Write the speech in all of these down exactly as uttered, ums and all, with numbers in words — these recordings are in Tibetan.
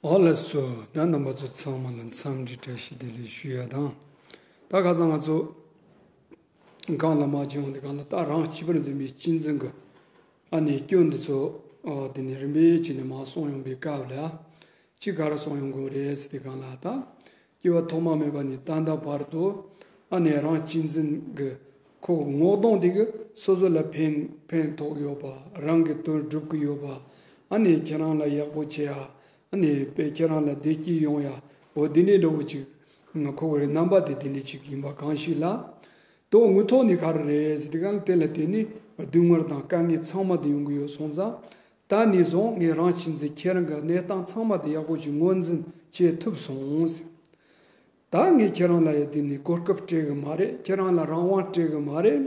ཨོ་ལགས་སོ། ད་རྣམ་པ་ཚོ་ཚང་མ་ལ་འཚམས་འདྲི་བཀྲ་ཤིས་བདེ་ལེགས་ཞུ་ཡ་དང་། ད་ཁ་སང་ང་ཚོ་གང་ལ་མ་བྱུང་འདི་གང་ལ་ད་རང་གཅེས་པར་འཛིན་པའི་གཅེས་འཛིན་གྱི་ཨ་ནི་སྐྱོན་འདི་ཚོ། ཨ་དེ་ནི་རིམ་པས་བྱས་ནས་མར་གསུངས་ཡོང་པའི་སྐབས་ལ། ཅི་ག་རེ་གསུངས་ཡོང་གི་རེད་ཟེར་དུས་སྒང་ལ། ད་སྐྱེ་བ་ཐོག་མ་མེད་པ་ནས་ད་ལྟ་བར་དུ་ཨ་ནི་རང་གཅེས་འཛིན་གྱི་ཁོ་ངོ་གདོང་དེ་གི་སོ་སོ་ལ་ཕན་ཕན་ཐོགས་ཡོད་པ། རང་གི་དོན་སྒྲུབ་ཀྱི་ཡོད་པ། ཨ་ནི་ཁྱེད་རང་ལ་ཡག་པོ་བྱེད་ཡ། ཨ་ནི་དཔེ་ཁྱེད་རང་ལ་བདེ་སྐྱིད་ཡོང་ཡ། འོ་དེ་ནས་འདྲ་བོ་ཅིག་ཁོ་གི་རྣམ་པ་དེ་དེ་ནས་ཅིག་ཡིན་པ་གང་ཞིག་ལ། དོ་དངོས་ཐོག་ནས་ག་རེ་རེད་ཟེར་དུས་སྒང་ལ་དེ་ལ་བརྟེན་ནས་སྡུག་བསྔལ་དང་དཀའ་ངལ་ཚང་མ་དེ་ཡོང་གི་ཡོད་སོང་ཙང་། ད་ནས་བཟུང་ངས་རང་གཅེས་འཛིན་ཁྱེད་རང་གི་གནས་སྟངས་ཚང་མ་དེ་ཡག་པོ་ཞིག་ངོས་འཛིན་བྱེད་ཐུབ་སོང་ཟེར། ད་ངས་ཁྱེད་རང་ལ་ཡ་དེ་ནས་གོ་སྐབས་སྤྲད་གི་མ་རེད། ཁྱེད་རང་ལ་རང་དབང་སྤྲད་གི་མ་རེད།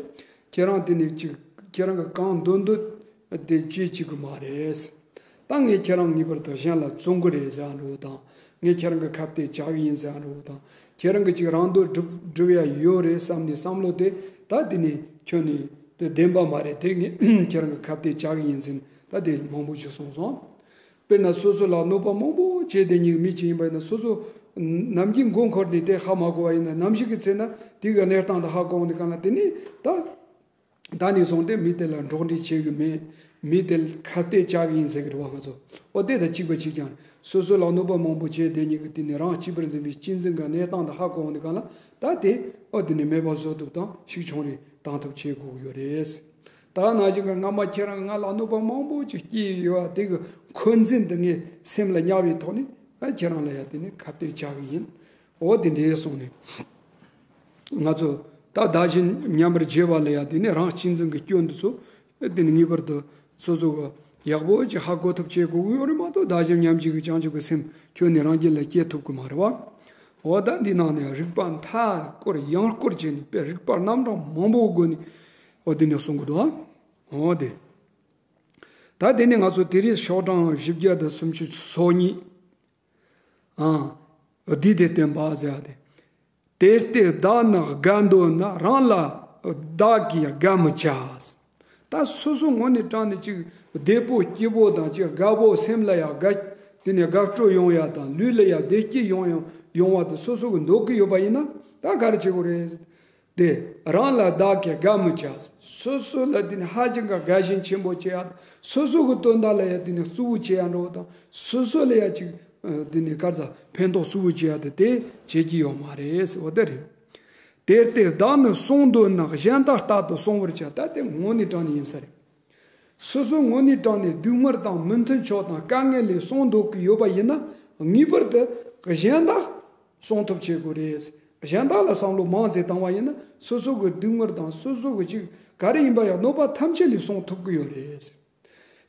ཁྱེད་རང་དེ་ནས་ཅིག་ཁྱེད་རང་གི་གང་འདོད་འདོད་དེ་བྱེད་བཅུག་གི་མ་རེད། ད་ངས་ཁྱེད་རང་ངེས་པར་དུ་གཞན་ལ་བཙོང་གི་རེད་ཟེར་ཡ་འདྲ་བོ་དང་། ངས་ཁྱེད་རང་གི་ཁ་གཏད་བཅག་གི་ཡིན་ཟེར་ཡ་འདྲ་བོ་དང་། ཁྱེད་རང་གི་ཅིག་རང་འདོད་སྒྲུབ་སྒྲུབ་ཡ་ཡོད་རེད་བསམ་ནས་བསམ་བློ་དེ་ད་དེ་ནས་ཁྱོན་ནས་དེ་བདེན་པ་མ་རེད། དེ་ངས་ཁྱེད་རང་གི་ཁ་གཏད་བཅག་གི་ཡིན་ཟེར་ད་དེ་མང་པོ་ཞིག་གསུངས་སོང་། དཔེར་ན་སོ་སོ་ལ་གནོད་པ་མང་པོ་བྱས་བསྡད་མཁན་གྱི་མི་ཅིག་ཡིན་པ་ཡིན་ན། སོ་སོ་ནམ་རྒྱུན་མགོ་འཁོར་ནས་དེ་ཧ་མ་གོ་བ་ཡིན་ན། ནམ་ཞིག་གི་ཚེ་ན་དེ་གི་གནས་སྟངས་དེ་ཧ་གོ་འོང་དུས་སྒང་ལ། དེ་ནས་ད་ད་ནས་བཟུང་སྟེ་མི་དེ་ལ་འགྲོགས་འདྲིས་བྱེད་གི་མེད། མི་དེ་ལ་ཁ་གཏད་བཅག་གི་ཡིན་ཟེར་གི་རེད་བ། ང་ཚོ་འོ་དེ་དང་གཅིག་པ་གཅིག་རྐྱང་རེད། སོ་སོ་ལ་གནོད་པ་མང་པོ་བྱས་བསྡད་མཁན་གྱི་དེ་ནས་རང་གཅེས་པར་འཛིན་པའི་གཅེས་འཛིན་གྱི་གནས་སྟངས་དེ་ཧ་གོ་འོང་དུས་སྒང་ལ། ད་དེ་འོ་དེ་ནས་མེད་པ་བཟོ་ཐུབ་དང་ཤུགས་ཆུང་རུ་བཏང་ཐུབ་བྱེད་དགོས་ཀྱི་ཡོད་རེད། ད་ནང་བཞིན་གྱི་སྔ་མ་ཁྱེད་རང་ང་ལ་གནོད་པ་མང་པོ་ཅིག་བསྐྱལ་ཡོད་པ་དེ་གི་འཁོན་འཛིན་དེ་ངས་སེམས་ལ་ཉར་བའི་ཐོག་ནས། ཨ་ཁྱེད་རང་ལ་ཡ་དེ་ནས་ཁ་གཏད་བཅག་གི་ཡིན། འོ་དེ་འདྲའི་སོང་ནས་ང་ཚོ་ད་བདག་གཞན་མཉམ་པར་བརྗེ་བ་ལ་ཡ་དེ་ནས་རང་གཅེས་འཛིན་གྱི་སྐྱོན་འདི་ཚོ་དེ་ནས་ངེས་པར་དུ་སོ་སོ་གི་ཡག་པོ་ཅིག་ཧ་གོ་ཐུབ་བྱེད་དགོས་ཀྱི་ཡོད་རེད་མ་གཏོགས། བདག་གཞན་མཉམ་བརྗེ་གི་བྱང་ཆུབ་ཀྱི་སེམས་ཁྱོན་ནས་རང་རྒྱུད་ལ་སྐྱེ་ཐུབ་ཀྱི་མ་རེད་བ། འོ་ད་འདི་ནང་ནས་རིགས་པ་མཐའ་སྐོར་ཡང་སྐོར་བྱས་ནས་དཔེ་རིགས་པ་རྣམ་གྲངས་མང་པོའི་སྒོ་ནས་འོ་དེ་ནས་གསུང་གི་འདུག་ཨ། འོ་དེ། ད་དེ་ནས་ང་ཚོ་དེ་རིང་ཤོག་གྲངས་བཞི་བརྒྱ་དང་སུམ་ཅུ་སོ་གཉིས། ཨ། འདི་དེ་བསྟན་པ་ཟེར་ཡ་དེ། དེ་ལྟས་བདག་ནི་དགའ་འདོད་ན། རང་ལ་བདག་གིས་དགའ་མི་བྱ། ད་སོ་སོ་ངོ་ནས་དྲང་ནས་ཅིག་བདེ་པོ་སྐྱིད་པོ་དང་། ཅིག་དགའ་པོ། སེམས་ལ་ཡང་དགའ། དེ་ནས་དགའ་སྤྲོ་ཡོང་ཡ་དང་། ལུས་ལ་ཡང་བདེ་སྐྱིད་ཡོང་ཡོང་ཡོང་བ་དེ་སོ་སོ་གི་འདོད་ཀྱི་ཡོད་པ་ཡིན་ན། ད་ག་རེ་བྱེད་དགོས་རེད། དེ་རང་ལ་བདག་གིས་དགའ་མི་བྱ། སོ་སོ་ལ་དེ་ནི་ཧ་ཅང་གི་དགའ་ཞེན་ཆེན་པོ་བྱེད་ཡ། སོ་སོ་གི་དོན་དག་ལ་ཡ་དེ་ནི་གཙོ་བོ་བྱེད་ཡ་འགྲོ་བ་དང་། སོ་སོ་ལ་ཡ་ཅིག་དེ་ནི་ག་རེ་ཟ། ཕན་ཐོགས་གཙོ་བོ་བྱེད་ཡ་དེ་དེ་བྱེད་ཀྱི་ཡོད་མ་རེད་ཟེར་བ་དེ་རེད། དེ་ལྟས་བདག་ནི་གསོང་འདོད་ན། གཞན་དག་རྟག་ཏུ་གསོང་བར་བྱ། ད་དེ་དངོས་གནས་དྲང་གནས་ཡིན་ས་རེད། སོ་སོ་དངོས་གནས་དྲང་གནས་སྡུག་བསྔལ་དང་མི་མཐུན་ཕྱོགས་དང་དཀའ་ངལ་ལས་གསོང་འདོད་ཀྱི་ཡོད་པ་ཡིན་ན། ངེས་པར་དུ་གཞན་དག་གསོང་ཐུབ་བྱེད་དགོས་རེད། གཞན་དག་ལ་བསམ་བློ་མང་ཙམ་བཏང་བ་ཡིན་ན། སོ་སོ་གི་སྡུག་བསྔལ་དང་སོ་སོ་གི་ཅིག་ག་རེ་ཡིན་པ་ཡང་གནོད་པ་ཐམས་ཅད་ལས་གསོང་ཐུབ་ཀྱི་ཡོད་རེད།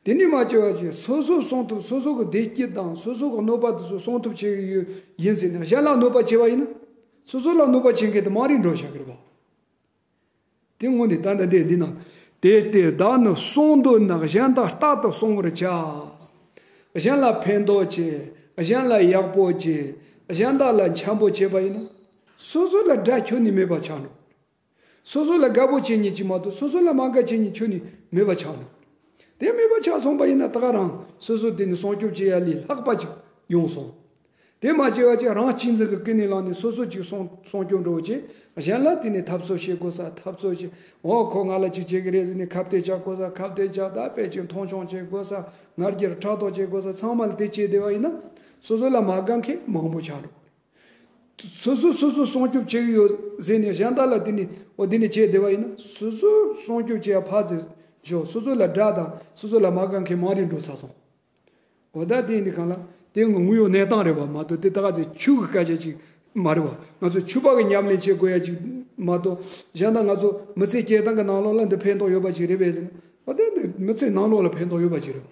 དེ་ནི་མ་བྱས་པ་ཅིག་སོ་སོ་གསོང་ཐུབ། སོ་སོ་གི་བདེ་སྐྱིད་དང་སོ་སོ་གི་གནོད་པ་དེ་ཚོ་གསོང་ཐུབ་བྱེད་ཀྱི་ཡོད་ཡིན་ཟེར་ནས་གཞན་ལ་གནོད་པ་བྱས་པ་ཡིན་ན། སོ་སོ་ལ་གནོད་པ་བྱེད་མཁན་དེ་མང་རིགས་འགྲོ་བཞག་གི་རེད་པ། དེ་དངོས་ནས་ད་ལྟ་འདི་འདི་ན། དེ་ལྟས་བདག་ནི་གསོང་འདོད་ན། གཞན་དག་རྟག་ཏུ་གསོང་བར་བྱ། གཞན་ལ་ཕན་ཐོགས་བྱེད། གཞན་ལ་ཡག་པོ་བྱེད། གཞན་དག་ལ་འཆམ་པོ་བྱེད་པ་ཡིན་ན། སོ་སོ་ལ་དགྲ་ཁྱོན་ནས་མེད་པ་ཆགས་འགྲོ། སོ་སོ་ལ་དགའ་པོ་བྱེད་མཁན་ཅིག་མ་གཏོགས་སོ་སོ་ལ་མ་དགའ་བྱེད་མཁན་ཁྱོན་ནས་མེད་པ་ཆགས་འགྲོ། དེ་མེད་པ་ཆགས་སོང་པ་ཡིན་ན། ད་ག་རང་སོ་སོ་དེ་ནི་སྲུང་སྐྱོབ་བྱེད་ཡ་ལས་ལྷག་པ་ཅིག་ཡོང་སོང་། དེ་མ་བྱས་པ་ཅིག་རང་གཅེས་འཛིན་གྱི་ཀུན་ནས་བསླངས་ནས་སོ་སོ་ཅིག་སྲུང་སྲུང་སྐྱོབ་འགྲོ་བྱེད། གཞན་ལ་དེ་ནས་འཐབ་རྩོད་བྱེད་དགོས་ས་འཐབ་རྩོད་བྱེད། འོ་ཁོ་ང་ལ་ཅིག་བྱེད་ཀྱི་རེད་ཟེར་ནས་ཁ་གཏད་བཅག་དགོས་ས་ཁ་གཏད་བཅག། ད་དཔེ་ཅིག་མཐོང་ཆུང་བྱེད་དགོས་ས། ང་རྒྱལ་ཕྲག་དོག་བྱེད་དགོས་ས། ཚང་མ་ལ་དེ་བྱེད་བསྡད་པ་ཡིན་ན། སོ་སོ་ལ་མ་དགའ་མཁན་མང་པོ་ཆགས་འགྲོ། སོ་སོ་སོ་སོ་སྲུང་སྐྱོབ་བྱེད་ཀྱི་ཡོད་ཟེར་ནས་གཞན་དག་ལ་དེ་ནས་འོ་དེ་ནས་བྱས་བསྡད་པ་ཡིན་ན། སོ་སོ་སྲུང་སྐྱོབ་བྱེད་ཡ་ཕར་ཚུར་ཞོག། སོ་སོ་ལ་དགྲ་དང་སོ་སོ་ལ་མ་དགའ་མཁན་མང་རིགས་འགྲོ་ཚར་སོང་། འོ་ད་དེ་ཡིན་དུས་སྒང་ལ་དེ་ངོ་དངོས་ཡོད་གནས་སྟངས་རེད་པ་མ་གཏོགས། དེ་ད་ག་ཚོད་ཆོས་ཀྱི་སྐད་ཆ་ཅིག་མ་རེད་པ། ང་ཚོ་ཆོས་པ་གི་ཉམས་ལེན་བྱེད་དགོས་ཡ་ཅིག་མ་གཏོགས། གཞན་དག་ང་ཚོ་མི་ཚེ་སྐྱེལ་སྟངས་ཀྱི་ནང་ལོགས་ལ་འདི་ཕན་ཐོགས་ཡོད་པ་ཅིག་རེད་པས་ཟེར་ན། འོ་དེ་འདི་མི་ཚེ་ནང་ལོགས་ལ་ཕན་ཐོགས་ཡོད་པ་ཅིག་རེད་པ།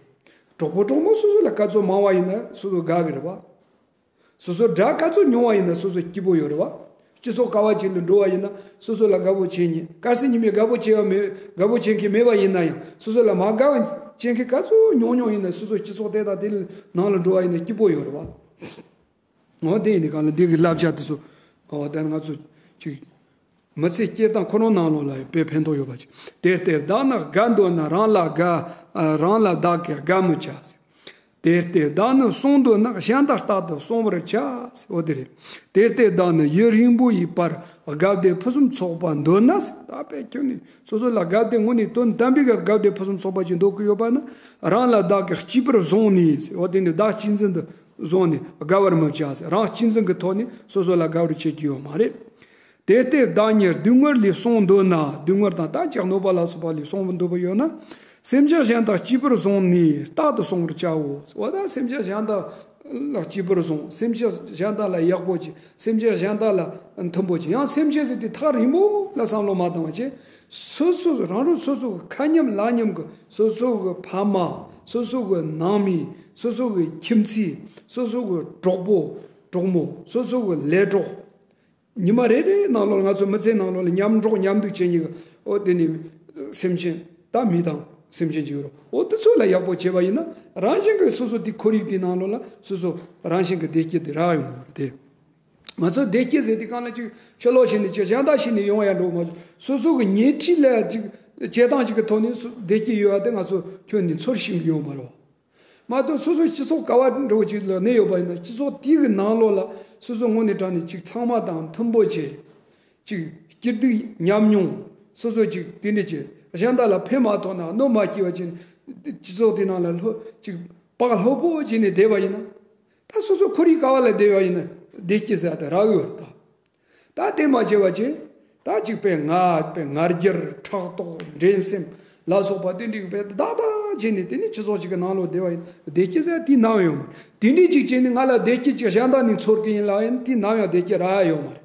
གྲོགས་པོ་གྲོགས་མོ་སོ་སོ་ལ་སྐལ་རྩོལ་མང་བ་ཡིན་ན་སོ་སོ་དགའ་གི་རེད་པ། སོ་སོ་དགྲ་དཀའ་ཚོགས་མྱོང་བ་ཡིན་ན་སོ་སོ་སྐྱིད་པོ་ཡོད་རེད་བ། སྤྱི་ཚོགས་དཀའ་བ་ཅིག་ལ་འགྲོ་བ་ཡིན་ན་སོ་སོ་ལ་དགའ་པོ་བྱེད་མཁན། དཀའ་སེམས་ཉིན་མོའི་དགའ་པོ་བྱེད་པ་མེད། དགའ་པོ་བྱེད་མཁན་མེད་པ་ཡིན་ན་ཡང་། སོ་སོ་ལ་མ་དགའ་བ་བྱེད་མཁན་དཀའ་ཚོགས་མྱོང་མྱོང་ཡིན་ན་སོ་སོ་སྤྱི་ཚོགས་དེ་དང་དེ་ནང་ལ་འགྲོ་བ་ཡིན་ན་སྐྱིད་པོ་ཡོད་རེད་བ། འོ་དེ་ཡིན་དུས་སྒང་ལ་འདི་གི་བསླབ་བྱ་དེ་ཚོ། འོ་ད་ང་ཚོ་ཅིག་མི་ཚེ་སྐྱེལ་སྟངས་ཁོ་རང་ནང་ལོགས་ལ་དཔེ་ཕན་ཐོགས་ཡོད་པ་ཅིག་དེ་ལྟས་བདག་ནི་དགའ་འདོད་ན། རང་ལ་དགའ། རང་ལ་བདག་གིས་དགའ་མི་བྱ། དེ་ལྟས་བདག་ནི་གསུང་འདོད་ན། གཞན་དག་རྟག་ཏུ་གསུང་བར་བྱ། འོ་དེ་རེད། དེ་ལྟས་བདག་ནི་ཡུན་རིང་པོ་ཡི་བར། དགའ་བདེ་ཕུན་སུམ་ཚོགས་པ་འདོད་ན། ད་དཔེ་ཁྱོད་ནི་སོ་སོ་ལ་དགའ་བདེ་དངོས་གནས་དོན་དམ་པའི་དགའ་བདེ་ཕུན་སུམ་ཚོགས་པ་ཅིག་འདོད་ཀྱི་ཡོད་པ་ན། རང་ལ་བདག་གིས་གཅེས་པར་བཟུང་ནས། འོ་དེ་ནི་བདག་གཅེས་འཛིན་དུ་བཟུང་ནས་དགའ་བར་མི་བྱ། རང་གཅེས་འཛིན་གྱི་ཐོག་ནས་སོ་སོ་ལ་དགའ་བར་བྱེད་ཀྱི་ཡོད་མ་རེད། དེ་ལྟས་བདག་ཉིད་སྡུག་བསྔལ་ལས་སྲུང་འདོད་ན། སྡུག་བསྔལ་དང་ད་ཅིག་གནོད་པ་ལ་སོགས་པ་ལས་སྲུང་འདོད་པ་ཡོད་ན། སེམས་ཅན་གཞན་དག་གཅེས་པར་བཟུང་ནས་རྟག་ཏུ་གསུང་བར་བྱའོ། འོ་ད་སེམས་ཅན་གཞན་དག་ལ་གཅེས་པར་བཟུང་། སེམས་ཅན་གཞན་དག་ལ་ཡག་པོ་བྱེད། སེམས་ཅན་གཞན་དག་ལ་མཐུན་པོ་བྱེད། ཡང་སེམས་ཅན་ཟེར་དེ་ཐག་རིང་པོ་ལ་བསམ་བློ་མ་བཏང་བ་བྱས། སོ་སོ་རང་རང་སོ་སོ་གི་ཁ་མཉམ་ལག་མཉམ་གི་སོ་སོ་གི་ཕ་མ། སོ་སོ་གི་ནང་མི། སོ་སོ་གི་ཁྱིམ་མཚེས། སོ་སོ་གི་གྲོགས་པོ་གྲོགས་མོ། སོ་སོ་གི་ལས་གྲོགས། ཉི་མ་རེ་རེའི་ནང་ལོགས་ལ་ང་ཚོ་མི་ཚེའི་ནང་ལོགས་ལ་མཉམ་འགྲོགས་མཉམ་འདུག་བྱེད་མཁན་གྱི་འོ་དེ་ནི་སེམས་ཅན། ད་མི་དང་སེམས་ཅན་ཅིག་ཡོད་རེད། འོ་དེ་ཚོ་ལ་ཡག་པོ་བྱས་པ་ཡིན་ན། རང་བཞིན་གྱིས་སོ་སོ་དེ་ཁོར་ཡུག་དེའི་ནང་ལོགས་ལ་སོ་སོ་རང་བཞིན་གྱིས་བདེ་སྐྱིད་དེ་རག་ཡོང་གི་ཡོད་རེད་དེ། ང་ཚོ་བདེ་སྐྱིད་ཟེར་དུས་སྒང་ལ་ཅིག་ཕྱི་ལོགས་ཤིག་ནས་ཅིག་གཞན་དག་ཤིག་ནས་ཡོང་བ་ཡང་འགྲོ་མ་བྱུང་། སོ་སོ་གི་ཉལ་ཁྲི་ལ་ཅིག་བྱེད་སྟངས་ཅིག་གི་ཐོག་ནས་སོ་བདེ་སྐྱིད་ཡོད་པ་དེ་ང་ཚོ་ཁྱོན་ནས་ཚོར་ཤེས་ཀྱི་ཡོད་མ་རེད་བ། མ་གཏོགས་སོ་སོའི་སྤྱི་ཚོགས་ག་བ་འདྲ་བོ་ཅིག་ལ་གནས་ཡོད་པ་ཡིན་ན། སྤྱི་ཚོགས་དེའི་གི་ནང་ལོགས་ལ་སོ་སོ་དངོས་གནས་དྲང་གནས་ཅིག་ཚང་མ་དང་མཐུན་པོ་བྱས། ཅིག་སྐྱིད་སྡུག་མཉམ་མྱོང་། སོ་སོ་ཅིག་དེ་འདྲ་བྱས། གཞན་དག་ལ་ཕན་མ་ཐོགས་ན་གནོད་མ་སྐྱེལ་བ་བྱས་ནས་སྤྱི་ཚོགས་དེ་ནང་ལ་ལྷོད་ཅིག་བག་ལྷོད་པོ་བྱས་ནས་བསྡད་པ་ཡིན་ན། ད་སོ་སོ་ཁོར་ཡུག་ག་བ་ལ་བསྡད་པ་ཡིན་ན་བདེ་སྐྱིད་ཟེར་བ་དེ་རག་གི་ཡོད་རེད་ད། ད་དེ་མ་བྱས་པ་བྱས། ད་ཅིག་པའི་ང་པའི་ང་རྒྱལ་ཕྲག་དོག་འགྲན་སེམས་ལ་སོགས་པ་དེ་འདྲའི་པའི་བདག་བདག་བྱས་ནས་དེ་ནི་སྤྱི་ཚོགས་ཅིག་གི་ནང་ལོགས་བསྡད་པ་ཡིན་བདེ་སྐྱིད་ཟེར་དེ་ནམ་ཡང་ཡོད་མ་རེད། དེ་འདྲའི་ཅིག་བྱས་ནས་ང་ལ་བདེ་སྐྱིད་ཅིག་གཞན་དག་ནས་ཚོར་གི་ཡིན་ལབ་ཡིན་དེ་ནམ་ཡང་བདེ་སྐྱིད་རག་ཡ་ཡོད་མ་རེད།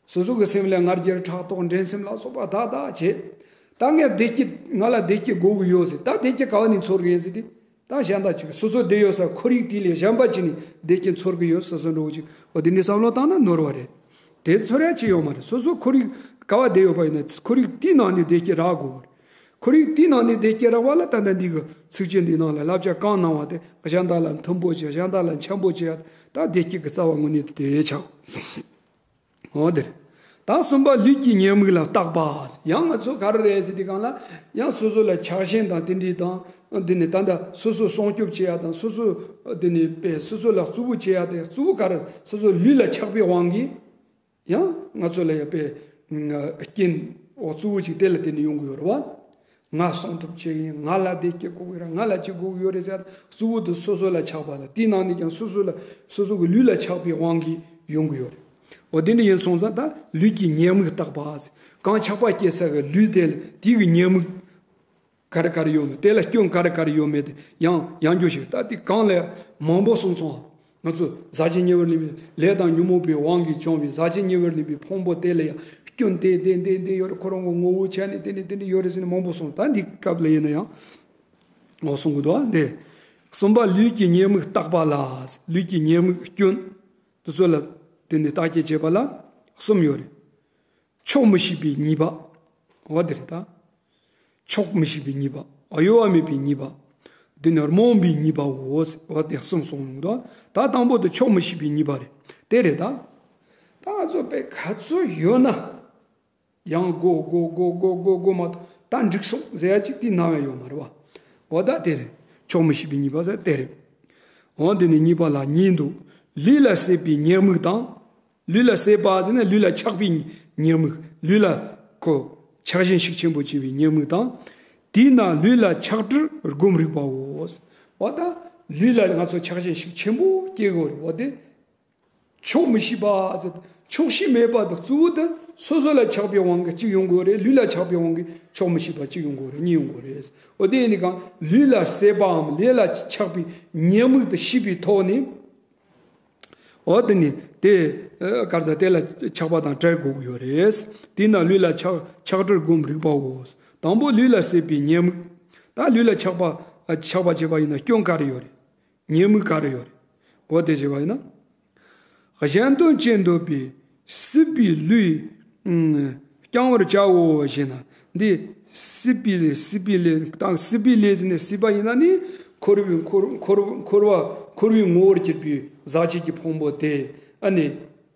སོ་སོ་གི་སེམས་ལ་ང་རྒྱལ་ཕྲག་དོག་འགྲན་སེམས་ལ་སོགས་པ་བདག་བདག་བྱས། ད་ངས་བདེ་སྐྱིད་ང་ལ་བདེ་སྐྱིད་དགོས་ཀྱི་ཡོད་ཟེར། ད་བདེ་སྐྱིད་ག་བ་ནས་ཚོར་གི་ཡིན་ཟེར་དུས། ད་གཞན་དག་ཅིག་སོ་སོ་བསྡད་ཡོད་ས་ཁོར་ཡུག་དེ་ལས་གཞན་པ་ཅིག་ནས་བདེ་སྐྱིད་ཚོར་གི་ཡོད་ས་བཟོ་འདྲ་བོ་ཅིག་འོ་དེ་འདྲའི་བསམ་བློ་བཏང་ན་ནོར་བ་རེད། དེ་ཚོར་ཡ་ཅིག་ཡོད་མ་རེད། སོ་སོ་ཁོར་ཡུག་ག་བ་བསྡད་ཡོད་པ་ཡིན་ན་ཁོར་ཡུག་དེའི་ནང་ནས་བདེ་སྐྱིད་རག་དགོས་པ་རེད། ཁོར་ཡུག་དེའི་ནང་ནས་བདེ་སྐྱིད་རག་པ་ལ་ད་ལྟ་འདི་གི་ཚིགས་བཅད་འདིའི་ནང་ལ་བསླབ་བྱ་གང་གནང་བ་དེ་གཞན་དག་ལ་མཐུན་པོ་བྱེད། གཞན་དག་ལ་འཆམ་པོ་བྱེད་ཡ། ད་བདེ་སྐྱིད་ཀྱི་རྩ་བ་དངོས་གནས་དེ་དེ་ཆགས། འོ་དེ་རེད། ད་གསུམ་པ་ལུས་ཀྱི་ཉེས་དམིགས་ལ་བརྟག་པ། ཡང་ང་ཚོ་ག་རེ་རེད་ཟེར་དུས་སྒང་ལ་ཡང་སོ་སོ་ལ་ཆགས་ཞེན་དང་དེ་འདྲའི་དང་། འདི་ནི་ད་ལྟ་སོ་སོ་སྲུང་སྐྱོབ་བྱེད་ཡ་དང་སོ་སོ་འདི་ནི་པས་སོ་སོ་ལ་གཙོ་བོ་བྱེད་ཡ་དེ་གཙོ་བོ་ག་རེ་སོ་སོ་ལུས་ལ་ཆགས་པའི་དབང་གིས་ཡང་ང་ཚོ་ལ་ཡ་པས་རྐྱེན་འོ་གཙོ་བོ་ཅིག་དེ་ལ་བརྟེན་ནས་ཡོང་གི་ཡོད་རེད་བ། ང་སྲུང་སྐྱོབ་བྱེད་ཀྱི་ཡིན། ང་ལ་བདེ་སྐྱིད་དགོས་ཀྱི་རེད། ང་ལ་ཅི་དགོས་ཀྱི་ཡོད་རེད་ཟེར་གཙོ་བོ་དེ་སོ་སོ་ལ་ཆགས་པ་དང་དེའི་ནང་ནས་ཀྱང་སོ་སོ་ལ་སོ་སོ་གི་ལུས་ལ་ཆགས་པའི་དབང་གིས་ཡོང་གི་ཡོད་རེད། འོ་དེ་འདྲ་ཡིན་སོང་ཙང་ད་ལུས་ཀྱི་ཉེས་དམིགས་བརྟག་པ། གང་ཆགས་པ་སྐྱེ་ས་གི་ལུས་དེ་ལ་དེའི་གི་ཉེས་དམིགས་ག་རེ་ག་རེ་ཡོད་མེད། དེ་ལ་སྐྱོན་ག་རེ་ག་རེ་ཡོད་མེད་དེ་ཡང་ཡང་བསྐྱར་ཞིག་ད་དེ་གང་ལ་མང་པོ་གསུངས་སོང་། ང་ཚོ་ཟག་བཅས་ཉེ་བར་ལེན་པའི་ལས་དང་ཉོན་མོངས་པའི་དབང་གིས་བྱུང་བའི་ཟག་བཅས་ཉེ་བར་ལེན་པའི་ཕུང་པོ་དེ་ལ་ཡང་སྐྱོན་དེ་དེ་འདི་འདི་ཡོད་རེད། ཁོ་རང་གི་ངོ་བོ་ཆ་ནས་དེ་ནས་དེ་འདྲ་ཡོད་རེད་ཟེར་ནས་མང་པོ་གསུངས། ད་འདི་སྐབས་ལ་ཡིན་ན་ཡང་ངོ་གསུང་གི་འདུག་ཨ། འདི་གསུམ་པ་ལུས་ཀྱི་ཉེས་དམིགས་བརྟག་པ་ལ། ལུས་ཀྱི་ཉེས་དམིགས་སྐྱོན་དེ་ཚོ་ལ་དེ་ནས་བརྟག་དཔྱད་བྱེད་པ་ལ་གསུམ་ཡོད་རེད། ཆོག་མི་ཤེས་པའི་ཉེས་པ། འོ་དེ་རེད་ད། ཆོག་མི་ཤེས་པའི་ཉེས་པ། གཡོ་བ་མེད་པའི་ཉེས་པ། འདི་ནི་རྨོངས་པའི་ཉེས་པའོ། འོ་དེ་གསུམ་གསུངས་ཡོང་འདུག་ད་དང་པོ་དེ་ཆོག་མི་ཤེས་པའི་ཉེས་པ་རེད། དེ་རེད་ད། ད་ང་ཚོ་པས་ག་ཚོད་ཡོད་ན། ཡང་དགོས་དགོས་དགོས་དགོས་དགོས་དགོས་མ་གཏོགས་ད་འགྲིག་སོང་ཟེར་ཡ་ཅིག་དེ་ནམ་ཡང་ཡོད་མ་རེད་བ། འོ་ད་དེ་རེད། ཆོག་མི་ཤེས་པའི་ཉེས་པ་ཟེར་དེ་རེད། འོ་འདི་ནི་གཉིས་པ་ལ་གཉིས་འདུག་ལུས་ལ་སྲེད་པའི་ཉེས་དམིགས་དང་། ལུས་ལ་སྲེད་པ་ཟེར་ན་ལུས་ལ་ཆགས་པའི་ཉེས་དམིགས། ལུས་ལ་ཁོ་ཆགས་ཞེན་ཤུགས་ཆེན་པོ་བྱེད་པའི་ཉེས་དམིགས་དང་། དེས་ན་ལུས་ལ་ཆགས་བྲལ་སྒོམ་རིག་པའོ། འོ་ད་ལུས་ལ་ང་ཚོ་ཆགས་ཞེན་ཤུགས་ཆེན་པོ་སྐྱེ་དགོས་རེད། འོ་དེ་ཆོག་མི་ཤེས་པ་ཟེར། ཆོག་ཤེས་མེད་པ་དང་གཙོ་བོ་དེ་སོ་སོ་ལ་ཆགས་པའི་དབང་གིས་གཅིག་ཡོང་དགོས་རེད། ལུས་ལ་ཆགས་པའི་དབང་གིས་ཆོག་མི་ཤེས་པ་གཅིག་ཡོང་དགོས་རེད། གཉིས་ཡོང་དགོས་རེད། འོ་དེ་ཡིན་ནི་གང་ལུས་ལ་སྲེད་པའམ་ལུས་ལ་ཆགས་པའི་ཉེས་དམིགས་དེ་ཤེས་པའི་ཐོག་ནས། འོ་དེ་ནི་དེ་ག་རེ་ཟེར་དེ་ལ་ཆགས་པ་དང་བྲལ་དགོས་ཀྱི་ཡོད་རེད། དེས་ན་ལུས་ལ་ཆགས་ཆགས་བྲལ་སྒོམ་རིག་པའོ། དང་པོ་ལུས་ལ་སྲེད་པའི་ཉེས་དམིགས། ད་ལུས་ལ་ཆགས་པ་ཆགས་པ་བྱེད་པ་ཡིན་ན་སྐྱོན་ག་རེ་ཡོད་རེད། ཉེས་དམིགས་ག་རེ་ཡོད་རེད། འོ་དེ་བྱེད་པ་ཡིན་ན། གཞན་དོན་ཅན་འདོད་པའི་སྲིད་པའི་ལུས་ཨ་བསྐྱང་བར་བྱའོ་ཞེ་ན། འདི་སྲིད་པའི་ལས། སྲིད་པའི་ལས་དང་སྲིད་པའི་ལས་ཟེར་ནས་སྲིད་པ་ཡིན་ན་ནི་འཁོར་བའི་འཁོར་འཁོར་འཁོར་བ་འཁོར་བའི་ངོ་བོར་གྱུར་པའི་ཟག་བཅས་ཀྱི་ཕུང་པོ་དེ་ཨ་ནི་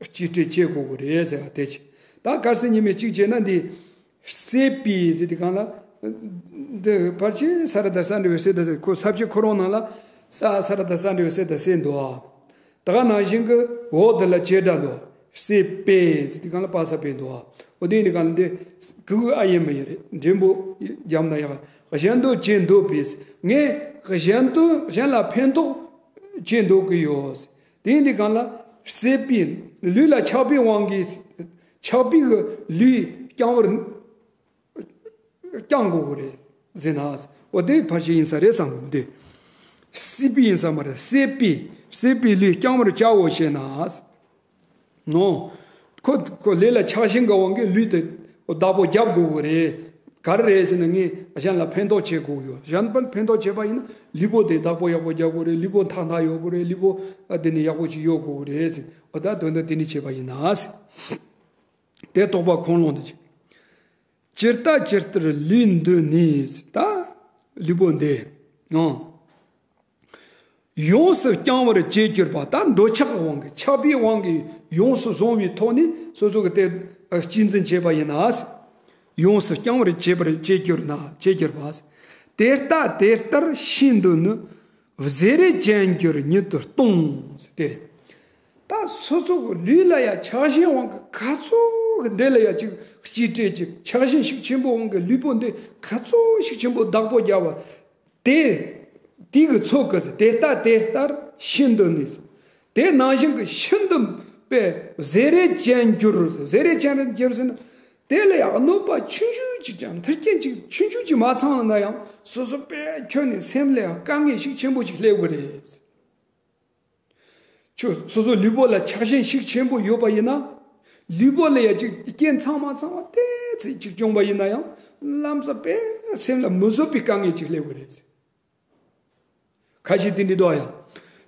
གཅིག་སྤྲད་བྱེད་དགོས་ཀྱི་རེད་ཟེར་བ་དེ་ཅི། ད་གལ་སྲིད་ཉི་མས་གཅིག་བྱས་ན་འདི། སྲེད་པའི་ཟེར་དུས་སྒང་ལ། འདི་ཕལ་ཆེར་ས་ར་དང་ས་འདྲ་བའི་སྲེད་དང་ཟེར་ཁོ་ས་བཅད་ཁོ་རང་ནང་ལ། ས་ས་ར་ད་ས་འདྲ་བའི་སེ་ད་སེ་འདུག་ཨ། ད་ག་ནང་བཞིན་གྱི་འོག་དེ་ལ་ཇེ་སྒྲ་འདུག་སེ་པེ་ཟེར་དུས་སྒང་ལ་པ་ས་པེ་འདུག་ཨ། འོ་དེ་ཡིན་དུས་སྒང་ལ་འདི་གུ་གུ་ཨ་ཡེ་མ་ཡེ་རེད། འགྲེང་བུ་བརྒྱབ་ན་ཡག་གཞན་སྡུག་བྱེད་འདོད་པས། ངས་གཞན་སྡུག་གཞན་ལ་ཕན་ཐོགས་བྱེད་འདོད་ཀྱི་ཡོད། དེ་ཡིན་དུས་སྒང་ལ་སེ་པེ། ལུས་ལ་ཆགས་པའི་དབང་གིས། ཆགས་པའི་གི་ལུས་བསྐྱང་བར་བསྐྱང་དགོས་ཀྱི་རེད་ཟེར་ན། འོ་དེ་ཕར་ཞིག་ཡིན་ས་རེད་བསམ་གི་མི་འདུག་སེ་པེ་ཡིན་ས་མ་རེད། སེ་པེ། སེ་པེ་ལུས་བསྐྱང་བར་བྱའོ་ཞེ་ན། ནོ། ཁོ་ཁོ་ལུས་ལ་ཆགས་ཞེན་གྱི་དབང་གིས་ལུས་དེ་བདག་པོ་རྒྱབ་དགོས་ཀྱི་རེད། ག་རེ་རེད་ཟེར་ན། ངས་གཞན་ལ་ཕན་ཐོགས་བྱེད་དགོས་ཀྱི་ཡོད། གཞན་ཕན་ཕན་ཐོགས་བྱེད་པ་ཡིན་ན་ལུས་པོ་དེ་བདག་པོ་ཡག་པོ་རྒྱབ་དགོས་རེད། ལུས་པོ་ཐག་ཐག་ཡོད་དགོས་རེད། ལུས་པོ་ཨ་དེ་ནི་ཡག་པོ་ཅིག་ཡོད་དགོས་ཀྱི་རེད་ཟེར། འོ་ད་དོན་དག་དེ་ནི་བྱས་པ་ཡིན་ན་ཟེར། དེ་རྟོགས་པ་ཁོང་ལོང་དུ་བྱེད། ཇི་ལྟ་ཇི་ལྟར་ལུས་འདི་ནི། ད་ལུས་པོ་འདི། ཨང་། ཡོངས་སུ་བསྐྱང་བར་བྱས་གྱུར་པ། ད་འདོད་ཆགས་ཀྱི་དབང་གིས། ཆགས་པའི་དབང་གིས་ཡོངས་སུ་བཟུང་བའི་ཐོག་ནས་སོ་སོ་གི་དེ་གཅེས་འཛིན་བྱས་པ་ཡིན་ན། ཡོངས་སུ་བསྐྱང་བར་བྱས་པར་བྱས་གྱུར་ན། བྱས་གྱུར་པ། དེ་ལྟ་དེ་ལྟར་ཤིན་ཏུ་ནི། བཟེ་རེ་ཅན་གྱུར་ཉིད་དུ་སྟོང་། དེ་རེད། ད་སོ་སོ་གི་ལུས་ལ་ཡ་ཆགས་ཞེན་དབང་གིས་ག་ཚོད་ཀྱི་འདི་ལ་ཡ་ཅིག་གཅེས་སྤྲས་ཅིག་ཆགས་ཞེན་ཤུགས་ཆེན་པོ་དབང་གིས་ལུས་པོ་འདི་ག་ཚོད་ཤུགས་ཆེན་པོ་བདག་པོ་རྒྱབ་པ། དེ་དེ་གི་ཚོད་ཀྱིས། དེ་ལྟ་དེ་ལྟར་ཤིན་ཏུ་ནི། དེ་ནང་བཞིན་གྱི་ཤིན་ཏུ་པའི་བཟེ་རེ་ཅན་གྱུར། བཟེ་རེ་ཅན་གྱུར་ཟེར་ན། དེ་ལ་ཡང་གནོད་པ་ཆུང་ཆུང་ཅིག་ཀྱང་། མཐུན་རྐྱེན་ཅིག་ཆུང་ཆུང་ཅིག་མ་ཚང་ན་ཡང་སོ་སོ་དཔེ་ཁྱོན་ནས་སེམས་ལ་ཡང་དཀའ་ངལ་ཤུགས་ཆེན་པོ་ཅིག་སླེབས་ཀྱི་རེད། ཁྱོད་སོ་སོ་ལུས་པོ་ལ་ཆགས་ཞེན་ཤུགས་ཆེན་པོ་ཡོད་པ་ཡིན་ན། ལུས་པོ་ལ་ཡང་ཅིག་རྐྱེན་ཚང་མ་ཚང་བ་ཏོག་ཙམ་ཅིག་བྱུང་པ་ཡིན་ན་ཡང་། ལམ་སང་དཔེ་སེམས་ལ་མི་བཟོད་པའི་དཀའ་ངལ་ཅིག་སླེབས་ཀྱི་རེད། ཁ་ཤས་དེ་འདྲ་འདུག་ཡ།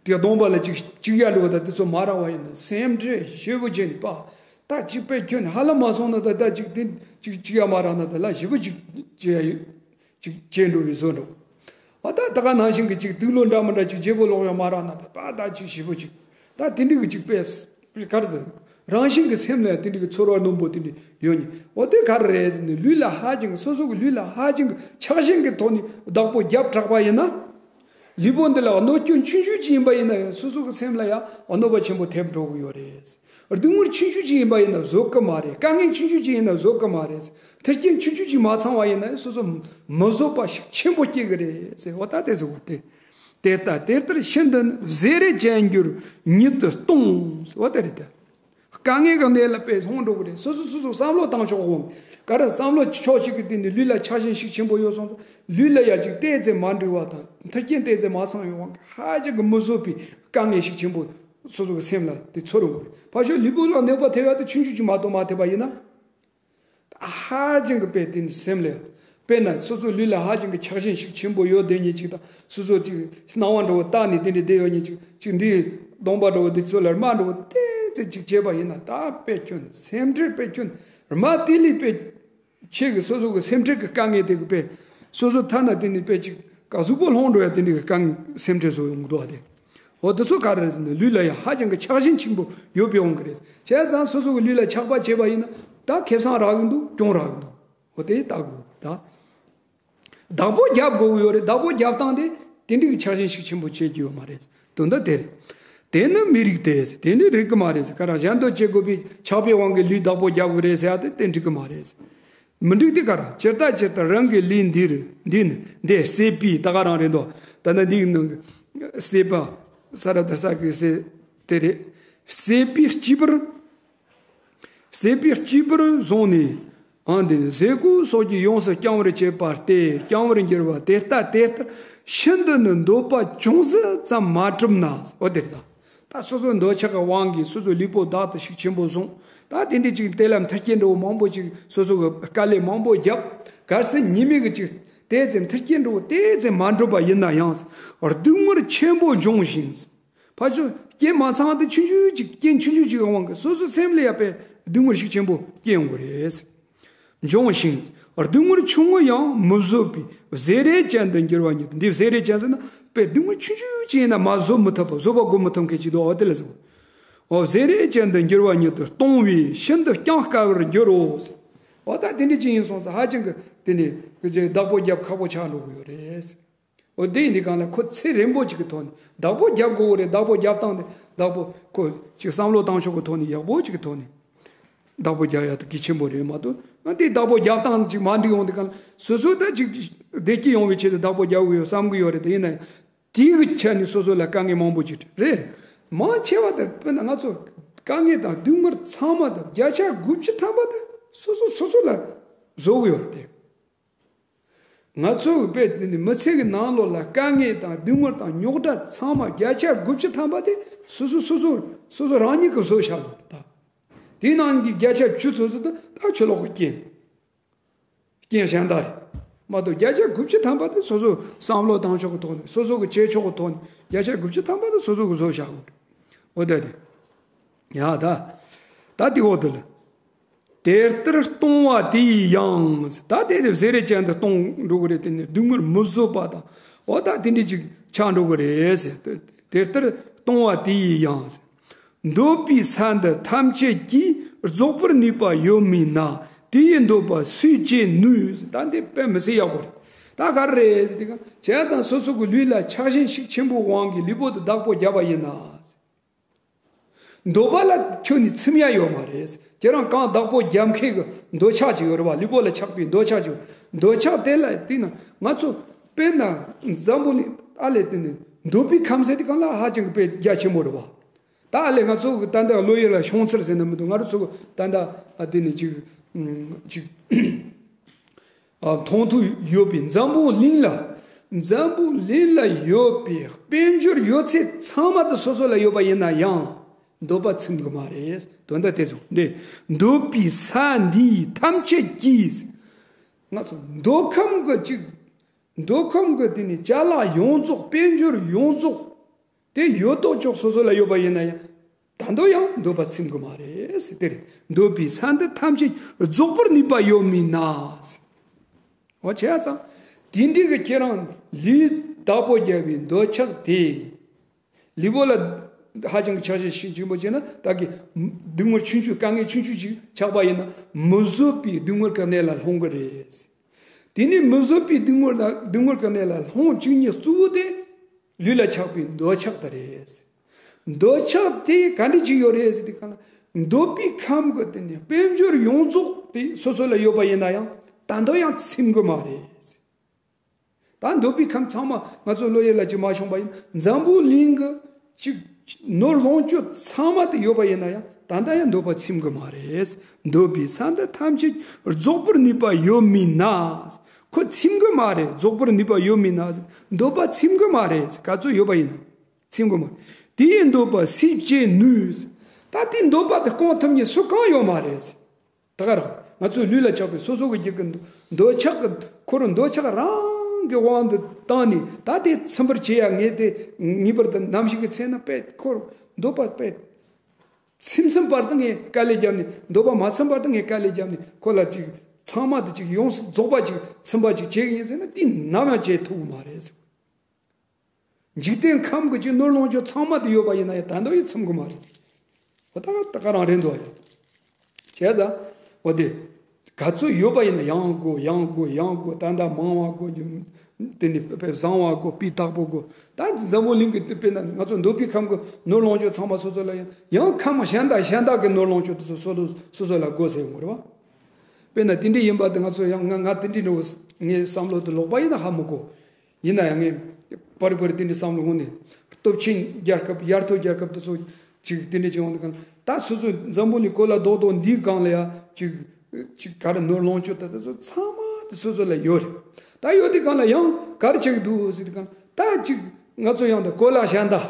དེ་གདོང་པ་ལ་ཅིག་ཅིག་ཡ་འགྲོ་བ་དང་དེ་ཚོ་མ་རག་པ་ཡིན་ན་སེམས་ཁྲལ་ཞེ་པོ་བྱས་ནས་པ། ད་ཅིག་དཔེ་ཁྱོན་ནས་ཧ་ལམ་མ་སོང་ན། ད་ད་ཅིག་དེ་ཅིག་ཅིག་ཡ་མ་རག་ན་ད་ལ་ཞེ་པོ་ཅིག་བྱས་ཡ་ཡོད། ཅིག་བྱས་འགྲོ་བའི་བཟོ་འདྲ། ཨ་ད་ད་ག་ནང་བཞིན་གྱི་ཅིག་དུག་ལོག་འདྲ་མི་འདྲ་ཅིག་བརྗེ་པོ་ལོག་ཡ་མ་རག་ན་ད་པ་ད་ཅིག་ཞེ་པོ་ཅིག་ད་དེ་འདྲ་གི་ཅིག་དཔེ་ག་རེ་ཟེར། རང་བཞིན་གྱི་སེམས་ལ་དེ་འདྲ་གི་ཚོར་བ་རྣོན་པོ་དེ་འདྲ་ཡོད་ནི། འོ་དེ་ག་རེ་རེད་ཟེར་ན། ལུས་ལ་ཧ་ཅང་གི་སོ་སོ་གི་ལུས་ལ་ཧ་ཅང་གི་ཆགས་ཞེན་གྱི་ཐོག་ནས་བདག་པོ་རྒྱབ་དྲགས་པ་ཡིན་ན། ལུས་པོ་འདི་ལ་གནོད་སྐྱོན་ཆུང་ཆུང་ཅིག་ཡིན་པ་ཡིན་ན་ཡང་སོ་སོ་གི་སེམས་ལ་ཡང་གནོད་པ་ཆེན་པོ་ཐེབས་འགྲོ་གི་ཡོད་རེད། སྡུག་བསྔལ་ཆུང་ཆུང་ཅིག་ཡིན་པ་ཡིན་ན་བཟོད་ཀྱི་མ་རེད། དཀའ་ངལ་ཆུང་ཆུང་ཅིག་ཡིན་ན་བཟོད་ཀྱི་མ་རེད། མཐུན་རྐྱེན་ཆུང་ཆུང་ཅིག་མ་ཚང་བ་ཡིན་ན་ཡང་སོ་སོ་མི་བཟོད་པ་ཤུགས་ཆེན་པོ་སྐྱེ་གི་རེད་ཟེར། འོ་ད་དེ་ཟེར་བ་དེ། དེ་ལྟ་དེ་ལྟར་ཤིན་ཏུ་ནི། བཟེ་རེ་ཅན་གྱུར་ཉིད་དུ་སྟོང་ཟེར་བ་དེ་རེད་དེ། དཀའ་ངལ་གྱི་གནས་ལ་དཔེ་ལྷུང་འགྲོ་གི་རེད། སོ་སོ་སོ་སོ་བསམ་བློ་བཏང་ཆོག་གོ། ག་རེ་བསམ་བློ་ཕྱོགས་གཅིག་གི་སྟེང་ནས་ལུས་ལ་ཆགས་ཞེན་ཤུགས་ཆེན་པོ་ཡོད་སོང་ཙང་། ལུས་ལ་ཡ་ཅིག་ཏོག་ཙམ་མ་འགྲིག་པ་དང་མཐུན་རྐྱེན་ཏོག་ཙམ་མ་ཚང་བའི་དབང་གིས་ཧ་ཅང་གི་མི་བཟོད་པའི་དཀའ་ངལ་ཤུགས་ཆེན་པོ་སོ་སོ་གི་སེམས་ལ་དེ་ཚོར་འགྲོ་གི་རེད། ཕར་ཕྱོགས་ལུས་པོ་ལ་གནོད་པ་ཐེབས་ཡ་དེ་ཆུང་ཆུང་ཅིག་མ་གཏོགས་མ་ཐེབས་པ་ཡིན་ན། ཧ་ཅང་གི་དཔེ་དེ་ནི་སེམས་ལ། དཔེར་ན་སོ་སོའི་ལུས་ལ་ཧ་ཅང་གི་ཆགས་ཞེན་ཤུགས་ཆེན་པོ་ཡོད་བསྡད་མཁན་ཅིག་དང་། སོ་སོ་ཅིག་སྣང་བ་འདྲ་བོ་བལྟས་ནས་དེ་འདྲ་བསྡད་ཡོད་མཁན་ཅིག་ཅིག་འདིའི་གདོང་པ་འདྲ་བོ་འདི་ཚོ་ལ་རྨ་འདྲ་བོ་ཏོག་ཙམ་ཅིག་བྱས་པ་ཡིན་ན། ད་དཔེ་ཁྱོན་སེམས་ཁྲལ། དཔེ་ཁྱོན་རྨ་དེ་ལས་དཔེ་ཆེ་གི་སོ་སོ་གི་སེམས་ཁྲལ་གི་དཀའ་ངལ་དེ་གི་དཔེ་སོ་སོ་ཐ་ན་དེ་ནི་དཔེ་ཅིག་ག་གཟུགས་པོ་ལྷུང་འགྲོ་ཡ་དེ་འདྲ་གི་དཀའ་ངལ་སེམས་ཁྲལ་བཟོ་ཡོང་གི་འདུག་བ་དེ། འོ་དེ་ཚོ་ག་རེ་རེད་ཟེར་ན། ལུས་ལ་ཡང་ཧ་ཅང་གི་ཆགས་ཞེན་ཆེན་པོ་ཡོད་པའི་དབང་གིས་རེད། བྱས་ཙང་སོ་སོ་གི་ལུས་ལ་ཆགས་པ་བྱས་པ་ཡིན་ན་ད་ཁེ་བཟང་རག་གི་འདུག་གྱོང་རག་གི་འདུག་འོ་དེ་ལྟ་དགོས་ད། བདག་པོ་རྒྱབ་དགོས་ཀྱི་ཡོད་རེད། བདག་པོ་རྒྱབ་སྟངས་དེ་དེ་འདྲའི་གི་ཆགས་ཞེན་ཤུགས་ཆེན་པོ་བྱེད་རྒྱུ་ཡོད་མ་རེད། དོན་དག་དེ་རེད། དེ་ནི་མི་རིགས་ཏེ། དེ་ནི་རིགས་ཀྱི་མ་རེད། ག་རེ་གཞན་དོན་བྱེད་དགོས་པའི་ཆགས་པའི་དབང་གིས་ལུས་བདག་པོ་རྒྱབ་ཀྱི་རེད་ཟེར་ཡ་དེ་དེ་འགྲིག་གི་མ་རེད། མི་འགྲིག་དེ་ག་རེ། ཇི་ལྟ་ཇི་ལྟར་རང་གི་ལུས་འདིར། འདི་ནི་འདི་སྲེད་པའི། ད་ག་རང་རེད་འདུག་ད་ནི་འདིའི་ནང་གི་སྲེད་པ། ས་ར་བཏགས་སྲ་གི་སྲེད་དེ་རེད། སྲེད་པའི་སྐྱེས་བུར། སྲེད་པའི་སྐྱེས་བུར་བཟུང་ནས། ཨང་། འདི་ཟས་གོས་སོགས་ཀྱིས་ཡོངས་སུ་བསྐྱང་བར་བྱེད་པ་སྟེ། བསྐྱང་བར་འགྱུར་བ་དེ་ལྟ་དེ་ལྟར་ཤིན་ཏུ་ནི་འདོད་པ་ཅུང་ཟད་ཙམ་མ་གྲུབ་ན། འོ་དེ་རེད་ད། ད་སོ་སོའི་འདོད་ཆགས་ཀྱི་དབང་གིས་སོ་སོའི་ལུས་པོ་བདག་ཏུ་ཤུགས་ཆེན་པོ་བཟུང་། ད་དེ་འདྲ་ཅིག་དེ་ལ་མཐུན་རྐྱེན་འདྲ་བོ་མང་པོ་ཅིག་སོ་སོ་གི་དཀའ་ལས་མང་པོ་བརྒྱབ། གལ་སྲིད་ཉེས་མེད་ཀྱི་ཅིག་དེ་ཙམ་མཐུན་རྐྱེན་འདྲ་བོ་དེ་ཙམ་མ་འགྲུབ་པ་ཡིན་ན་ཡང་། སྡུག་བསྔལ་ཆེན་པོ་འབྱུང་ཞིང་། ཕར་ཕྱོགས་རྐྱེན་མ་ཚང་དེ་ཆུང་ཆུང་ཅིག་རྐྱེན་ཆུང་ཆུང་ཅིག་གི་དབང་གིས་སོ་སོའི་སེམས་ལ་ཡ་དཔེ་སྡུག་བསྔལ་ཤུགས་ཆེན་པོ་སྐྱེ་ཡོང་གི་རེད། འབྱུང་ཞིང་། སྡུག་བསྔལ་ཆུང་ངུ་ཡང་མི་བཟོད་པའི་བཟེ་རེ་ཅན་དུ་འགྱུར་བ་ཉིད་དུ། འདི་བཟེ་རེ་ཅན་ཟེར་ན་དཔེ་སྡུག་བསྔལ་ཆུང་ཆུང་ཅིག་ཡིན་ན་མ་བཟོད་མི་ཐུབ་པ། བཟོད་པ་སྒོམ་མི་ཐུབ་མཁན་ཅིག་འདུག་འོ་དེ་ལ་ཟེར། འོ་བཟེ་རེ་ཅན་དུ་འགྱུར་བ་ཉིད་དུ་སྟོང་བས་ཤིན་ཏུ་བསྐྱང་དཀའ་བར་འགྱུར་རོ། འོ་ད་དེ་འདྲ་ཅིག་ཡིན་སོང་ཙང་ཧ་ཅང་གི་དེ་ནི་བདག་པོ་རྒྱབ་ཁག་པོ་ཆགས་འགྲོ་གི་ཡོད་རེད། འོ་དེ་ཡིན་དུས་གང་ལ་ཁོ་ཚེ་རིང་པོ་ཅིག་གི་ཐོག་ནས་བདག་པོ་རྒྱབ་དགོས་རེད། བདག་པོ་རྒྱབ་སྟངས་དེ་བདག་པོ་ཁོ་ཅིག་བསམ་བློ་བཏང་ཕྱོགས་ཀྱི་ཐོག་ནས་ཡག་པོ་ཅིག་གི་ཐོག་ནས་བདག་པོ་རྒྱབ་ཡག་དེ་གལ་ཆེན་པོ་རེད་མ་གཏོགས། ཨ་དེ་བདག་པོ་རྒྱབ་སྟངས་ཅིག་མ་འགྲིག་ཡོང་དུས་གང་ལ་སོ་སོ་ད་ཅིག་བདེ་སྐྱིད་ཡོང་བའི་ཆེད་དུ་བདག་པོ་རྒྱབ་དགོས་ཡོད་བསམ་གི་ཡོད་རེད། དེ་ཡིན་ན་ཡང་དེའི་གི་ཆ་ནས་སོ་སོ་ལ་དཀའ་ངལ་མང་པོ་ཅིག་རེད། མང་ཆེ་བ་དེ་དཔེར་ན་ང་ཚོ་དཀའ་ངལ་དང་སྡུག་བསྔལ་ཚང་མ་དང་བརྒྱ་ཆ་དགུ་བཅུ་ཐམ་པ་དེ་སོ་སོ་སོ་སོ་ལ་བཟོ་གི་ཡོད་རེད་དེ། ང་ཚོ་གི་དཔེ་འདི་ནི་མི་ཚེ་གི་ནང་ལོགས་ལ་དཀའ་ངལ་དང་སྡུག་བསྔལ་དང་རྙོག་དྲ་ཚང་མ་བརྒྱ་ཆ་དགུ་བཅུ་ཐམ་པ་དེ་སོ་སོ་སོ་སོ་སོ་སོ་རང་ཉིད་ཀྱིས་བཟོས་བཞག་ཡོད་རེད་ད། དེའི་ནང་གི་བརྒྱ་ཆ་བཅུ་ཙམ་ཙམ་དེ་ད་ཕྱི་ལོགས་ཀྱི་རྐྱེན། རྐྱེན་གཞན་དག་རེད་མ་གཏོགས། བརྒྱ་ཆ་དགུ་བཅུ་ཐམ་པ་དེ་སོ་སོ་བསམ་བློ་བཏང་ཕྱོགས་ཀྱི་ཐོག་ནས། སོ་སོ་གི་བྱེད་ཕྱོགས་ཀྱི་ཐོག་ནས་བརྒྱ་ཆ་དགུ་བཅུ་ཐམ་པ་དེ་སོ་སོ་གིས་བཟོས་བཞག་ཡོད་རེད། འོ་ད་དེ། ཡ་ད། ད་དེ་འོ་དེ་ལ། དེ་ལྟར་གཏོང་བ་དེ་ཡིས་ཡང་། ད་དེ་ནི་བཟེ་རེ་ཅན་དུ་གཏོང་འགྲོ་གི་རེད། དེ་ནི་སྡུག་བསྔལ་མི་བཟོད་པ་དང་། འོ་ད་དེ་འདྲ་ཅིག་ཆགས་འགྲོ་གི་རེད་ཟེར། དེ་ལྟར་གཏོང་བ་དེ་ཡིས་ཡང་། འདོད་པའི་ས་འདི་ཐམས་ཅད་ཀྱིས། རྫོགས་པར་ནུས་པ་ཡོད་མིན་ན། དེ་ཡི་འདོད་པ་སུས་བྱེད་ནུས། ད་འདི་དཔེ་མི་སྲིད་ཡག་པོ་རེད། ད་ག་རེ་རེད་ཟེར་དུས་གང་། བྱས་ཙང་སོ་སོ་གི་ལུས་ལ་ཆགས་ཞེན་ཤུགས་ཆེན་པོའི་དབང་གིས་ལུས་པོ་དེ་བདག་པོ་བརྒྱབ་པ་ཡིན་ན། འདོད་པ་ལ་ཁྱོན་ནས་ཚིམ་ཡ་ཡོད་མ་རེད། ཁྱེད་རང་གང་བདག་པོ་རྒྱབ་མཁན་གྱི་འདོད་ཆགས་ཅིག་ཡོད་རེད་བ། ལུས་པོ་ལ་ཆགས་པའི་འདོད་ཆགས་ཅིག་འདོད་ཆགས་དེ་ལ་བལྟས་ན་ང་ཚོ་དཔེར་ན་འཛམ་བུ་གླིང་ཨ་ལས་བལྟས་ནས་འདོད་པའི་ཁམས་ཟེར་དུས་གང་ལ་ཧ་ཅང་གི་དཔེ་རྒྱ་ཆེན་པོ་རེད་བ། ད་ཨ་ལས་ང་ཚོ་གི་ད་ལྟ་བློ་ཡུལ་ལ་ཤོང་ཚུལ་ཟེར་ན་མི་འདུག་ང་རང་ཚོ་གི་ད་ལྟ་ཨ་དེ་ནས་ཅིག་ཅིག་མཐོང་ཐོས་ཡོད་པའི་འཛམ་བུ་གླིང་ལ། འཛམ་བུ་གླིང་ལ་ཡོད་པའི་དཔལ་འབྱོར་ཡོད་ཚད་ཚང་མ་དེ་སོ་སོ་ལ་ཡོད་པ་ཡིན་ན་ཡང་འདོད་པ་ཚིམ་གི་མ་རེད། དོན་དག་དེ་ཚོ་འདི་འདོད་པའི་ས་འདི་ཐམས་ཅད་ཀྱིས། ང་ཚོ་འདོད་ཁམས་ཀྱི་ཅིག་འདོད་ཁམས་ཀྱི་དེ་ནི་ཅ་ལག་ཡོངས་རྫོགས་དཔལ་འབྱོར་ཡོངས་རྫོགས། དེ་ཡོད་དོ་ཅོག་སོ་སོ་ལ་ཡོད་པ་ཡིན་ན་ཡང་ད་དུང་ཡང་འདོད་པ་ཚིམ་གི་མ་རེད་ཟེར་དེ་རེད། འདོད་པའི་ས་འདི་ཐམས་ཅད་རྫོགས་པར་ནུས་པ་ཡོད་མིན་ན། འོ་བྱས་ཙང་དེ་འདྲའི་གི་ཁྱེད་རང་ལུས་བདག་པོ་རྒྱབ་པའི་འདོད་ཆགས་དེ། ལུས་པོ་ལ་ཧ་ཅང་གི་ཆགས་ཞེན་ཤུགས་ཆེན་པོ་བྱས་ན་ད་གི་སྡུག་བསྔལ་ཆུང་ཆུང་དཀའ་ངལ་ཆུང་ཆུང་ཞིག་ཆགས་པ་ཡིན་ན་མི་བཟོད་པའི་སྡུག་བསྔལ་གི་གནས་ལ་ལྷུང་གི་རེད། དེ་ནས་མི་བཟོད་པའི་སྡུག་བསྔལ་དང་སྡུག་བསྔལ་གི་གནས་ལ་ལྷུང་བཅུག་ནས་གཙོ་བོ་དེ། ལུས་ལ་ཆགས་པའི་འདོད་ཆགས་དེ་རེད། འདོད་ཆགས་དེ་ག་འདྲ་ཅིག་ཡོད་རེད་ཟེར་དུས་གང་ལ། འདོད་པའི་ཁམས་ཀྱི་དེ་ནི་དཔལ་འབྱོར་ཡོངས་རྫོགས་དེ་སོ་སོ་ལ་ཡོད་པ་ཡིན་ན་ཡང་ད་དུང་ཡང་ཚིམ་གི་མ་རེད། ད་འདོད་པའི་ཁམས་ཚང་མ་ང་ཚོ་བློ་ཡུལ་ལ་ཅིག་མ་ཤོང་པ་ཡིན། འཛམ་བུ་གླིང་གི་ཅིག་ནོར་ལོངས་སྤྱོད་ཚང་མ་དེ་ཡོད་པ་ཡིན་ན་ཡང་ད་ལྟ་ཡང་འདོད་པ་ཚིམ་གི་མ་རེད། འདོད་པའི་ས་འདི་ཐམས་ཅད་རྫོགས་པར་ནུས་པ་ཡོད་མིན་ན། ཁོ་ཚིམ་གི་མ་རེད། རྫོགས་པར་ནུས་པ་ཡོད་མིན་ན། འདོད་པ་ཚིམ་གི་མ་རེད། ག་ཚོད་ཡོད་པ་ཡིན་ན་ཚིམ་གི་མ་རེད། དེ་ཡི་འདོད་པ་སུས་བྱེད་ནུས། ད་དེ་འདོད་པ་དེ་སྐོང་ཐུབ་མཁན་སུ་གང་ཡོད་མ་རེད། ད་ག་རང་ང་ཚོའི་ལུས་ལ་ཆགས་པའི་སོ་སོ་གི་རྒྱུད་ཀྱི་འདོད་ཆགས་ཀྱི་འཁོར། འདོད་ཆགས་རང་གི་དབང་དུ་བཏང་ནས་ད་དེ་ཚིམ་པར་བྱེད་ཡ་ངས་དེ་ངེས་པར་དུ་ནམ་ཞིག་གི་ཚེ་ན་དཔེ་འཁོར་འདོད་པ་དཔེ་ཚིམ་ཚིམ་བར་དུ་ངས་དཀའ་ལས་བརྒྱབ་ནས། འདོད་པ་མ་ཚིམ་བར་དུ་ངས་དཀའ་ལས་བརྒྱབ་ནས་ཁོ་ལ་ཅིག་ཚང་མ་དེ་ཅིག་ཡོངས་སུ་རྫོགས་པ་ཅིག་ཚིམ་པ་ཅིག་བྱེད་ཀྱི་ཡིན་ཟེར་ན་དེ་ནམ་ཡང་བྱེད་ཐུབ་ཀྱི་མ་རེད། འཇིག་རྟེན་ཁམས་ཀྱི་ཅིག་ནོར་ལོངས་སྤྱོད་ཚང་མ་དེ་ཡོད་པ་ཡིན་ན་ཡང་ད་དུང་ཡང་ཚིམ་གི་མ་རེད། འོ་ད་ག་ད་ག་རང་རེད་འདུག་ཡ། བྱས་ཙང་འོ་དེ་ག་ཚོད་ཡོད་པ་ཡིན་ན་ཡང་དགོས། ཡང་དགོས། ཡང་དགོས། ད་ད་མང་བ་དགོས། དེ་ནི་དཔེ་བཟང་བ་དགོས། སྤུས་དག་པོ་དགོས། ད་འཛམ་བུ་གླིང་གི་དཔེར་ན་ང་ཚོ་འདོད་པའི་ཁམས་ཀྱི་ནོར་ལོངས་སྤྱོད་ཚང་མ་སོ་སོ་ལ་ཡང་ཡང་ཁམས་གཞན་དག་གཞན་དག་གི་ནོར་ལོངས་སྤྱོད་དེ་ཚོ་སོ་སོ་སོ་སོ་ལ་དགོས་ཟེར་ཡོང་གི་རེད་བ། དཔེར་ན་དེ་འདྲ་ཡིན་པ་དེ་ང་ཚོ་ཡང་ང་ང་དེ་འདྲ་འགྲོ་ངའི་བསམ་བློ་དེ་ལོག་པ་ཡིན་ན་ཧ་མི་གོ། ཡིན་ན་ཡང་ངས་པར་པར་དེ་འདྲའི་བསམ་བློ་ངོ་ནས་སྟོབས་ཆེན་རྒྱལ་ཁབ་ཡར་ཐོན་རྒྱལ་ཁབ་དེ་ཚོ་ཅིག་དེ་འདྲ་ཅིག་ཡོང་དུས་གང་ད་སོ་སོའི་འཛམ་བུ་གླིང་གོ་ལ་རྡོག་རྡོག་འདིའི་སྒང་ལ་ཡ་ཅིག་ཅིག་ག་རེ་ནོར་ལོངས་སྤྱོད་དེ་དེ་ཚོ་ཚང་མ་དེ་སོ་སོ་ལ་ཡོད་རེད། ད་ཡོད་དུས་གང་ལ་ཡང་ག་རེ་བྱེད་ཀྱི་འདུག་ཟེར་དུས་གང་ད་ཅིག་ང་ཚོ་ཡང་ད་གོ་ལ་གཞན་དག་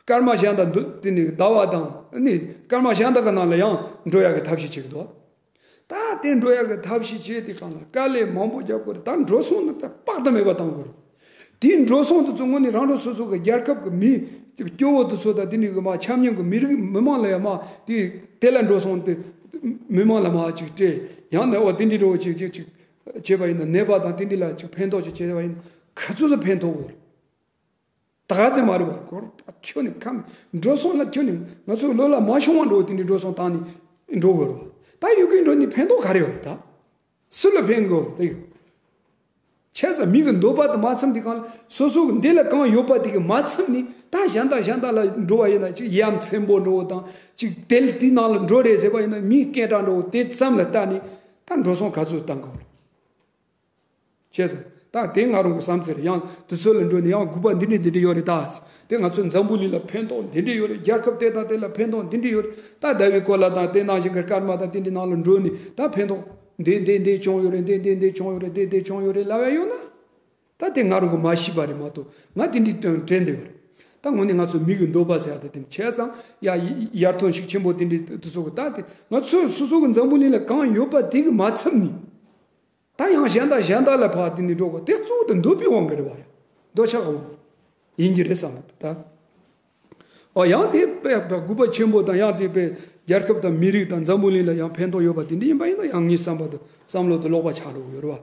སྐར་མ་གཞན་དག་འདུག་དེ་ནི་ཟླ་བ་དང་ནི་སྐར་མ་གཞན་དག་གི་ནང་ལ་ཡང་འགྲོ་ཡག་གི་ཐབས་ཤེས་བྱེད་ཀྱི་འདུག་ད་དེ་འགྲོ་ཡག་གི་ཐབས་ཤེས་བྱས་དེ་གང་ལ་དཀའ་ལས་མང་པོ་རྒྱབ་དགོས་རེད། ད་འགྲོ་སོང་ནི་ད་དཔག་ཏུ་མེད་པ་བཏང་དགོས་རེད། དེའི་འགྲོ་སོང་དེ་ཚོ་དངོས་ནས་རང་རང་སོ་སོ་གི་རྒྱལ་ཁབ་ཀྱི་མི་སྐྱོ་བོ་དེ་ཚོ་དང་དེ་ནི་གི་མ་ཆ་སྙོམས་ཀྱི་མི་རིགས་མི་མང་ལ་ཡང་མ་དེ་དེ་ལ་འགྲོ་སོང་དེ་མི་མང་ལ་མ་ཅིག་སྤྲད། ཡང་ན་འོ་དེ་འདྲི་འགྲོ་ཅིག་ཅིག་ཅིག་བྱས་པ་ཡིན་ན་ནད་པ་དང་དེ་འདྲི་ལ་ཅིག་ཕན་ཐོགས་ཅིག་བྱས་པ་ཡིན་ན་ག་ཚོད་ཚོད་ཕན་ཐོགས་དགོས་རེད། ད་ག་ཚོད་མ་རེད་བ། ཁྱོད་ནི་ཁམས་འགྲོ་སོང་ལ་ཁྱོད་ནི་ང་ཚོའི་བློ་ལ་མ་ཤོང་བ་འགྲོ་དེ་འདྲི་འགྲོ་སོང་བཏང་ནས་འགྲོ་དགོས་རེད་བ། ད་ཡོད་ཀྱི་འགྲོ་ནི་ཕན་ཐོགས་ག་རེ་ཡོད་རེད་ད། སུ་ལ་ཕན་དགོས་རེད་ད་ཡོད། བྱས་ཙང་མིག་གི་འདོད་པ་དེ་མ་ཚིམ་དུས་གང་ལ་སོ་སོ་གི་འདི་ལ་གང་ཡོད་པ་དེ་གི་མ་ཚིམ་ནས་ད་གཞན་དང་གཞན་དག་ལ་འགྲོ་བ་ཡིན་ན། ཅིག་ཡ་མཚན་པོ་འགྲོ་བ་དང་། ཅིག་དེ་དེའི་ནང་ལ་འགྲོ་རེད་ཟེར་བ་ཡིན་ན་མིག་སྐད་གྲགས་འགྲོ་བ་དེ་ཙམ་ལ་ལྟ་ནས་ད་འགྲོ་སོང་ག་ཚོད་བཏང་དགོས་རེད། བྱས་ཙང་ད་དེ་ང་རང་གི་བསམ་ཚུལ་རེད། ཡང་དུས་ཚོད་ལ་འགྲོ་ནས་ཡང་དགོས་པ་འདི་འདྲ་འདི་འདྲ་ཡོད་རེད། ད་དེ་ང་ཚོ་འཛམ་བུ་གླིང་ལ་ཕན་ཐོགས་འདི་འདྲ་ཡོད་རེད། རྒྱལ་ཁབ་དེ་དང་དེ་ལ་ཕན་ཐོགས་འདི་འདྲ་ཡོད་རེད། ད་ཟླ་བའི་སྐོར་ལ་དང་དེ་ནང་བཞིན་གྱི་སྐར་མ་དང་དེ་འདྲའི་ནང་ལ་འགྲོ་ནས་ད་ཕན་ཐོགས་འདི་འདི་འདི་བྱུང་ཡོད་རེད། འདི་འདི་འདི་བྱུང་ཡོད་རེད། འདི་འདི་བྱུང་ཡོད་རེད་ལབ་ཡ་ཡོད་ན། ད་དེ་ང་རང་གི་མ་ཤེས་པ་རེད་མ་གཏོགས། ང་དེ་འདྲའི་དྲན་དྲན་བསྡད་ཡོད་རེད། ད་དངོས་གནས་ང་ཚོ་མིག་གི་འདོད་པ་ཟེར་ཡ་དེ་དེ་འདྲ་བྱས་ཙང་ཡ་ཡར་ཐོན་ཤུགས་ཆེན་པོ་དེ་འདྲའི་དུས་ཚོད་གི་ད་དེ་ང་ཚོས་སོ་སོ་གི་འཛམ་བུ་གླིང་ལ་གང་ཡོད་པ་དེ་གི་མ་ཚིམ་ནས། ད་ཡང་གཞན་དང་གཞན་དག་ལ་ཕར་དེ་ནས་འགྲོ་དགོས། དེ་གཙོ་བོ་དེ་འདོད་པའི་དབང་གིས་རེད་བ། ཡ་འདོད་ཆགས་ཀྱི་དབང་ཡིན་གྱི་རེད་བསམ་གི་འདུག་ད། ཨོ་ཡང་དེ་དཔེ་དགོས་པ་ཆེན་པོ་དང་། ཡང་དེ་དཔེ་རྒྱལ་ཁབ་དང་མི་རིགས་དང་འཛམ་བུ་གླིང་ལ་ཡང་ཕན་ཐོགས་ཡོད་པ་དེ་འདྲ་ཡིན་པ་ཡིན་ན་ཡང་ངའི་བསམ་པ་དང་བསམ་བློ་དེ་ལོག་པ་ཆགས་འགྲོ་གི་ཡོད་རེད་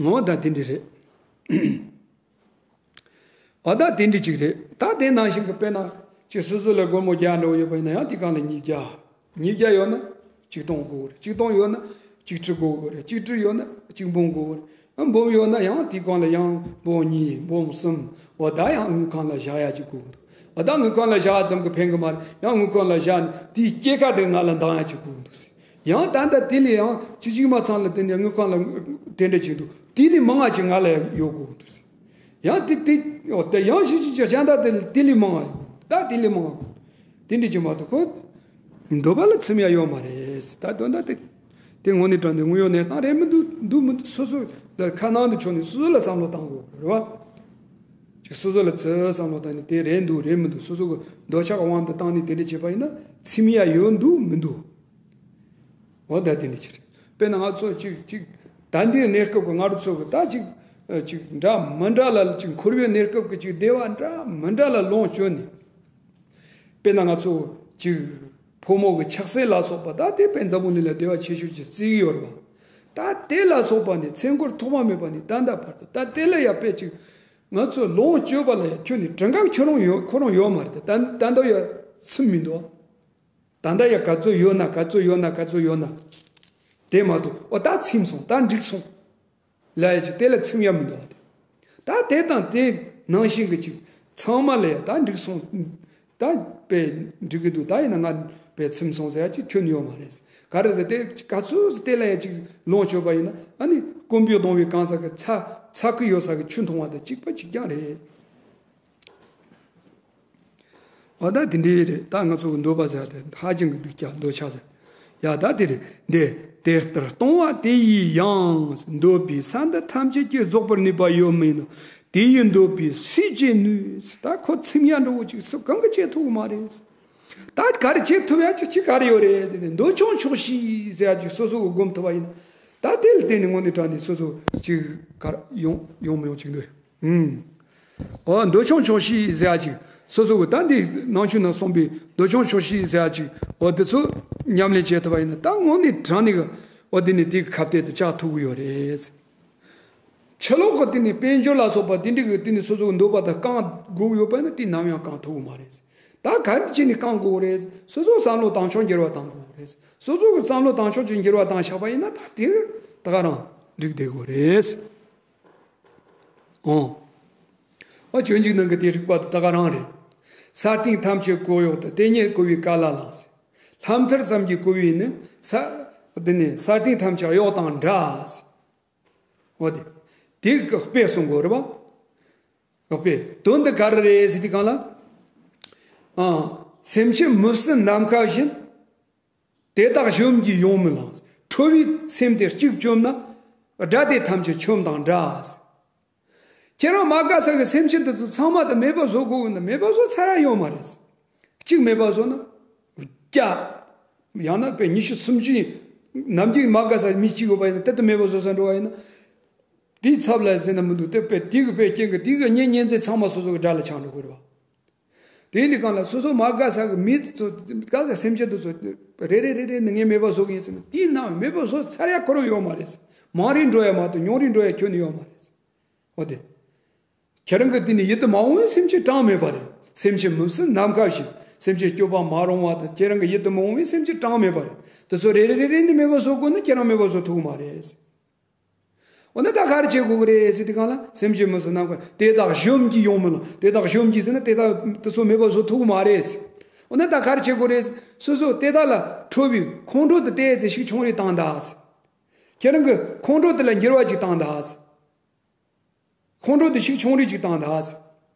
བ། འོ་ད་དེ་འདྲ་རེད། ཨ་ད་དེ་འདྲ་ཅིག་རེད། ད་དེ་ནང་བཞིན་གྱི་དཔེར་ན་ཅིག་སོ་སོ་ལ་སྒོར་མོ་བརྒྱ་འདྲ་བོ་ཡོད་པ་ཡིན་ན་ཡང་དེ་གང་ལ་ཉིས་བརྒྱ། ཉིས་བརྒྱ་ཡོད་ན་ཆིག་སྟོང་དགོས་རེད། ཆིག་སྟོང་ཡོད་ན་ཆིག་ཁྲི་དགོས་རེད། ཆིག་ཁྲི་ཡོད་ན་ཆིག་འབུམ་དགོས་རེད། ཨ་འབུམ་ཡོད་ན་ཡང་དེ་གང་ལ་ཡང་འབུམ་གཉིས་འབུམ་གསུམ། འོ་ད་ཡང་དངུལ་ཁང་ལ་བཞག་ཡ་ཅིག་དགོས་འདུག་འོ་ད་དངུལ་ཁང་ལ་བཞག་ཙམ་གྱིས་ཕན་གི་མ་རེད། ཡང་དངུལ་ཁང་ལ་བཞག་ནས་དེའི་སྐྱེད་ཀ་དེ་ང་ལ་འདང་ཡ་ཅིག་དགོས་འདུག་ཡང་ད་ལྟ་དེ་ལས་ཡང་ཅིག་ཅིག་མ་ཚང་ལ་དེ་ནས་དངུལ་ཁང་ལ་དེ་འདྲ་ཅིག་འདུག་དེ་ལས་མང་ང་ཅིག་ང་ལ་ཡོད་དགོས་འདུག་ཡང་དེ་དེ་ཡང་ཞིག་ཅིག་གཞན་དག་དེ་ལས་དེ་ལས་མང་ང་ཡོད་དགོས། ད་དེ་ལས་མང་ང་དགོས། དེ་འདྲ་ཅིག་མ་གཏོགས་ཁོ་འདོད་པ་ལ་ཚིམ་ཡ་ཡོད་མ་རེད། ད་དོན་དག་དེ་དེ་དངོས་གནས་དྲང་གནས་དངོས་ཡོད་གནས་སྟངས་རེད་མི་འདུག་འདུག་མི་འདུག་སོ་སོ་ལ་ཁ་ནང་དུ་ཕྱོགས་ནས་སོ་སོ་ལ་བསམ་བློ་བཏང་དགོས་རེད་བ། ཅིག་སོ་སོ་ལ་ཚུར་བསམ་བློ་བཏང་ནས་དེ་རེད་འདུག་རེད་མི་འདུག་སོ་སོ་གི་འདོད་ཆགས་དབང་དུ་བཏང་ནས་དེ་འདྲ་བྱས་པ་ཡིན་ན་ཚིམ་ཡ་ཡོད་འདུག་མི་འདུག་འོ་ད་དེ་འདྲ་ཅིག་རེད། དཔེར་ན་ང་ཚོ་ཅིག་ཅིག་ད་ལྟའི་གནས་སྐབས་ཀྱི་ང་རང་ཚོ་གི་ད་ཅིག་ཅིག་འདྲ་མི་འདྲ་ལ་ཅིག་འཁོར་བའི་གནས་སྐབས་ཀྱི་ཅིག་བདེ་བ་འདྲ་མི་འདྲ་ལ་ལོངས་སྤྱོད་ནས། དཔེར་ན་ང་ཚོ་ཅིག་ཕོ་མོ་གི་ཆགས་སྲེད་ལ་སོགས་པ་ད་དེ་དཔེ་འཛམ་བུ་གླིང་ལ་བདེ་བ་ཆེ་ཤོས་ཅིག་བརྩི་གི་ཡོད་རེད་བ། ད་དེ་ལ་སོགས་པ་ནི་ཚེ་འཁོར་ཐོག་མ་མེད་པ་ནས་ད་ལྟ་བར་དུ་ད་དེ་ལ་ཡ་དཔེ་ཅིག་ང་ཚོ་ལོངས་སྤྱོད་པ་ལ་ཡ་ཁྱོན་ནས་དྲན་སྐབས་ཁྱོད་རང་ཡོད་ཁོ་རང་ཡོད་མ་རེད། ད་ད་ལྟ་ཡ་ཚིམ་མི་འདུག་ད་ལྟ་ཡ་ག་ཚོད་ཡོད་ན་ག་ཚོད་ཡོད་ན་ག་ཚོད་ཡོད་ན། དེ་མ་གཏོགས་ཨོ་ད་ཚིམ་སོང་ད་འགྲིག་སོང་ལབ་ཡ་ཅིག་དེ་ལ་ཚིམ་ཡ་མི་འདུག་ཨ། དེ་ད་དེ་དང་དེ་ནང་བཞིན་གྱི་ཅིག་ཚང་མ་ལ་ཡ་ད་འགྲིག་སོང་། ད་དཔེ་འགྲིག་གི་འདུག་ད་ཡིན་ན་ང་དཔེ་ཚིམ་སོང་ཟེར་ཡ་ཅིག་ཁྱོན་ཡོད་མ་རེད། ག་རེ་ཟེར་དེ་ག་ཚོད་དེ་ལ་ཡ་ཅིག་ལོངས་སྤྱོད་པ་ཡིན་ན་ཨ་ནི་སྐོམ་པས་གདུང་བའི་གང་ཟག་གི་ཚ་ཚ་གི་ཡོད་ས་གི་ཆུ་འཐུང་བ་དང་གཅིག་པ་གཅིག་རྐྱང་རེད། འོ་ད་དེ་འདྲའི་རེད། ད་ང་ཚོ་གི་འདོད་པ་ཟེར་ཡ་དེ་ཧ་ཅང་གི་སྡུག་ཅག་འདོད་ཆགས་ཟེར་ཡ་ད་དེ་རེད། འདི་དེ་ལྟར་སྟོང་བ་དེ་ཡིས་ཡང་། འདོད་པའི་ས་འདི་ཐམས་ཅད་ཀྱིས། རྫོགས་པར་ནུས་པ་ཡོད་མིན་ནོ། དེ་ཡི་འདོད་པའི་སུས་བྱེད་ནུས། ད་ཁོ་ཚིམ་ཡ་འགྲོ་བོ་ཅིག་སུ་གང་གིས་བྱེད་ཐུབ་ཀྱི་མ་རེད། ད་ག་རེ་བྱེད་ཐུབ་ཡ་ཅིག་ཅིག་ག་རེ་ཡོད་རེད་ཟེར་ནས་འདོད་ཆུང་ཆོག་ཤེས་ཟེར་ཡ་ཅིག་སོ་སོ་གི་སྒོམ་ཐུབ་པ་ཡིན་ན། ད་དེ་ལ་བརྟེན་ནས་དངོས་གནས་དྲང་གནས་སོ་སོ་ཅིག་ག་རེ་ཡོང་ཡོང་མི་ཡོང་ཅིག་འདོད། ཨུམ། འོ་འདོད་ཆུང་ཆོག་ཤེས་ཟེར་ཡ་ཅིག་སོ་སོ་གི་ད་འདི་ནང་ཆོས་ནང་གསུངས་པའི་འདོད་ཆུང་ཆོག་ཤེས་ཟེར་ཡ་ཅིག་འོ་དེ་ཚོ་ཉམས་ལེན་བྱེད་ཐུབ་པ་ཡིན་ན་ད་དངོས་གནས་དྲང་གནས་གི་འོ་དེ་ནི་དེ་གི་ཁ་གཏད་དུ་བཅག་ཐུབ་ཀྱི་ཡོད་རེད། ཕྱི་ལོགས་གི་དེ་ནི་དཔལ་འབྱོར་ལ་སོགས་པ་དེ་འདྲ་གི་དེ་ནི་སོ་སོ་གི་འདོད་པ་དང་བསྐང་དགོས་ཡོད་པ་ཡིན་ན་དེ་ནམ་ཡང་བསྐང་ཐུབ་ཀྱི་མ་རེད། ད་ག་འདྲ་བྱས་ནས་བསྐང་དགོས་རེད། སོ་སོ་བསམ་བློ་བཏང་ཕྱོགས་འགྱུར་བ་བཏང་དགོས་རེད། སོ་སོ་གི་བསམ་བློ་བཏང་ཕྱོགས་ཅིག་འགྱུར་བ་བཏང་བཞག་པ་ཡིན་ན་ད་དེ་ད་ག་རང་འགྲིག་བསྡད་དགོས་རེད། ཨོ། ཨ་སྤྱོད་འཇུག་ནང་གི་དེ་རིགས་པ་དེ་ད་ག་རང་རེད། ས་སྟེང་ཐམས་ཅད་གོ་གཡོག་ཏུ། དེ་ཉིད་གོ་བས་ག་ལ་ལངས་ཟེར། ལྷ་མཐར་ཙམ་གྱིས་གོ་བས་ནི་ས་འདི་ནི་ས་སྟེང་ཐམས་ཅད་གཡོག་དང་འདྲ་ཟེར། འོ་དེ། དེ་གི་དཔེ་གསུང་དགོས་རེད་པ། དཔེ་དོན་དེ་ག་རེ་རེད་ཟེར་དུས་གང་ལ། ཨ། སེམས་ཅན་མི་བསྲུན་ནམ་མཁའ་བཞིན། དེ་དག་གཞོམ་གྱིས་ཡོང་མི་ལང་། ཁྲོ་བའི་སེམས་དེ་གཅིག་བཅོམ་ན། དགྲ་དེ་ཐམས་ཅད་ཆོམས་དང་འདྲ། ཁྱེད་རང་མ་དགའ་ས་གི་སེམས་ཅན་དེ་ཚོ་ཚང་མ་དེ་མེད་པ་བཟོ་དགོས་ཀྱི་ན་མེད་པ་བཟོ་ཚར་ཡ་ཡོད་མ་རེད། གཅིག་མེད་པ་བཟོ་ན། བརྒྱ། ཡང་ན་དཔེ་ཉི་ཤུ་སུམ་ཅུ་ཡིན། ནམ་རྒྱུན་མ་དགའ་ས་མི་གཅིག་ཡོད་པ་ཡིན་ན་དེ་དེ་མེད་པ་བཟོ་ས་འགྲོ་བ་ཡིན་ན། དེའི་ཚབ་ལ་ཟེར་ན་མི་འདུག་དེ་དཔེ་དེ་གི་དཔེ་རྐྱེན་གི་དེ་གི་གཉེན་གཉེན་ཚན་ཚང་མ་སོ་སོ་གི་དགྲ་ལ་ཆགས་འགྲོ་དགོས་རེད་བ། དེ་ཡིན་དུས་གང་ལ་སོ་སོ་མ་དགའ་ས་གི་མི་དེ་ཚོ་དགའ་ས་སེམས་ཅན་དེ་ཚོ་རེ་རེ་རེ་རེ་ནི་ངས་མེད་པ་བཟོ་གི་ཡིན་ཟེར་ན་དེའི་ནང་མེད་པ་བཟོ་ཚར་ཡ་ཁོ་རང་ཡོད་མ་རེད། མང་རིགས་འགྲོ་ཡ་མ་གཏོགས་ཉུང་རིགས་འགྲོ་ཡ་ཁྱོན་ནས་ཡོད་མ་རེད། འོ་དེ། ཁྱེད་རང་གི་དེ་ནི་ཡིད་དུ་མ་འོང་བའི་སེམས་ཅན་གྲངས་མེད་པ་རེད། སེམས་ཅན་མི་བསྲུན་ནམ་མཁའ་བཞིན། སེམས་ཅན་སྐྱོབ་པ་མ་རུང་བ་དང་ཁྱེད་རང་གི་ཡིད་དུ་མི་འོང་བའི་སེམས་ཅན་གྲངས་མེད་པ་རེད། དེ་ཚོ་རེ་རེ་རེ་རེ་ནི་མེད་པ་བཟོ་དགོས་ན་ཁྱེད་རང་མེད་པ་བཟོ་ཐུབ་ཀྱི་མ་རེད། འོ་ན་ད་ག་རེ་བྱེད་དགོས་ཀྱི་རེད་ཟེར་དུས་སྒང་ལ། སེམས་ཅན་མི་སུ་ནམ་མཁའ་དེ་དག་གཞོམ་གྱིས་ཡོང་མི་ལ། དེ་དག་གཞོམ་གྱིས་ཟེར་ན་དེ་དག་དེ་ཚོ་མེད་པ་བཟོ་ཐུབ་ཀྱི་མ་རེད། འོ་ན་ད་ག་རེ་བྱེད་དགོས་རེད། སོ་སོ་དེ་དག་ལ་ཁྲོ་བའི་ཁོང་ཁྲོ་དེ་བལྟས་ཚེ་ཤུགས་ཆུང་རེ་བཏང་ད། ཁྱེད་རང་གི་ཁོང་ཁྲོ་དེ་ལ་འགྱུར་བ་ཅིག་བཏང་ད། ཁོང་ཁྲོ་དེ་ཤུགས་ཆུང་རེ་ཅིག་བཏང་ད།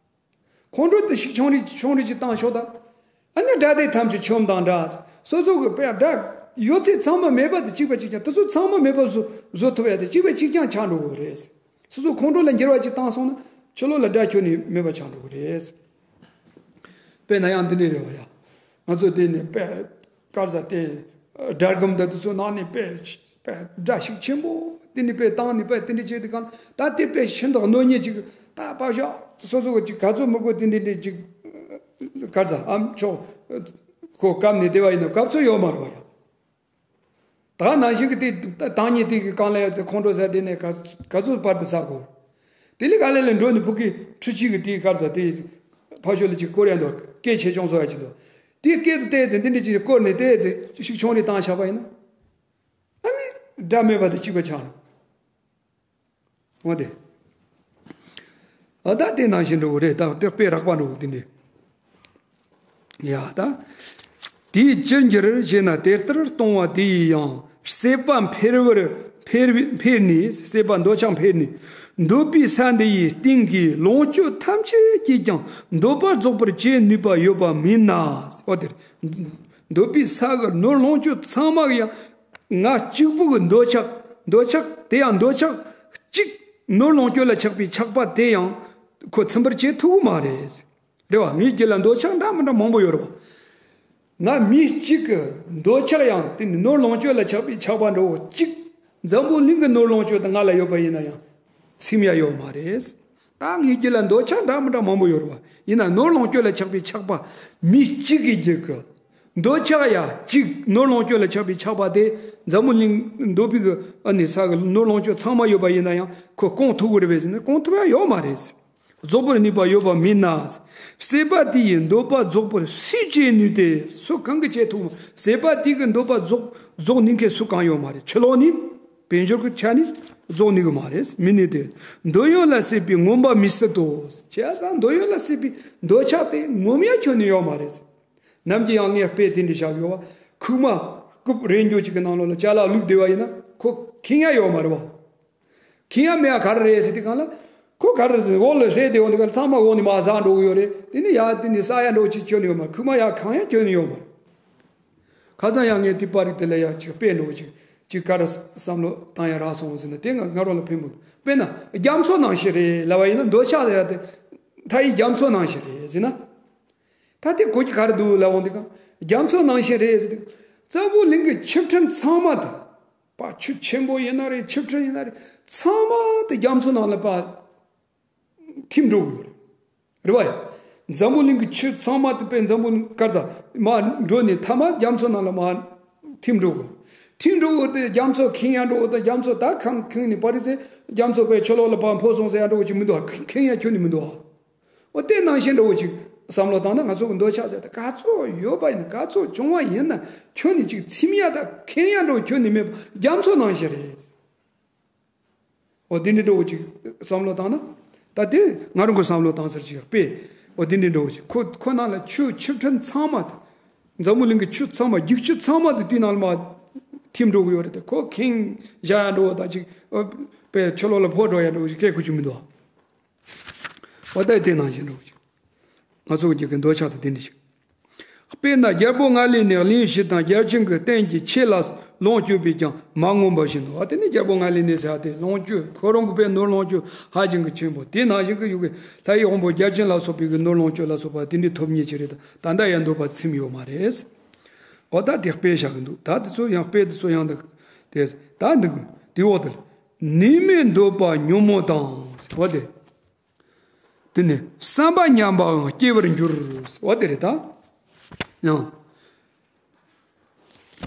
ཁོང་ཁྲོ་དེ་ཤུགས་ཆུང་རེ་ཆུང་རེ་ཅིག་བཏང་ཤོག་ད། ཨ་ནི་དགྲ་དེ་ཐམས་ཅད་ཆོམ་དང་འདྲ། སོ་སོ་གི་དཔེ་དགྲ་ཡོད་ཚད་ཚང་མ་མེད་པ་དེ་གཅིག་པ་གཅིག་རྐྱང་། དེ་ཚོ་ཚང་མ་མེད་པ་བཟོ་བཟོ་ཐུབ་ཡ་དེ་གཅིག་པ་གཅིག་རྐྱང་ཆགས་འགྲོ་གི་རེད། སོ་སོ་ཁོང་ཁྲོ་ལ་འགྱུར་བ་ཅིག་བཏང་སོང་ན་ཕྱི་ལོགས་ལ་དགྲ་ཁྱོན་ནས་མེད་པ་ཆགས་འགྲོ་གི་རེད། དཔེར་ན་ཡང་འདི་ནས་རེད་བ་ཡ། ང་ཚོ་དེ་ནས་དཔེ་དཀར་ཟ་དེ་དགྲ་སྒམ་དང་དེ་ཚོ་ནང་ནས་དཔེ་དཔེ་དགྲ་ཤུགས་ཆེན་པོ་དེ་ནས་དཔེ་བཏང་ནས་དཔེ་དེ་འདྲ་བྱས་དུས་སྒང་ད་དེ་དཔེ་ཤིན་ཏུ་གནོད་ཉེས་ཅིག་ད་ཕར་ཞོག་སོ་སོ་གི་ཅིག་ག་ཚོད་མི་དགོས་དེ་འདྲ་འདྲ་ཅིག་དཀར་ཟ་ཨམ་ཆོག་ཁོ་བཀབ་ནས་བསྡད་པ་ཡིན་ན་སྐབས་ཚོད་ཡོད་མ་རེད་བ་ཡ། ད་ནང་བཞིན་གྱི་དེ་བཏང་ཉིད་དེ་གི་རྐང་ལག་དེ་ཁོང་ཁྲོ་ཟ་དེ་ནས་ག་ག་ཚོད་བར་དུ་ཟ་དགོས། དེ་ལས་ག་ལེ་ལེ་འགྲོ་ནས་ཕུག་གི་ཁྲུ་ཆིག་གི་དེའི་དཀར་ཟ་དེ་ཕ་ཤོ་ལ་ཅིག་སྐོར་ཡ་འདུག་སྐད་ཆེ་ཆུང་བཟོ་ཡ་ཅིག་འདུག་དེའི་སྐད་དུ་བལྟས་ཚེ་འདི་འདྲ་ཅིག་སྐོར་ནས་བལྟས་ཚེ་ཤུགས་ཆུང་རེ་བཏང་བཞག་པ་ཡིན་ན། ཨ་ནི་དགྲ་མེད་པ་དེ་གཅིག་པ་ཆགས་འགྲོ། འོ་དེ། ཨ་ད་དེ་ནང་བཞིན་འགྲོ་གི་རེད། ད་དེ་དཔེ་རགས་པ་འགྲོ་གི་དེ་འདྲས། ཡ་ད། དེས་ཅི་འགྱུར་ཞེ་ན། དེ་ལྟར་ལྟུང་བ་དེ་ཡིས་ཡང་། སྲེད་པ་འཕེལ་བར་འཕེལ་བའི་འཕེལ་ནས། སྲེད་པ་འདོད་ཆགས་འཕེལ་ནས། འདོད་པའི་ས་འདི་ཡི་སྟེང་གི་ལོངས་སྤྱོད་ཐམས་ཅད་ཀྱིས་ཀྱང་འདོད་པ་རྫོགས་པར་བྱེད་ནུས་པ་ཡོད་པ་མིན་ན། འོ་དེ། འདོད་པའི་ས་གི་ནོར་ལོངས་སྤྱོད་ཚང་མ་གི་ཡང་། ང་གཅིག་པུ་གི་འདོད་ཆགས། འདོད་ཆགས་དེ་ཡང་འདོད་ཆགས་གཅིག་ནོར་ལོངས་སྤྱོད་ལ་ཆགས་པའི་ཆགས་པ་དེ་ཡང་ཁོ་ཚིམ་པར་བྱེད་ཐུབ་ཀྱི་མ་རེད། རེད་བ། ངའི་རྒྱུད་ལ་འདོད་ཆགས་འདྲ་མི་འདྲ་མང་པོ་ཡོད་རེད་བ། ང་མི་གཅིག་གི་འདོད་ཆགས་ཡང་དེ་ནི་ནོར་ལོངས་སྤྱོད་ལ་ཆགས་པའི་ཆགས་པ་འདྲ་བོ་གཅིག་འཛམ་བུ་གླིང་གི་ནོར་ལོངས་སྤྱོད་དེ་ང་ལ་ཡོད་པ་ཡིན་ན་ཡང་ཚིམ་ཡ་ཡོད་མ་རེད། ད་ངའི་རྒྱུད་ལ་འདོད་ཆགས་འདྲ་མི་འདྲ་མང་པོ་ཡོད་རེད་བ། ཡིན་ན་ནོར་ལོངས་སྤྱོད་ལ་ཆགས་པའི་ཆགས་པ་མི་གཅིག་གི་རྒྱུད་ཀྱི་འདོད་ཆགས་ཡ་གཅིག་ནོར་ལོངས་སྤྱོད་ལ་ཆགས་པའི་ཆགས་པ་དེ་འཛམ་བུ་གླིང་འདོད་པའི་གི་ཨ་ནི་ས་གི་ནོར་ལོངས་སྤྱོད་ཚང་མ་ཡོད་པ་ཡིན་ན་ཡང་ཁོ་སྐོང་ཐུབ་ཀྱི་རེད་པས་ཟེར་ན་སྐོང་ཐུབ་ཡ་ཡོད་མ་རེད། རྫོགས་པར་ནུས་པ་ཡོད་པ་མིན་ན། སྲེད་པ་དེ་ཡིས་འདོད་པ་རྫོགས་པར་སུས་བྱེད་ནུས་ཏེ། སུ་གང་གིས་བྱེད་ཐུབ། སྲེད་པ་དེ་གི་འདོད་པ་རྫོགས་རྫོགས་ནུས་མཁན་སུ་གང་ཡོད་མ་རེད། ཕྱི་ལོགས་ནས་དཔལ་འབྱོར་གྱི་ཆ་ནས་རྫོགས་ནུས་ཀྱི་མ་རེད། མི་ནུས་ཏེ། འདོད་ཡོན་ལ་སྲེད་པས་ངོམས་པ་མི་སྲིད་དོ། བྱས་ཙང་འདོད་ཡོན་ལ་སྲེད་པའི་འདོད་ཆགས་དེ་ངོམས་ཡ་ཁྱོན་ནས་ཡོད་མ་རེད། ནམ་གྱི་ཡང་ངས་དཔེ་དེ་འདྲ་བཞག་ཡོད་བ། ཁུག་མ་རྐུབ་རེ་འགྱོ་གཅིག་གི་ནང་ལོགས་ལ་ཅ་ལག་བླུགས་བསྡད་པ་ཡིན་ན་ཁོ་ཁེངས་ཡ་ཡོད་མ་རེད་བ། ཁེངས་ཡ་མེད་ཡ་ག་རེ་རེད་ཟེར་དུས་སྒང་ལ། ཁོ་ག་རེ་ཟེར་འོག་ལ་ཧྲེ་དེ་འོང་དུས་སྒང་ལ་ཚང་མ་འོག་ནས་མར་ཟག་འགྲོ་གི་ཡོད་རེད། དེ་ནི་ཡ་དེ་ནི་ཟ་ཡ་འགྲོ་གཅིག་ཁྱོན་ནས་ཡོད་མ་རེད། ཁུག་མ་ཡ་གང་ཡ་ཁྱོན་ནས་ཡོད་མ་རེད། ཁ་སང་ཡང་ངས་དེ་པར་རིས་དེ་ལ་ཡ་ཅིག་དཔེ་འགྲོ་གཅིག་ཅིག་ག་རེ་བསམ་བློ་བཏང་ཡ་རག་སོང་ཟེར་ན་དེ་ང་ང་རང་ལ་ཕན་པོ་འདུག་དཔེར་ན་རྒྱ་མཚོ་ནང་བཞིན་རེད་ལབ་པ་ཡིན་ན་འདོད་ཆགས་ཟེར་ཡ་དེ་མཐའ་ཡི་རྒྱ་མཚོ་ནང་བཞིན་རེད་ཟེར་ན། ད་དེ་གོ་རྒྱུ་ག་རེ་འདུག་ལབ་འོང་དུས་སྒང་རྒྱ་མཚོ་ནང་བཞིན་རེད་ཟེར་དུས། འཛམ་བུ་གླིང་གི་ཆུ་ཕྲན་ཚང་མ་དེ། པ་ཆུ་ཆེན་པོ་ཡིན་ན་རེད། ཆུ་ཕྲན་ཡིན་ན་རེད། ཚང་མ་དེ་རྒྱ་མཚོ་ནང་ལ་པ་ཐིམ་འགྲོ་གི་ཡོད་རེད། རེད་བ་ཡ། འཛམ་བུ་གླིང་གི་ཆུ་ཚང་མ་དེ་པའི་འཛམ་བུ་གླིང་དཀར་ས་མར་འགྲོ་ནས་མཐའ་མ་རྒྱ་མཚོ་ནང་ལ་མར་ཐིམ་འགྲོ་གི་ཡོད་རེད། ཐིམ་འགྲོ་གི་ཡོད་དེ་རྒྱ་མཚོ་ཁེངས་ཡ་འགྲོ་གི་ཡོད་དེ་རྒྱ་མཚོ་ད་ཁེངས་ཁེངས་ནས་པ་རེད་ཚེ་རྒྱ་མཚོ་པའི་ཆུ་ལོག་ལ་པ་འཕོ་སོང་ཟེར་ཡ་འགྲོ་གི་ཅིག་མི་འདུག་ཁེངས་ཡ་ཁྱོན་ནས་མི་འདུག་འོ་དེ་ནང་བཞིན་འདྲ་བོ་ཅིག་བསམ་བློ་བཏང་ན་ང་ཚོ་གི་འདོད་ཆགས་ཟེར་ད་ག་ཚོད་ཡོད་པ་ཡིན་ན་ག་ཚོད་བྱུང་བ་ཡིན་ན་ཁྱོན་ནས་ཅིག་ཚིམ་ཡ་ད་ཁེངས་ཡ་འདྲ་བོ་ཁྱོན་ནས་མེད་པ་རྒྱ་མཚོ་ནང་བཞིན་རེད། འོ་དེ་འདྲ་འདྲ་བོ་ཅིག་བསམ་བློ་བཏང་ན་ད་དེ་ང་རང་གི་བསམ་བློ་བཏང་ས་ཅིག་དཔེ་འོ་དེ་འདྲ་འདྲ་བོ་ཅིག་ཁོ་ཁོ་ནང་ལ་ཆུ་ཆུ་ཕྲན་ཚང་མ་དེ་འཛམ་བུ་གླིང་གི་ཆུ་ཚང་མ་རྒྱུག་ཆུ་ཚང་མ་དེ་དེའི་ནང་ལ་མར་ཐིམ་འགྲོ་གི་ཡོད་རེད། དེ་ཁོ་ཁེངས་བཞག་ཡ་འདྲ་བོ་ད་ཅིག་དཔེ་ཆུ་ལོག་ལ་འཕོ་འགྲོ་ཡ་འདྲ་བོ་ཅིག་སྐད་ཁུ་ཆུ་མི་འདུག་འོ་ད་དེ་ནང་བཞིན་འགྲོ་གི། ང་ཚོ་གི་གི་འདོད་ཆགས་དང་དེ་འདྲ་ཞིག་དཔེར་ན་རྒྱལ་པོ་ང་ལས་ནི་གླེང་གཞི་དང་རྒྱལ་ཆེན་གྱི་རྟེན་གྱི་ཆེད་ལ་ལོངས་སྤྱོད་པས་ཀྱང་མ་ངོམས་པ་བཞིན་ནོ། དེ་ནི་རྒྱལ་པོ་ང་ལས་ནི་ཟེར་བ་དེ་ལོངས་སྤྱོད་ཁོ་རང་གི་དཔེ་ནོར་ལོངས་སྤྱོད་ཧ་ཅང་གི་ཆེན་པོ་དེ་ནང་བཞིན་གྱི་ཡོད་གི་ལྷ་ཡི་དབང་པོ་རྒྱལ་ཆེན་ལ་སོགས་པའི་གི་ནོར་ལོངས་སྤྱོད་ལ་སོགས་པ་དེ་འདྲའི་ཐོབ་ཉེས་ཀྱི་རེད། ད་ད་ལྟ་ཡང་འདོད་པ་ཚིམ་ཡོད་མ་རེད། འོ་ད་དེ་དཔེ་བཞག་གི་འདུག་ད་དེ་ཚོ་ཡང་དཔེ་དེ་ཚོ་ཡང་འདུག་དེ་ད་འདུག་གི་དེ་འོག་དེ་ལ་ནུས་མེད་འདོད་པ་ཉོན་མོངས་དང་འོ་དེ། དེ་ནི་བསམ་པ་ཉམས་པའང་སྐྱེ་བར་འགྱུར། འོ་དེ་རེད་ད། ཡང་།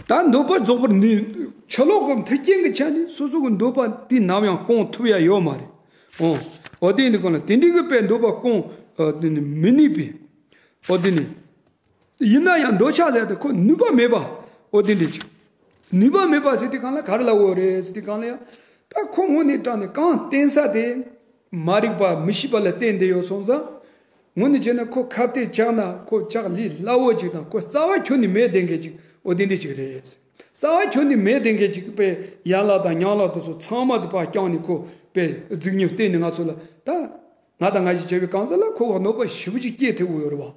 ད་འདོད་པ་རྫོགས་པར་ནུས། ཆུ་ལོག་གི་མཐུན་རྐྱེན་གྱི་ཆ་ནས་སོ་སོ་གི་འདོད་པ་དེ་ནམ་ཡང་སྐོང་ཐུབ་ཡ་ཡོད་མ་རེད། འོ། འོ་དེ་ཡིན་དུས་གང་ལ་དེ་འདྲའི་གི་དཔེ་འདོད་པ་སྐོང་། ཨ། དེ་ནི་མི་ནུས་པའི། འོ་དེ་ནི། ཡིན་ན་ཡང་འདོད་ཆགས་ཟེར་ཏེ་ཁོ་ནུས་པ་མེད་པ། འོ་དེ་འདྲ་ཅིག་ནུས་པ་མེད་པ་ཟེར་དུས་གང་ལ་ག་རེ་ལབ་དགོས་རེད་ཟེར་དུས་གང་ལ་ཡང་ ད་ཁོ་དངོས་གནས་དྲང་ནས་གང་བསྟན་ས་དེ་མ་རིག་པ་མི་ཤེས་པ་ལ་བརྟེན་བསྡད་ཡོད་སོང་ཙང་། དངོས་གནས་བྱས་ན་ཁོ་ཁ་གཏད་བཅག་ན་ཁོ་ལྕགས་ལས་སླ་བོ་ཅིག་དང་ཁོ་རྩ་བ་ཁྱོན་ནས་མེད་བསྡད་མཁན་ཅིག་འོ་དེ་འདྲ་ཅིག་རེད། རྩ་བ་ཁྱོན་ནས་མེད་བསྡད་མཁན་ཅིག་པས་ཡན་ལག་དང་ཉམས་ལག་དེ་ཚོ་ཚང་མ་དེ་ཕར་བརྐྱངས་ནས་ཁོ་པས་རྫིག་ཉམས་བསྟན་ནས་ང་ཚོ་ལ་ད། ང་དང་ང་ཞིག་བྱས་པའི་གང་ཟག་ལ་ཁོ་བ་གནོད་པ་ཞེ་པོ་ཅིག་སྐྱེལ་ཐུབ་ཀྱི་ཡོད་རེད་བ།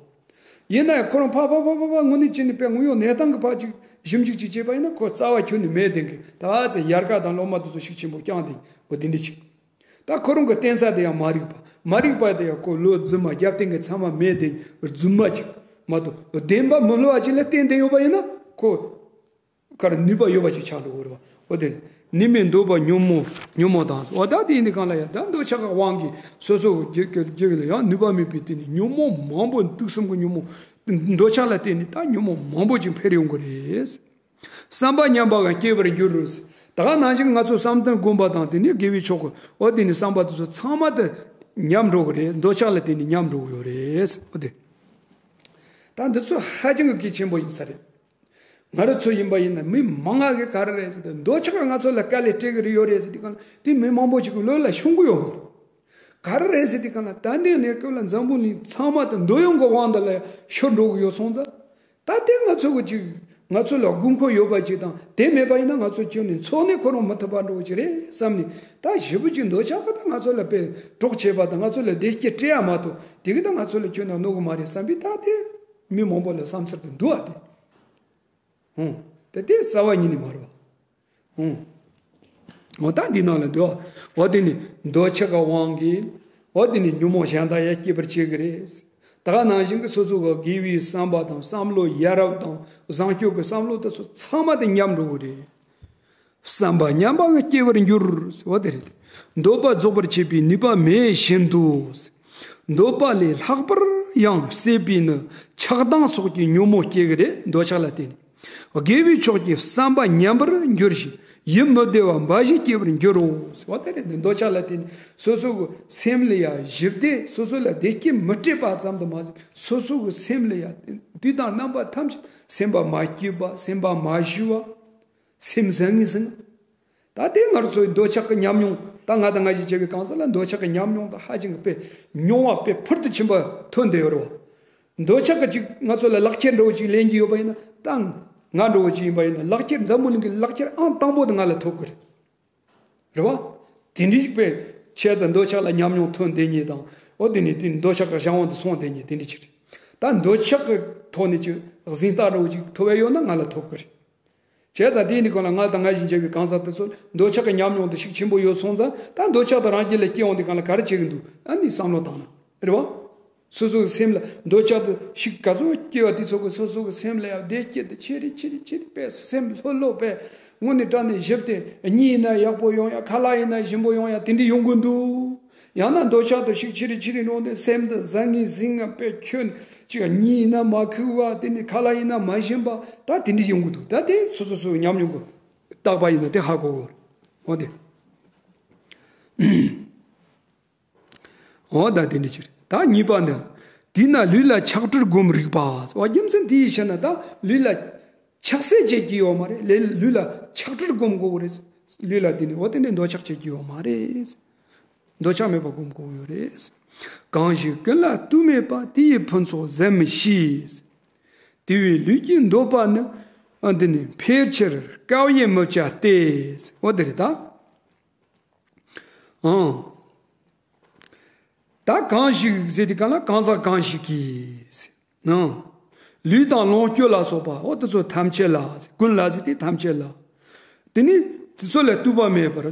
ཡིན་ན་ཡང་ཁོ་རང་ཕ་ཕ་ཕ་ཕ་ཕ་དངོས་གནས་བྱས་ནས་དཔེ་དངོས་ཡོད་གནས་སྟངས་ཀྱི་ཕར་ཅིག་ཞིབ་འཇུག་ཅིག་བྱས་པ་ཡིན་ན་ཁོ་རྩ་བ་ཁྱོན་ནས་མེད་བསྡད་མཁན་ད་ཚེ་ཡལ་ག་དང་གློག་མ་དེ་ཚོ་ཤུགས་ཆེན་པོ་བརྐྱངས་ཏེ་འོ་དེ་འདྲ་ཅིག་ད་ཁོ་རང་གི་བསྟན་ས་དེ་ཡང་མ་རིག་པ་མ་རིག་པ་དེ་ཡང་ཁོ་ལོ་རྫུན་མ་རྒྱབ་རྟེན་གྱི་ཚང་མ་མེད་བསྡད་རྫུན་མ་ཅིག་མ་གཏོགས་བདེན་པ་མི་སླུ་བ་ཅིག་ལ་བརྟེན་བསྡད་ཡོད་པ་ཡིན་ན་ཁོ། ཁར་ནུས་པ་ཡོད་པ་ཞིག་ཆགས་འགྲོ་གི་རེད་བ། འོ་དེ། ནི་མི་འདོད་པ་ཉོན་མོངས་ཉོན་མོངས་དང་། འོ་ད་དེ་ཡིན་དུས་གང་ལ་ཡང་ད་འདོད་ཆགས་ཀྱི་དབང་གིས་སོ་སོ་གི་རྒྱུད་ཀྱི་རྒྱུད་ལ་ཡང་ནུས་པ་མེད་པའི་དེ་ནི་ཉོན་མོངས་མང་པོ་དུག་གསུམ་གྱི་ཉོན་མོངས་འདོད་ཆགས་ལ་བརྟེན་ནས་ད་ཉོན་མོངས་མང་པོ་ཅིག་འཕེལ་ཡོང་གི་རེད། བསམ་པ་ཉམས་པ་གང་སྐྱེ་བར་འགྱུར། ད་ག་ནང་བཞིན་ང་ཚོ་བསམ་གཏན་སྒོམ་པ་དང་དེ་ནི་དགེ་བའི་ཕྱོགས་ཀྱི་འོ་དེ་ནི་བསམ་པ་དེ་ཚོ་ཚང་མ་དེ་ཉམས་འགྲོ་གི་རེད། འདོད་ཆགས་ལ་བརྟེན་ནས་ཉམས་འགྲོ་གི་ཡོད་རེད། འོ་དེ། ད་འདི་ཚོ་ཧ་ཅང་གི་གལ་ཆེན་པོ་ཡིན་ས་རེད། ང་རང་ཚོ་ཡིན་པ་ཡིན་ན་མི་མང་ང་གི་ག་རེ་རེད་ཟེར་ཏེ་འདོད་ཆགས་ང་ཚོ་ལ་དཀའ་ལས་སྤྲད་གི་རེད་ཡོད་རེད་ཟེར་དུས་གང་ལ་དེ་མི་མང་པོ་ཞིག་གི་བློ་ལ་ཤོང་གི་ཡོད་མ་རེད། ག་རེ་རེད་ཟེར་དུས་གང་ལ་ད་འདི་གནས་སྐབས་ལ་འཛམ་བུ་གླིང་ཚང་མ་དེ་འདོད་ཡོན་གྱི་དབང་དུ་ལ་ཤོར་འགྲོ་གི་ཡོད་སོང་ཙང་། ད་དེ་ང་ཚོ་གི་ཅིག་ང་ཚོ་ལ་དགོས་མཁོ་ཡོད་པ་ཅིག་དང་དེ་མེད་པ་ཡིན་ན་ང་ཚོ་ཁྱོན་ནས་འཚོ་གནས་ཁོ་རང་མི་ཐུབ་པ་འགྲོ་གི་ཅིག་རེད་བསམ་ནས་ད་ཞེ་པོ་ཅིག་འདོད་ཆགས་ཀྱི་ད་ང་ཚོ་ལ་དཔེ་གྲོགས་བྱེད་པ་དང་ང་ཚོ་ལ་བདེ་སྐྱིད་སྤྲད་ཡ་མ་གཏོགས་དེ་གི་ད་ང་ཚོ་ལ་ཁྱོན་ནས་གནོད་གི་མ་རེད་བསམ་པའི་ད་དེ། མི་མང་པོ་ལ་བསམ་ཚུལ་དེ་འདུག་ཨ་དེ། ཧུང་། དེ་དེ་རྩ་བ་ཉིད་ནས་མ་རེད་བ། ཧུང་། འོ་ད་འདི་ནང་ལ་འདུག་ཨ། འོ་དེ་ནི་འདོད་ཆགས་ཀྱི་དབང་གིས། འོ་དེ་ནི་ཉོན་མོངས་གཞན་དག་ཡང་སྐྱེད་པར་བྱེད་ཀྱི་རེད། ད་ག་ནང་བཞིན་གྱི་སོ་སོ་གི་དགེ་བའི་བསམ་པ་དང་བསམ་བློ་ཡ་རབས་དང་བཟང་སྤྱོད་ཀྱི་བསམ་བློ་དེ་ཚོ་ཚང་མ་དེ་ཉམས་འགྲོ་གི་རེད། བསམ་པ་ཉམས་པ་གང་སྐྱེ་བར་འགྱུར། འོ་དེ་རེད། འདོད་པ་རྫོགས་པར་བྱེད་པའི་ནུས་པ་མེད་བཞིན་དུ། འདོད་པ་ལས་ལྷག་པར་ཡང་སྲེད་པས་ནི་ཆགས་སྡང་སོགས་ཀྱི་ཉོན་མོངས་སྐྱེ་གི་རེད། འདོད་ཆགས་ལ་བརྟེན་ནས། དགེ་བའི་ཕྱོགས་ཀྱི་བསམ་པ་ཉམས་པར་འགྱུར་ཞིང་ཡིད་མི་བདེ་བ་འབའ་ཞིག་སྐྱེ་བར་འགྱུར་རོ། འོ་དེ་རེད། འདོད་ཆགས་ལ་བརྟེན་ནས་སོ་སོ་གི་སེམས་ལ་ཡང་ཞི་བདེ་སོ་སོ་ལ་བདེ་སྐྱིད་མི་སྤྲད་པ་ཙམ་དུ་མ་ཟད་སོ་སོ་གི་སེམས་ལ་ཡང་དུས་དང་རྣམ་པ་ཐམས་ཅད་སེམས་པ་མ་སྐྱིད་པ་སེམས་པ་མ་ཞི་བ། སེམས་ཟང་ངེ་ཟིང་། ད་དེ་ང་རང་ཚོའི་འདོད་ཆགས་ཀྱི་ཉམས་མྱོང་ད་ང་དང་ང་ཞིག་བྱས་པའི་གང་ཟག་ལ་འདོད་ཆགས་ཀྱི་ཉམས་མྱོང་དང་ཧ་ཅང་གི་དཔེ་མྱོང་བ་དཔེ་ཕུལ་དུ་ཕྱིན་པ་ཐོན་བསྡད་ཡོད་རེད་བ། འདོད་ཆགས་ཀྱི་ཅིག་ང་ཚོ་ལ་ལག་ཁྱེར་འདྲ་བོ་ཅིག་ལེན་གྱི་ཡོད་པ་ཡིན་ན་ད་ང་འདྲ་བོ་ཅིག་ཡིན་པ་ཡིན་ན་ལག་ཁྱེར་འཛམ་བུ་གླིང་གི་ལག་ཁྱེར་ཨང་དང་པོ་དེ་ང་ལ་ཐོབ་ཀྱི་རེད། རེད་བ། དེ་འདྲའི་ཅིག་དཔེ་བྱས་ཙང་འདོད་ཆགས་ལ་ཉམས་མྱོང་ཐོན་བསྡད་མཁན་དང་འོ་དེ་ནས་དེ་འདོད་ཆགས་ཀྱི་གཞན་དབང་དུ་སོང་བསྡད་མཁན་དེ་འདྲ་ཅིག་རེད། ད་འདོད་ཆགས་ཀྱི་ཐོག་ནས་ཅིག་གཟེངས་རྟགས་འདྲ་བོ་ཅིག་ཐོབ་ཡ་ཡོད་ན་ང་ལ་ཐོབ་ཀྱི་རེད། བྱས་ཙང་དེའི་ནི་གང་ལ་ང་དང་ང་བཞིན་བྱས་པའི་གང་ཟག་དེ་ཚོ་འདོད་ཆགས་ཀྱི་ཉམས་མྱོང་དེ་ཤུགས་ཆེན་པོ་ཡོད་སོང་ཙང་ད་འདོད་ཆགས་དེ་རང་རྒྱུད་ལ་སྐྱེ་འོང་དེ་གང་ལ་ག་རེ་བྱེད་ཀྱི་འདུག་ཨ་ནི་བསམ་བློ་བཏང་ན་རེད་བ། སོ་སོ་གི་སེམས་ལ་འདོད་ཆགས་དེ་ཤུགས་ག་ཚོད་སྐྱེ་བ་དེ་ཚོ་གི་སོ་སོ་གི་སེམས་ལ་ཡང་བདེ་སྐྱིད་དེ་ཆེ་རེ་ཆེ་རེ་ཆེ་རེ་པས་སེམས་ལྷོད་ལྷོད་པས་དངོས་གནས་དྲང་གནས་ཞིབ་སྟེ་གཉིད་ཡིན་ན་ཡག་པོ་ཡོང་ཡ་ཁ་ལག་ཡིན་ན་ཞིམ་པོ་ཡོང་ཡ་དེ་འདྲ་ཡོང་གི་འདུག་ཡང་ན་འདོད་ཆགས་དེ་ཤུགས་ཆེ་རེ་ཆེ་རེ་འགྲོ་ནས་སེམས་དེ་ཟང་ངེ་ཟིང་ངེ་པས་ཁྱོད་ཅིག་གཉིད་ཡིན་ན་མ་ཁུག་བ་དེ་ནི་ཁ་ལག་ཡིན་ན་མ་ཞིམ་པ་ད་དེ་འདྲ་ཡོང་གི་འདུག་ད་དེ་སོ་སོ་སོའི་ཉམས་མྱོང་གི་རྟག་པ་ཡིན་ན་དེ་ཧ་གོ་གོ་འོ་དེ། འོ་ད་དེ་འདྲ་ཅིག་རེད། ད་གཉིས་པ་འདི། དེས་ན་ལུས་ལ་ཆགས་བྲལ་སྒོམ་རིག་པ། འོ་རྒྱུ་མཚན་དེའི་ཕྱིར་ན་ད་ལུས་ལ་ཆགས་སྲེད་བྱེད་ཀྱི་ཡོད་མ་རེད། ལས་ལུས་ལ་ཆགས་བྲལ་སྒོམ་དགོས་རེད། ལུས་ལ་དེ་ནི་འོ་དེ་ནི་འདོད་ཆགས་བྱེད་ཀྱི་ཡོད་མ་རེད། འདོད་ཆགས་མེད་པ་སྒོམ་དགོས་ཡོད་རེད། གང་ཞིག་ཀུན་ལ་དུས་མེད་པ། དེ་ཡི་ཕུན་ཚོགས་ཟད་མི་ཤེས། དེ་བས་ལུས་ཀྱི་འདོད་པ་ནི། འདི་ནི་འཕེལ་ཕྱིར་དཀའ་བས་མི་བྱ་སྟེ། འོ་དེ་རེད་ད། ཨང་། ད་གང་ཞིག་ཟེར་དུས་གང་ལ་གང་ཟག་གང་ཞིག་གིས། ཨང་། ལུས་དང་ལོངས་སྤྱོད་ལ་སོགས་པ་འོ་དེ་ཚོ་ཐམས་ཅད་ལ། ཀུན་ལ་ཟེར་དུས་ཐམས་ཅད་ལ། དེ་ནི་དེ་ཚོ་ལ་ལྟོས་པ་མེད་པར།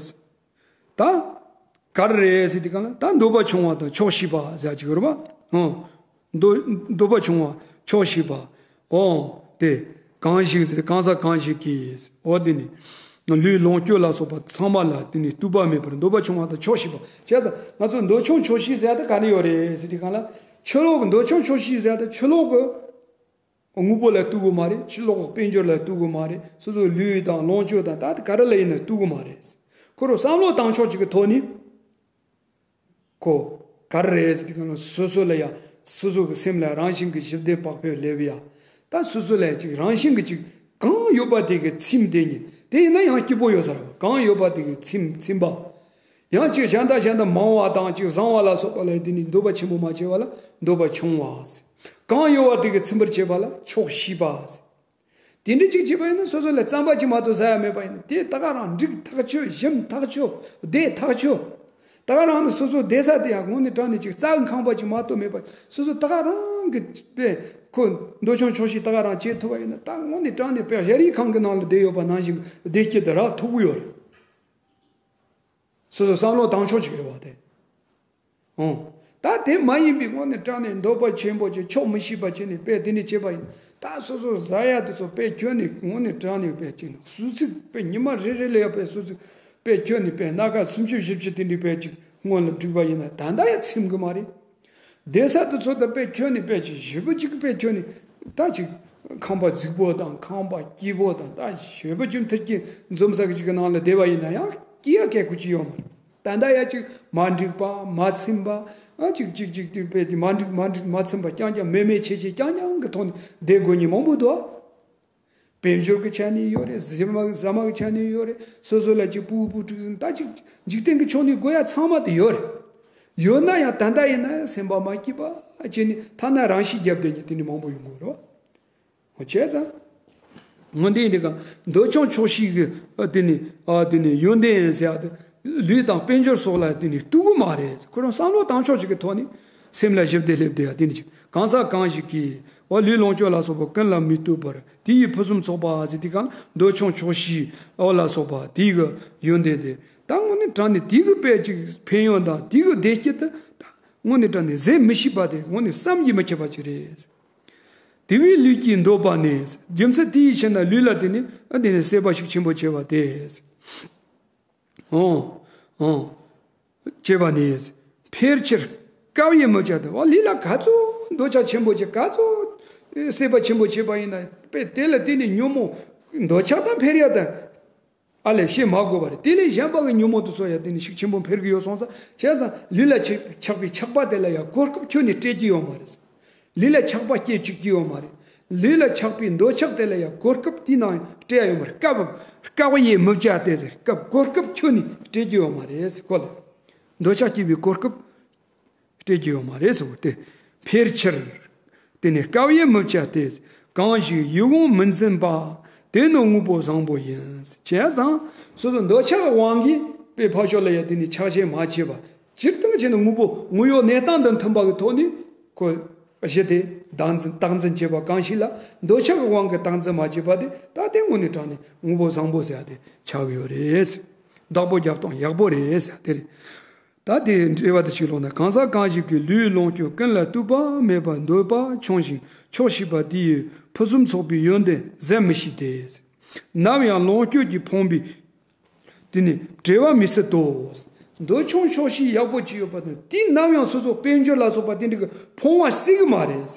ད་ག་རེ་རེད་ཟེར་དུས་གང་ལ་ད་འདོད་པ་ཆུང་བ་དང་ཆོག་ཤེས་པ་ཟེར་གྱི་ཡོད་རེད་པ། ཨང་། འདོད་འདོད་པ་ཆུང་བ་ཆོག་ཤེས་པ། འོ། དེ། གང་ཞིག་ཟེར་གང་ཟག་གང་ཞིག་གིས། འོ་དེ་ནི། ལུས་ལོངས་སྤྱོད་ལ་སོགས་པ་ཚང་མ་ལ་དེ་ནི་ལྟོས་པ་མེད་པར་འདོད་པ་ཆུང་བ་དང་ཆོག་ཤེས་པ། བྱས་ཙང་ང་ཚོ་འདོད་ཆུང་ཆོག་ཤེས་ཟེར་ཡ་དེ་ག་ནས་ཡོད་རེད་ཟེར་དུས་གང་ལ། ཕྱི་ལོགས་ཀྱི་འདོད་ཆུང་ཆོག་ཤེས་ཟེར་ཡ་དེ་ཕྱི་ལོགས་ཀྱི་དངོས་པོ་ལ་ལྟོས་དགོས་མ་རེད། ཕྱི་ལོགས་ཀྱི་དཔལ་འབྱོར་ལ་ལྟོས་དགོས་མ་རེད། སོ་སོའི་ལུས་དང་ལོངས་སྤྱོད་དང་ད་དེ་ག་རེ་ལ་ཡིན་ན་ལྟོས་དགོས་མ་རེད། ཁོ་རང་བསམ་བློ་བཏང་ཕྱོགས་གཅིག་གི་ཐོག་ནས། ཁོ། ག་རེ་རེད་ཟེར་དུས་གང་ལ་སོ་སོ་ལ་ཡ། སོ་སོ་གི་སེམས་ལ་རང་བཞིན་གྱི་ཞི་བདེ་བག་ཕེབས་སླེབས་ཡ། ད་སོ་སོ་ལ་ཡ་ཅིག་རང་བཞིན་གྱི་ཅིག་ གང་ཡོད་པ་དེ་གིས་ཚིམ་དེ་ཉིད་དེ་ཡིན་ན་ཡང་སྐྱིད་པོ་ཡོད་ས་རེད་བ། གང་ཡོད་པ་དེ་གིས་ཚིམ་ཚིམ་པ། ཡང་ཅིག་གཞན་དག་གཞན་དག་མང་བ་དང་ཅིག་བཟང་བ་ལ་སོགས་པ་ལ་དེ་ནི་འདོད་པ་ཆེན་པོ་མ་བྱས་པ་ལ་འདོད་པ་ཆུང་བ། གང་ཡོད་པ་དེ་གིས་ཚིམ་པར་བྱེད་པ་ལ་ཆོག་ཤེས་པ། དེ་འདྲ་ཅིག་བྱས་པ་ཡིན་ན་སོ་སོ་ལ་རྩམ་པ་ཅིག་མ་གཏོགས་ཟ་ཡ་མེད་པ་ཡིན་ན་དེ་ད་ག་རང་འགྲིག་ཐག་ཆོད། ཞིམ་ཐག་ཆོད། བདེ་ཐག་ཆོད། ད་ག་རང་ནི་སོ་སོ་བསྡད་ས་དེ་ཡང་དངོས་གནས་དྲང་གནས་ཅིག་རྩྭ་ཁང་པ་ཅིག་མ་གཏོགས་མེད་པ། སོ་སོ་ད་ག་རང་གི་དཔེ་ཁོ་འདོད་ཆུང་ཆོག་ཤེས་ད་ག་རང་བྱེད་ཐུབ་པ་ཡིན་ན་ད་དངོས་གནས་དྲང་གནས་དཔེ་ཞ་རིའི་ཁང་གི་ནང་ལ་བསྡད་ཡོད་པ་ནང་བཞིན་བདེ་སྐྱིད་དུ་རག་ཐུབ་ཀྱི་ཡོད་རེད། སོ་སོ་བསམ་བློ་བཏང་ཕྱོགས་ཅིག་རེད་བ་དེ། ཨོ། ད་དེ་མ་ཡིན་པའི་དངོས་གནས་དྲང་གནས་འདོད་པ་ཆེན་པོ་ཅིག་ཆོག་མི་ཤེས་པ་བྱས་ནས་དཔེ་དེ་འདྲ་བྱས་པ་ཡིན། ད་སོ་སོ་ཟ་ཡ་དེ་ཚོ་དཔེ་ཁྱོན་ནས་དངོས་གནས་དྲང་གནས་དཔེ་ཅིག་ན་སུ་ཚིག་དཔེ་ཉི་མ་རེ་རེ་ལ་ཡ་དཔེ་སུ་ཚིག་དཔེ་ཁྱོན་ནས་དཔེ་སྣ་ཁ་སུམ་ཅུ་བཞི་བཅུ་དེ་འདྲའི་དཔེ་ཅིག་སྔོན་ལ་བསྒྲིགས་པ་ཡིན་ན་ད་ལྟ་ཡང་ཚིམ་གི་མ་རེད། བསྡད་ས་དེ་ཚོ་ད་དཔེ་ཁྱོན་ནས་དཔེ་ཅིག་ཞེ་པོ་ཅིག་དཔེ་ཁྱོན་ནས་ད་ཅིག་ཁང་པ་རྫིག་པོ་དང་ཁང་པ་སྐྱིད་པོ་དང་ད་ཞེ་པོ་ཅིག་མཐུན་རྐྱེན་འཛོམས་ས་གི་ཅིག་གི་ནང་ལ་བསྡད་པ་ཡིན་ན་ཡང་སྐྱིད་ཡ་སྐད་ཁུ་ཅི་ཡོད་མ་རེད། ད་ལྟ་ཡ་ཅིག་མ་འགྲིག་པ་མ་ཚིམ་པ་ཨ་ཅིག་ཅིག་ཅིག་ཅིག་དཔེ་དེ་མ་འགྲིག་མ་འགྲིག་མ་ཚིམ་པ་རྐྱང་རྐྱང་མེ་མེ་ཆེ་ཆེ་རྐྱང་རྐྱང་གི་ཐོག་ནས་བསྡད་དགོས་ཉེན་མང་པོ་འདུག་དཔལ་འབྱོར་གྱི་ཆ་ནས་ཡོད་རེད། ཟས་མ་ཟ་མ་གི་ཆ་ནས་ཡོད་རེད། སོ་སོ་ལ་ཅིག་སྤུ་སྤུ་ཀྲིག་ཟིན་ད་ཅིག་འཇིག་རྟེན་གྱི་ཕྱོགས་ནས་དགོས་ཡ་ཚང་མ་དེ་ཡོད་རེད། ཡོད་ན་ཡང་ད་ལྟ་ཡིན་ན་ཡང་སེམས་པ་མ་སྐྱིད་པ་བྱས་ནས་ཐ་ན་རང་ཤི་རྒྱབ་བསྡད་ཉེན་དེ་ནི་མང་པོ་ཡོང་གི་རེད་བ། འོ་བྱས་ཙང་། དངོས་འདི་འདི་ག་འདོད་ཆུང་ཆོག་ཤེས་ཀྱི་ཨ་དེ་ནི་ཨ་དེ་ནི་ཡོན་ཏན་ཟེར་ཡ་དེ་ལུས་དང་དཔལ་འབྱོར་སོགས་ལ་དེ་ནི་གཏུག་གི་མ་རེད། ཁོ་རང་བསམ་བློ་བཏང་ཕྱོགས་ཅིག་གི་ཐོག་ནས་སེམས་ལ་ཞིབ་བདེ་སླེབས་བསྡད་ཡ་དེ་ནི་ཅིག་གང་ཟག་གང་ཞིག་གིས་འོ་ལུས་ལོངས་སྤྱོད་ལ་སོགས་པ་ཀུན་ལ་མི་གཏུག་པར་དེ་ཡི་ཕུན་སུམ་ཚོགས་པ་ཟེར་དེ་ག་འདོད་ཆུང་ཆོག་ཤེས་འོ་ལ་སོགས་པ་དེ་གི་ཡོན་ཏན་དེ་ད་དངོས་གནས་དྲང་གནས་དེ་གི་དཔེ་ཅིག་ཕན་ཡོན་དང་དེ་གི་བདེ་སྐྱིད་དེ་ད་དངོས་གནས་དྲང་གནས་ཟད་མི་ཤེས་པ་དེ་དངོས་གནས་བསམ་གྱིས་མི་ཁྱབ་པ་ཅིག་རེད། དེ་བས་ལུས་ཀྱི་འདོད་པ་ནི། རྒྱུ་མཚན་དེའི་ཕྱིར་ན་ལུས་ལ་དེ་ནི་ཨ་དེ་ནི་སྲེད་པ་ཤུགས་ཆེན་པོ་བྱེད་པ་སྟེ། ཨོ། ཨོ། བྱེད་པ་ནི། འཕེལ་ཕྱིར་དཀའ་བའི་མི་བྱ་སྟེ། འོ་ལུས་ལ་ག་ཚོད་འདོད་ཆགས་ཆེན་པོ་བྱེད་ག་ཚོད་སྲེད་པ་ཆེན་པོ་བྱེད་པ་ཡིན་ན་དཔེ་དེ་ལ་དེ་ནི་ཉོན་མོངས་འདོད་ཆགས་དང་འཕེལ་ཡ་དང་། ཨ་ལས་བཤད་མ་དགོས་པ་རེད། དེ་ལས་གཞན་པ་གི་ཉོན་མོངས་དེ་ཚོ་ཡང་དེ་ནི་ཤུགས་ཆེན་པོ་འཕེལ་གྱི་ཡོད་སོང་ཙང་བྱས་ཙང་ལུས་ལ་ཆགས་ཆགས་པའི་ཆགས་པ་དེ་ལ་ཡང་གོ་སྐབས་ཁྱོན་ནས་སྤྲད་ཀྱི་ཡོད་མ་རེད། ལུས་ལ་ཆགས་པ་སྐྱེ་བཅུག་གི་ཡོད་མ་རེད། ལུས་ལ་ཆགས་པའི་འདོད་ཆགས་དེ་ལ་ཡང་གོ་སྐབས་དེའི་ནང་སྤྲད་ཡ་ཡོད་མ་རེད། སྐབས་སྐབས་ཡེ་མི་བྱ་སྟེ་ཟེར་སྐབས་གོ་སྐབས་ཁྱོན་ནས་སྤྲད་ཀྱི་ཡོད་མ་རེད་ཟེར་གོ་ལ། འདོད་ཆགས་སྐྱེ་བའི་གོ་སྐབས་སྤྲད་ཀྱི་ཡོད་མ་རེད་ཟེར་བ་སྟེ། འཕེལ་ཕྱིར། དེ་ནི་སྐབས་ཡེ་མི་བྱ་སྟེ། གང་ཞིག་ཡིད་འོང་མི་འཛིན་པ། དེ་ནི་དངོས་པོ་བཟང་པོ་ཡིན། བྱས་ཙང་སོ་སོ་འདོད་ཆགས་དབང་གིས་དཔེ་ཕར་ཕྱོགས་ལ་ཡ་དེ་ནི་ཆགས་ཞེན་མ་བྱེད་པ། སྤྱིར་བཏང་བྱས་ན་དངོས་པོ་དངོས་ཡོད་གནས་སྟངས་དང་མཐུན་པ་གི་ཐོག་ནས་ཁོ་གཞི་དེ་བདག་འཛིན་བདག་འཛིན་བྱེད་པ་གང་ཞིག་ལ་འདོད་ཆགས་ཀྱི་དབང་གིས་བདག་འཛིན་མ་བྱེད་པ་དེ་ད་དེ་དངོས་གནས་དྲང་གནས་དངོས་པོ་བཟང་པོ་ཟེར་ཡ་དེ་ཆགས་ཀྱི་ཡོད་རེད། བདག་པོ་རྒྱབ་སྟངས་ཡག་པོ་རེད་ཟེར་ཡ་དེ་རེད། ད་དེ་འགྲེལ་བ་དེ་ཅིག་ཀློག་ན། གང་ཟག་གང་ཞིག་གིས་ལུས་ལོངས་སྤྱོད་ཀུན་ལ་གཏུགས་པ་མེད་པར་འདོད་པ་ཆུང་ཞིང་ཆོག་ཤེས་པ་དེ་ཡི་ཕུན་སུམ་ཚོགས་པའི་ཡོན་ཏན་ཟད་མི་ཤེས་ཏེ། ནམ་ཡང་ལོངས་སྤྱོད་ཀྱིས་ཕོངས་པའི་དེ་ནི་བྲེལ་བ་མི་སྲིད་དོ། འདོད་ཆུང་ཆོག་ཤེས་ཡག་པོ་ཅིག་ཡོད་པ་དང་དེས་ནམ་ཡང་སོ་སོ་དཔལ་འབྱོར་ལ་སོགས་པ་དེ་འདྲ་གི་ཕོངས་པ་སྲིད་གི་མ་རེད།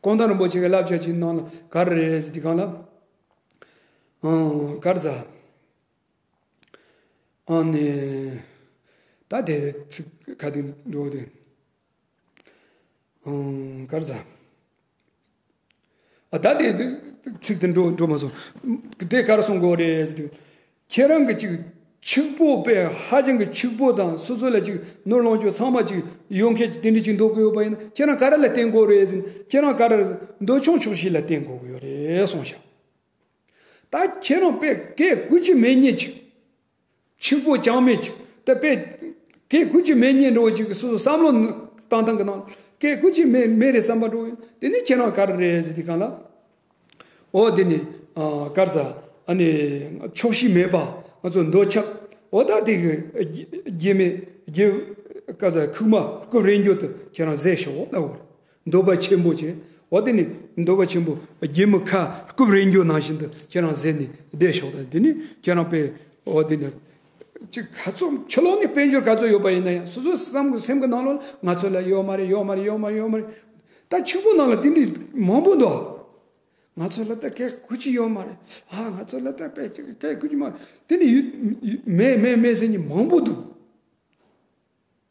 ཀོང་ཐང་རིན་པོ་ཆེ་གི་བསླབ་བྱ་ཅིག་ནང་ལ་ག་རེ་རེད་ཟེར་དུས་སྒང་ལ། ཨང་ག་རེ་ཟ། ཨ་ནི། ད་དེ་ཚིག་ག་དེ་འགྲོ་དེ། ཨང་ག་རེ་ཟ། ཨ་ད་དེ་ཚིག་དེ་འགྲོ་འགྲོ་མ་སོང་། དེ་ག་རེ་གསུང་དགོས་རེད་ཟེར་དུས། ཁྱེད་རང་གི་ཅིག་ཕྱུག་པོ་དཔེ་ཧ་ཅང་གི་ཕྱུག་པོ་དང་སོ་སོ་ལ་ཅིག་ནོར་ལོངས་སྤྱོད་ཚང་མ་ཅིག་ཡོང་མཁན་ཅིག་དེ་འདྲ་ཅིག་འདོད་ཀྱི་ཡོད་པ་ཡིན་ན་ཁྱེད་རང་ག་རེ་ལ་བརྟེན་དགོས་རེད་ཟེར་ན་ཁྱེད་རང་ག་རེ་འདོད་ཆུང་ཆོག་ཤེས་ལ་བརྟེན་དགོས་ཀྱི་ཡོད་རེད་གསུངས་ཤག་ད་ཁྱེད་རང་དཔེ་སྐད་དགུ་ཅིག་མེད་མཁན་ཅིག་ཕྱུག་པོ་ཅང་མེད་ཅིག་ད་དཔེ་སྐད་དགུ་ཅིག་མེད་མཁན་འདྲ་བོ་ཅིག་གི་སོ་སོ་བསམ་བློ་བཏང་སྟངས་ཀྱི་ནང་སྐད་དགུ་ཅིག་མེད་མེད་རེད་བསམ་པ་འདྲ་བོ་ཡིན། དེ་ནི་ཁྱེད་རང་ག་རེ་རེད་ཟེར་དུས་སྒང་ལ། འོ་དེ་ནི་ཨ་ག་རེ་ཟ། ཨ་ནི་ཆོག་ཤེས་མེད་པ་ང་ཚོ་འདོད་ཆགས། འོ་ད་དེ་གི་རྒྱུ་རྒྱུ་མེད་རྒྱུ་ག་རེ་ཟ་ཁུག་མ་རྐུབ་རེག་འགྱོ་དུ་ཁྱེད་རང་ཟད་ཤོག་ལབ་དགོས་རེད། འདོད་པ་ཆེན་པོ་བྱས། འོ་དེ་ནི་འདོད་པ་ཆེན་པོ་རྒྱུ་མི་ཁ་རྐུབ་རེག་འགྱོ་ནང་བཞིན་དུ་ཁྱེད་རང་ཟད་ནས་བསྡད་ཤོག་དང་དེ་ནི་ཁྱེད་རང་དཔེ་འོ་དེ་ནི་ཅིག་ག་ཚོད་ཕྱི་ལོགས་ནས་དཔལ་འབྱོར་ག་ཚོད་ཡོད་པ་ཡིན་ན་ཡང་སོ་སོའི་སེམས་ཀྱི་སེམས་ཀྱི་ནང་ལོགས་ལ་ང་ཚོ་ལ་ཡོད་མ་རེད་ཡོད་མ་རེད་ཡོད་མ་རེད་ཡོད་མ་རེད། ད་ཕྱུག་པོ་ནང་ལ་དེ་འདྲ་མང་པོ་འདུག་ང་ཚོ་ལ་ད་སྐད་དགུ་ཅིག་ཡོད་མ་རེད། ཨ་ང་ཚོ་ལ་ད་དཔེ་ཅིག་སྐད་དགུ་ཅིག་མ་རེད། དེ་ནི་ཡོད་ཡོད་མེད་མེད་མེད་ཟེར་མཁན་མང་པོ་འདུག་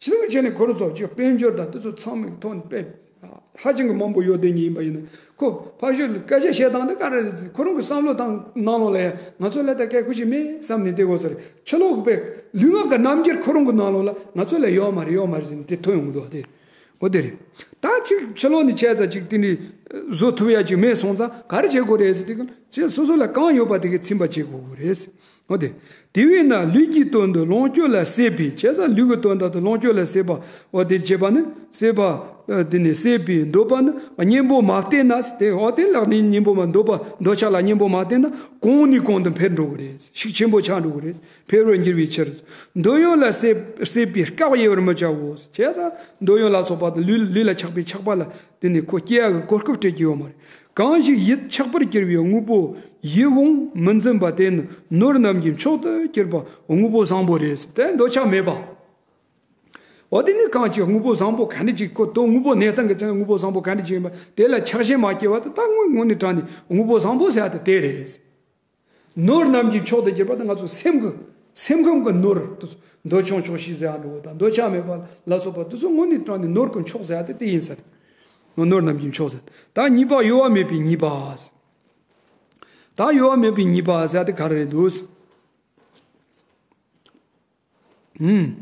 ཇི་ལྟར་བྱས་ནས་ཁོ་རང་ཚོ་ཅིག་དཔལ་འབྱོར་དང་དེ་ཚོ་ཚང་མའི་ཐོག་ནས་དཔེ་ ཧ་ཅང་གི་མང་པོ་ཡོད་དེ་ཉིད་ཡིན་པ་ཡིན་ན། ཁོ་ཕ་ཤོད་སྐད་ཆ་བཤད་སྟངས་དེ་ག་རེ་རེད། ཁོ་རང་གི་བསམ་བློ་བཏང་ནང་ལོགས་ལ་ཡང་ང་ཚོ་ལ་ད་སྐད་ཁུ་ཞིག་མེད་བསམ་ནས་བསྡད་དགོས་ས་རེད། ཕྱི་ལོགས་ཀྱི་པའི་ལུས་ངག་གི་རྣམ་འགྱུར་ཁོ་རང་གི་ནང་ལོགས་ལ་ང་ཚོ་ལ་ཡོད་མ་རེད། ཡོད་མ་རེད་ཟེར་ནས་དེ་ཐོན་ཡོང་གི་འདུག་སྟེ། འོ་དེ་རེད། ད་ཅིག་ཕྱི་ལོགས་ནས་བྱས་ཙང་ཅིག་དེ་འདྲའི་བཟོ་ཐུབ་ཡ་ཅིག་མེད་སོང་ཙང་ག་རེ་བྱེད་དགོས་རེད་ཟེར་དུས་ཀྱང་ཅིག་སོ་སོ་ལ་གང་ཡོད་པ་དེ་གས་ཚིམ་པ་བྱེད་དགོས་དགོས་རེད། འོ་དེ། དེ་བས་ན་ལུས་ཀྱི་དོན་དུ་ལོངས་སྤྱོད་ལ་སྲེད་པས། བྱས་ཙང་ལུས་ཀྱི་དོན་དག་ཏུ་ལོངས་སྤྱོད་ལ་སྲེད་པ། འོ་དེ་བྱེད་པ་ནི་སྲེད་པ། ཨ་དེ་ནི་སྲེད་པས་འདོད་པ་ནི་གཉེན་པོ་མ་བསྟེན་ན། དེ་འོ་དེ་ལག་ནི་གཉེན་པོ་མ་འདོད་པ་འདོད་ཆགས་ལ་གཉེན་པོ་མ་བསྟེན་ན་གོང་ནས་གོང་དུ་འཕེལ་འགྲོ་གི་རེད། ཤུགས་ཆེན་པོ་ཆགས་འགྲོ་གི་རེད། འཕེལ་བར་འགྱུར་བའི་ཕྱིར། འདོད་ཡོན་ལ་སྲེད་སྲེད་པས་བཀག་ཡལ་བར་མི་བྱའོ། བྱས་ཙང་འདོད་ཡོན་ལ་སོགས་པ་དང་ལུས་ལུས་ལ་ཆགས་པའི་ཆགས་པ་ལ་དེ་ནི་ཁོ་སྐྱེ་ཡག་གི་གོ་སྐབས་སྤྲད་ཀྱི་ཡོད་མ་རེད། གང་ཞིག་ཡིད་ཆགས་པར་གྱུར་པའི་དངོས་པོ་ཡིད་འོང་མི་འཛིན་པ་དེ་ནི་ནོར་རྣམས་ཀྱི་མཆོག་ཏུ་གྱུར་པ་དངོས་པོ་བཟང་པོ་རེད། དེ་འདོད་ཆགས་མེད་པ། འོ་དེ་ནི་གང་ཞིག་དངོས་པོ་བཟང་པོ་ག་འདྲ་ཅིག་ཁོ་དོན་དངོས་པོ་གནས་སྟངས་ཀྱི་ཚེ་དངོས་པོ་བཟང་པོ་ག་འདྲ་ཅིག་ཡིན་པ་དེ་ལ་ཆགས་ཞེན་མ་སྐྱེ་བ་དེ་ད་དངོས་དངོས་གནས་དྲང་ནས་དངོས་པོ་བཟང་པོ་ཟེར་ཡ་དེ་དེ་རེད། ནོར་རྣམས་ཀྱི་མཆོག་ཏུ་གྱུར་པ་དེ་ང་ཚོ་སེམས་ཀྱི་སེམས་ཁམས་ཀྱི་ནོར། འདོད་ཆུང་ཆོག་ཤེས་ཟེར་ཡ་འགྲོ་བ་དང་འདོད་ཆགས་མེད་པ་ལ་སོགས་པ་དེ་ཚོ་དངོས་གནས་དྲང་ནས་ནོར་གྱི་མཆོག་ཟེར་ཡ་དེ་དེ་ཡིན་ཟེར། ནོར་རྣམས་ཀྱི་མཆོག་ཟེར། ད་གཉིས་པ་གཡོ་བ་མེད་པའི་ཉེས་པ། ད་གཡོ་བ་མེད་པའི་ཉེས་པ་ཟེར་ཡ་དེ་ག་རེ་རེད་འདུག་ཨུམ།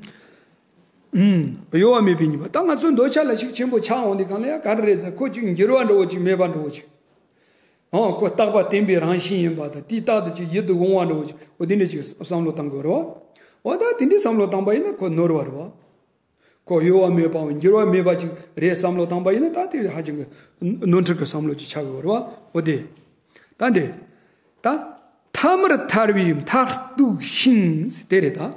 ཨུམ། གཡོ་བ་མེད་པའི་ཉེས་པ། ད་ང་ཚོའི་འདོད་ཆགས་ལ་ཤུགས་ཆེན་པོ་ཆགས་འོང་དུས་གང་ལ་ཡང་ག་རེ་རེད་ཟེར། ཁོ་ཅིག་འགྱུར་བ་འགྲོ་བོ་ཅིག་མེད་པ་འགྲོ་བོ་ཅིག་ཨང་། ཁོ་རྟག་པ་བརྟན་པའི་རང་བཞིན་ཡིན་པ་དང་དེའི་རྟགས་དེ་ཅིག་ཡིད་དུ་འོང་བ་འགྲོ་བོ་ཅིག་འོ་དེ་འདྲ་ཅིག་བསམ་བློ་བཏང་དགོས་རེད་བ། འོ་ད་དེ་འདྲའི་བསམ་བློ་བཏང་པ་ཡིན་ན་ཁོ་ནོར་བ་རེད་བ། ཁོ་གཡོ་བ་མེད་པའམ་འགྱུར་བ་མེད་པ་ཅིག་རེད་བསམ་བློ་བཏང་པ་ཡིན་ན་ད་དེ་ཧ་ཅང་གི་ནོར་འཁྲུལ་གྱི་བསམ་བློ་ཅིག་ཆགས་ཡོད་རེད་བ། འོ་དེ། ད་འདི། ད། ཐ་མར་ཐར་བའི་མཐར་ཐུག་ཤིང་དེ་རེད་ད།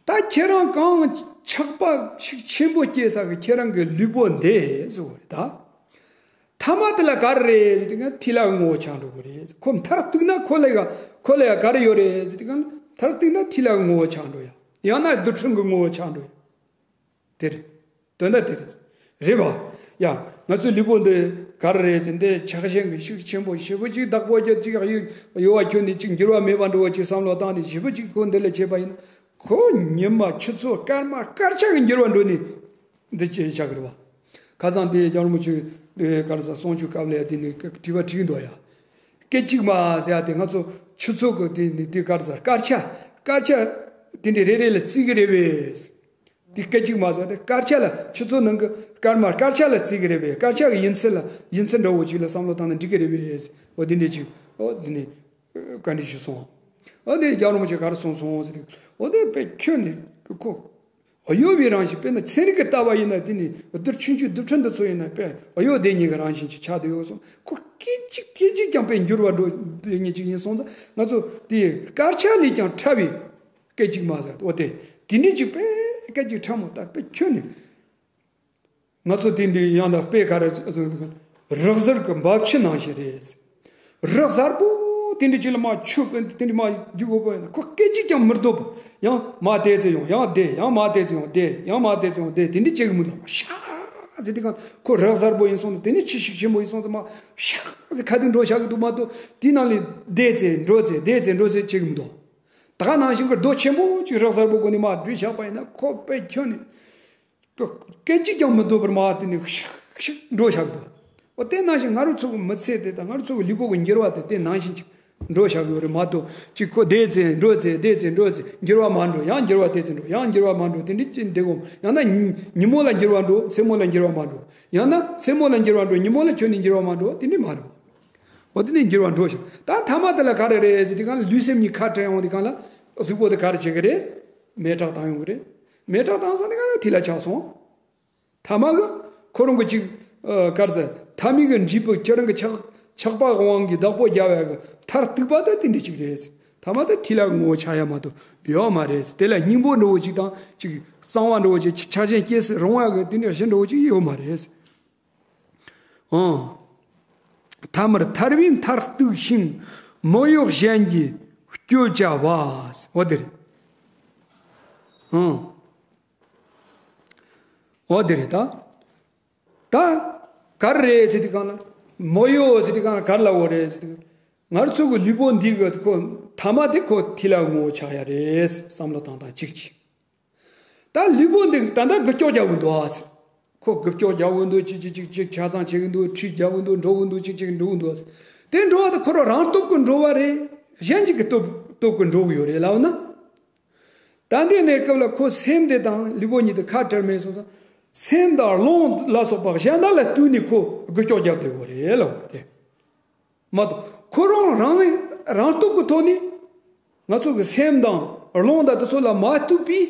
ད་ཁྱེད་རང་གང་ཆགས་པ་ཤུགས་ཆེན་པོ་སྐྱེ་ས་གི་ཁྱེད་རང་གི་ལུས་པོ་འདི་ཟེར་བ་རེད་ད། ཐ་མ་དེ་ལ་ག་རེ་རེད་ཟེར་དུས་ཐིག་ལེ་ངོ་བོ་ཆགས་འགྲོ་གི་རེད། ཁོ་མཐར་གཏུགས་ན་ཁོ་ལ་ཡ་ཁོ་ལ་ཡ་ག་རེ་ཡོད་རེད་ཟེར་དུས་མཐར་གཏུགས་ན་ཐིག་ལེ་ངོ་བོ་ཆགས་འགྲོ་ཡ། ཡང་ན་རྡུལ་ཕྲན་གྱི་ངོ་བོ་ཆགས་འགྲོ་ཡ། དེ་རེད། དོན་དག་དེ་རེད། རེད་བ། ཡ། ང་ཚོའི་ལུས་པོ་འདི་ག་རེ་རེད་ཟེར་འདི་ཆགས་ཞེན་གྱི་ཤུགས་ཆེན་པོ་ཞེ་པོ་ཅིག་བདག་པོ་རྒྱབ་ཅིག་གཡོ་གཡོ་བ་ཁྱོན་ནས་ཅིག་འགྱུར་བ་མེད་པ་འགྲོ་བ་ཅིག་བསམ་བློ་བཏང་ནས་ཞེ་པོ་ཅིག་ཁོ་འདི་ལ་བྱེད་པ་ཡིན་ན། ཁོ་ཉི་མ་ཆུ་ཚོད་སྐར་མ་སྐར་ཆ་གི་འགྱུར་བ་འགྲོ་ནས་འདི་ཅི་ཆགས་ཀྱི་རེད་བ། ཁ་སང་དེ་རྒྱལ་བ་རིན་པོ་ཆེ་ག་རེ་ཟེར་གསུང་ཆོས་སྐབས་ལ་དེ་ནས་དྲི་བ་དྲིས་འདུག་ཡ། སྐད་ཅིག་མ་ཟེར་ཡ་དེ་ང་ཚོ་ཆུ་ཚོད་ཀྱི་དེ་ནས་དེ་ག་རེ་ཟེར་སྐར་ཆ་སྐར་ཆ་དེ་འདྲ་རེ་རེ་ལ་བརྩི་གི་རེད་པས། དེ་སྐད་ཅིག་མ་ཟེར་ཏེ་སྐར་ཆ་ལ་ཆུ་ཚོད་ནང་གི་སྐར་མ་སྐར་ཆ་ལ་བརྩི་གི་རེད་པས། སྐར་ཆ་གི་ཡུན་ཚད་ལ་ཡུན་ཚད་འདྲ་བོ་ཅིག་ལ་བསམ་བློ་བཏང་ན་འགྲིག་གི་རེད་པས། འོ་དེ་འདྲ་ཅིག་འོ་དེ་ནས་བཀའ་འདྲི་ཞུས་སོང་། འོ་དེ་རྒྱལ་བ་རིན་པོ་ཆེ་ག་རེ་གསུངས་སོང་ཟེར་ཏེ། འོ་དེ་དཔེ་ཁྱོན་ནས་ཁོ་གཡོ་བའི་རང་བཞིན་དཔེར་ན་ཚན་རིག་གི་ལྟ་བ་ཡིན་ན་དེ་ནི་རྡུལ་ཆུང་ཆུང་རྡུལ་ཕྲན་འདི་ཚོ་ཡིན་ན་དཔེ་གཡོ་བསྡད་མཁན་གྱི་རང་བཞིན་ཅིག་ཆགས་བསྡད་ཡོད་སོང་། ཁོ་སྐད་ཅིག་སྐད་ཅིག་ཀྱང་དཔེ་འགྱུར་བ་འགྲོ་བསྡད་མཁན་ཅིག་ཡིན་སོང་ཙང་ང་ཚོ་དེ་སྐར་ཆ་ལས་ཀྱང་ཕྲ་བའི་སྐད་ཅིག་མ་ཟེར། འོ་དེ། དེ་འདྲ་ཅིག་དཔེ་སྐད་ཅིག་ཕྲ་མོ་ལྟར་དཔེ་ཁྱོན་ནས། ང་ཚོ་དེ་འདྲའི་ཡང་དག་དཔེ་ག་རེ་བཟུང་འདུག་རི་གཟར་གྱི་འབབ་ཆུ་ནང་བཞིན་རེད། རི་གཟར་པོ་དེ་འདྲ་ཅིག་ལ་མར་ཆུ་དེ་འདྲ་མར་རྒྱུག་དགོས་པ་ཡིན་ན་ཁོ་སྐད་ཅིག་ཀྱང་མི་སྡོད་པ། ཡང་མར་དེ་ཙམ་ཡོང་ཡང་བསྡད་ཡང་མར་དེ་ཙམ་ཡོང་བསྡད་ཡང་མར་དེ་ཙམ་ཡོང་བསྡད་དེ་འདྲ་བྱེད་གི་མི་འདུག་ཤག་ཟེར་དེ་གང་ཁོ་རི་གཟར་པོ་ཡིན་སོང་དུས་དེ་ནི་ཆུ་ཤུགས་ཆེན་པོ་ཡིན་སོང་དུས་མར་ཤག་ཟེར་ཁ་ཐུག་འགྲོ་བཞག་གི་འདུག་མ་གཏོགས་དེའི་ནང་ལ་བསྡད་ཙམ་འགྲོ་ཙམ་བསྡད་ཙམ་འགྲོ་ཙམ་བྱེད་གི་མི་འདུག་ད་ག་ནང་བཞིན་གྱི་རྡོ་ཆེན་པོ་ཅིག་རི་གཟར་པོ་སྒོ་ནས་མར་བསྒྲིལ་བཞག་པ་ཡིན་ན་ཁོ་དཔེ་ཁྱོན་ནས་སྐད་ཅིག་ཀྱང་མི་སྡོད་པར་མར་དེ་ནས་ཤིག་ཤིག་འགྲོ་བཞག་གི་འདུག་འོ་དེ་ནང་བཞིན་ང་རང་ཚོ་གི་མི་ཚེ་དེ་དང་ང་རང་ཚོ་གི་ལུས་པོ་གི་འགྱུར་བ་དེ་དེ་ནང་བཞིན་ཅིག་འགྲོ་བཞག་གི་ཡོད་རེད་མ་གཏོགས་ཅིག་ཁོ་བསྡད་ཙམ་འགྲོ་ཙམ་བསྡད་ཙམ་འགྲོ་ཙམ་འགྱུར་བ་མ་འགྲོ་ཡང་འགྱུར་བ་བསྡད་ཙམ་འགྲོ་ཡང་འགྱུར་བ་མ་འགྲོ་དེ་འདྲ་ཅིག་འདེགས་འོང་ཡང་ན་ཉི་ཉིན་མོ་ལ་འགྱུར་བ་འགྲོ་མཚན་མོ་ལ་འགྱུར་བ་མ་འགྲོ་ཡང་ན་མཚན་མོ་ལ་འགྱུར་བ་འགྲོ་ཉིན་མོ་ལ་ཁྱོན་ནས་འགྱུར་བ་མ་འགྲོ་དེ་འདྲ་མ་རེད། འོ་དེ་ནས་འགྱུར་བ་འགྲོ་ཞིང་ད་ཐ་མ་དེ་ལ་ག་རེ་རེད་ཟེར་དུས་གང་ལ་ལུས་སེམས་གཉིས་ཁ་བྲལ་ཡོང་དུས་གང་ལ་གཟུགས་པོ་དེ་ག་རེ་བྱེད་ཀྱི་རེད། མེ་སྲེག་བཏང་ཡོང་གི་རེད། མེ་སྲེག་བཏང་ས་དེ་གང་ལ་ཐིག་ལེ་ཆགས་སོང་། ཐ་མ་གི་ཁོ་རང་གི་ཅིག་ཨ་ག་རེ་ཟེར་ཐ་མའི་གི་འབྲས་བུ་ཁྱེད་རང་གི་ཆགས་ཆགས་པ་དབང་གིས་བདག་པོ་རྒྱབ་ཡ་གི་མཐར་ཐུག་པ་ད་དེ་འདྲ་ཅིག་རེད། ཐ་མ་ད་ཐིག་ལེ་ངོ་བོ་ཆགས་ཡ་མ་གཏོགས་ཡོད་མ་རེད། དེ་ལ་སྙིང་པོ་འདྲ་བོ་ཅིག་དང་ཅིག་གཙང་བ་འདྲ་བོ་ཅིག་ཆགས་ཞེན་སྐྱེ་སྲིད་རུང་བ་གི་དེ་འདྲ་གཞན་འདྲ་བོ་ཅིག་ཡོད་མ་རེད། ཨང་། ཐ་མར་ཐར་བའི་མཐར་གཏུགས་ཤིང་། མི་གཡོ་གཞན་གྱིས་སྐྱོབ་བྱ་བ། འོ་དེ་རེད། ཨང་། འོ་དེ་རེད་ད། ད། ག་རེ་རེད་ཟེར་དུས་གང་ལ། མི་གཡོ་ཟེར་དུས་གང་ལ་ག་རེ་ལབ་དགོས་རེད་ཟེར་དུས། ང་ཚོ་གི་ལུས་པོ་འདི་གི་ཁོ་ཐ་མ་དེ་ཁོ་ཐིག་ལེ་ངོ་བོ་ཆགས་ཡ་རེད་བསམ་བློ་བཏང་སྟངས་གཅིག་གཅིག་ད་ལུས་པོ་འདི་ད་ལྟ་འགུལ་སྐྱོད་རྒྱག་གི་འདུག་ཨ། ཁོ་རྒུད་སྐྱོག་རྒྱག་གི་འདུག་ཅིག་ཅིག་ཅིག་ཅིག་ཆ་ཚང་བྱེད་གི་འདུག་ཁྲུས་རྒྱག་གི་འདུག་འགྲོ་གི་འདུག་ཅིག་ཅིག་འགྲོ་གི་འདུག་དེ་འགྲོ་བ་དེ་ཁོ་རང་རང་སྟོབས་ཀྱིས་འགྲོ་བ་རེད། གཞན་གཅིག་གི་སྟོབས་སྟོབས་ཀྱིས་འགྲོ་གི་ཡོད་རེད་ལབ་ན། ད་འདི་གནས་སྐབས་ལ་ཁོ་སེམས་དེ་དང་ལུས་པོ་གཉིས་དེ་ཁ་བྲལ་མེད་སོང་ཙང་། སེམས་དང་རླུང་ལ་སོགས་པ་གཞན་དག་ལ་བསྟུན་ནས་ཁོ་རྒུད་སྐྱོག་རྒྱབ་བསྡད་ཡོད་རེད་ལབ་དེ། མ་གཏོགས་ཁོ་རང་རང་རང་སྟོབས་ཀྱི་ཐོག་ནས་ང་ཚོ་གི་སེམས་དང་རླུང་དང་དེ་ཚོ་ལ་མ་ལྟོས་པའི་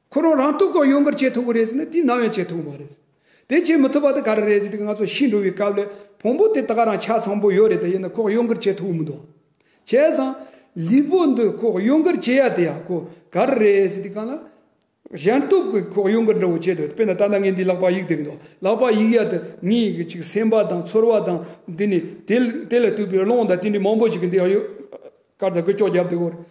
ཁོ་རང་རང་སྟོབས་ཀྱིས་གཡོ་འགུལ་བྱེད་ཐུབ་ཀྱི་རེད་ཟེར་ན་དེ་ནམ་ཡང་བྱེད་ཐུབ་ཀྱི་མ་རེད། དེ་བྱེད་མི་ཐུབ་པ་དེ་ག་རེ་རེད་ཟེར་དུས་ང་ཚོ་ཤི་འགྲོ་བའི་སྐབས་ལ་ཕུང་པོ་དེ་ད་ག་རང་ཆ་ཚང་པོ་ཡོད་རེད། དེ་ཡིན་ན་ཁོ་གཡོ་འགུལ་བྱེད་ཐུབ་ཀྱི་མི་འདུག་བྱས་ཙང་ལུས་པོ་འདི་ཁོ་གཡོ་འགུལ་བྱེད་ཡ་དེ་ཡ་ཁོ་ག་རེ་རེད་ཟེར་དུས་གང་ལ། གཞན་སྟོབས་ཀྱིས་ཁོ་གཡོ་འགུལ་འདྲ་བོ་བྱེད་འདུག་དཔེར་ན་ད་ལྟ་ངས་འདི་ལག་པ་གཡུག་བསྡད་ཀྱི་འདུག་ལག་པ་གཡུག་ཡ་དེ་ངའི་གི་ཅིག་སེམས་པ་དང་ཚོར་བ་དང་འདི་ནི་དེ་དེ་ལ་ལྟོས་པའི་རླུང་དང་དེ་འདྲའི་མང་པོ་ཞིག་གིས་འདི་གཡོ་དཀར་དང་རྒུད་སྐྱོག་རྒྱབ་བསྡད་ཀྱི་ཡོད་རེད།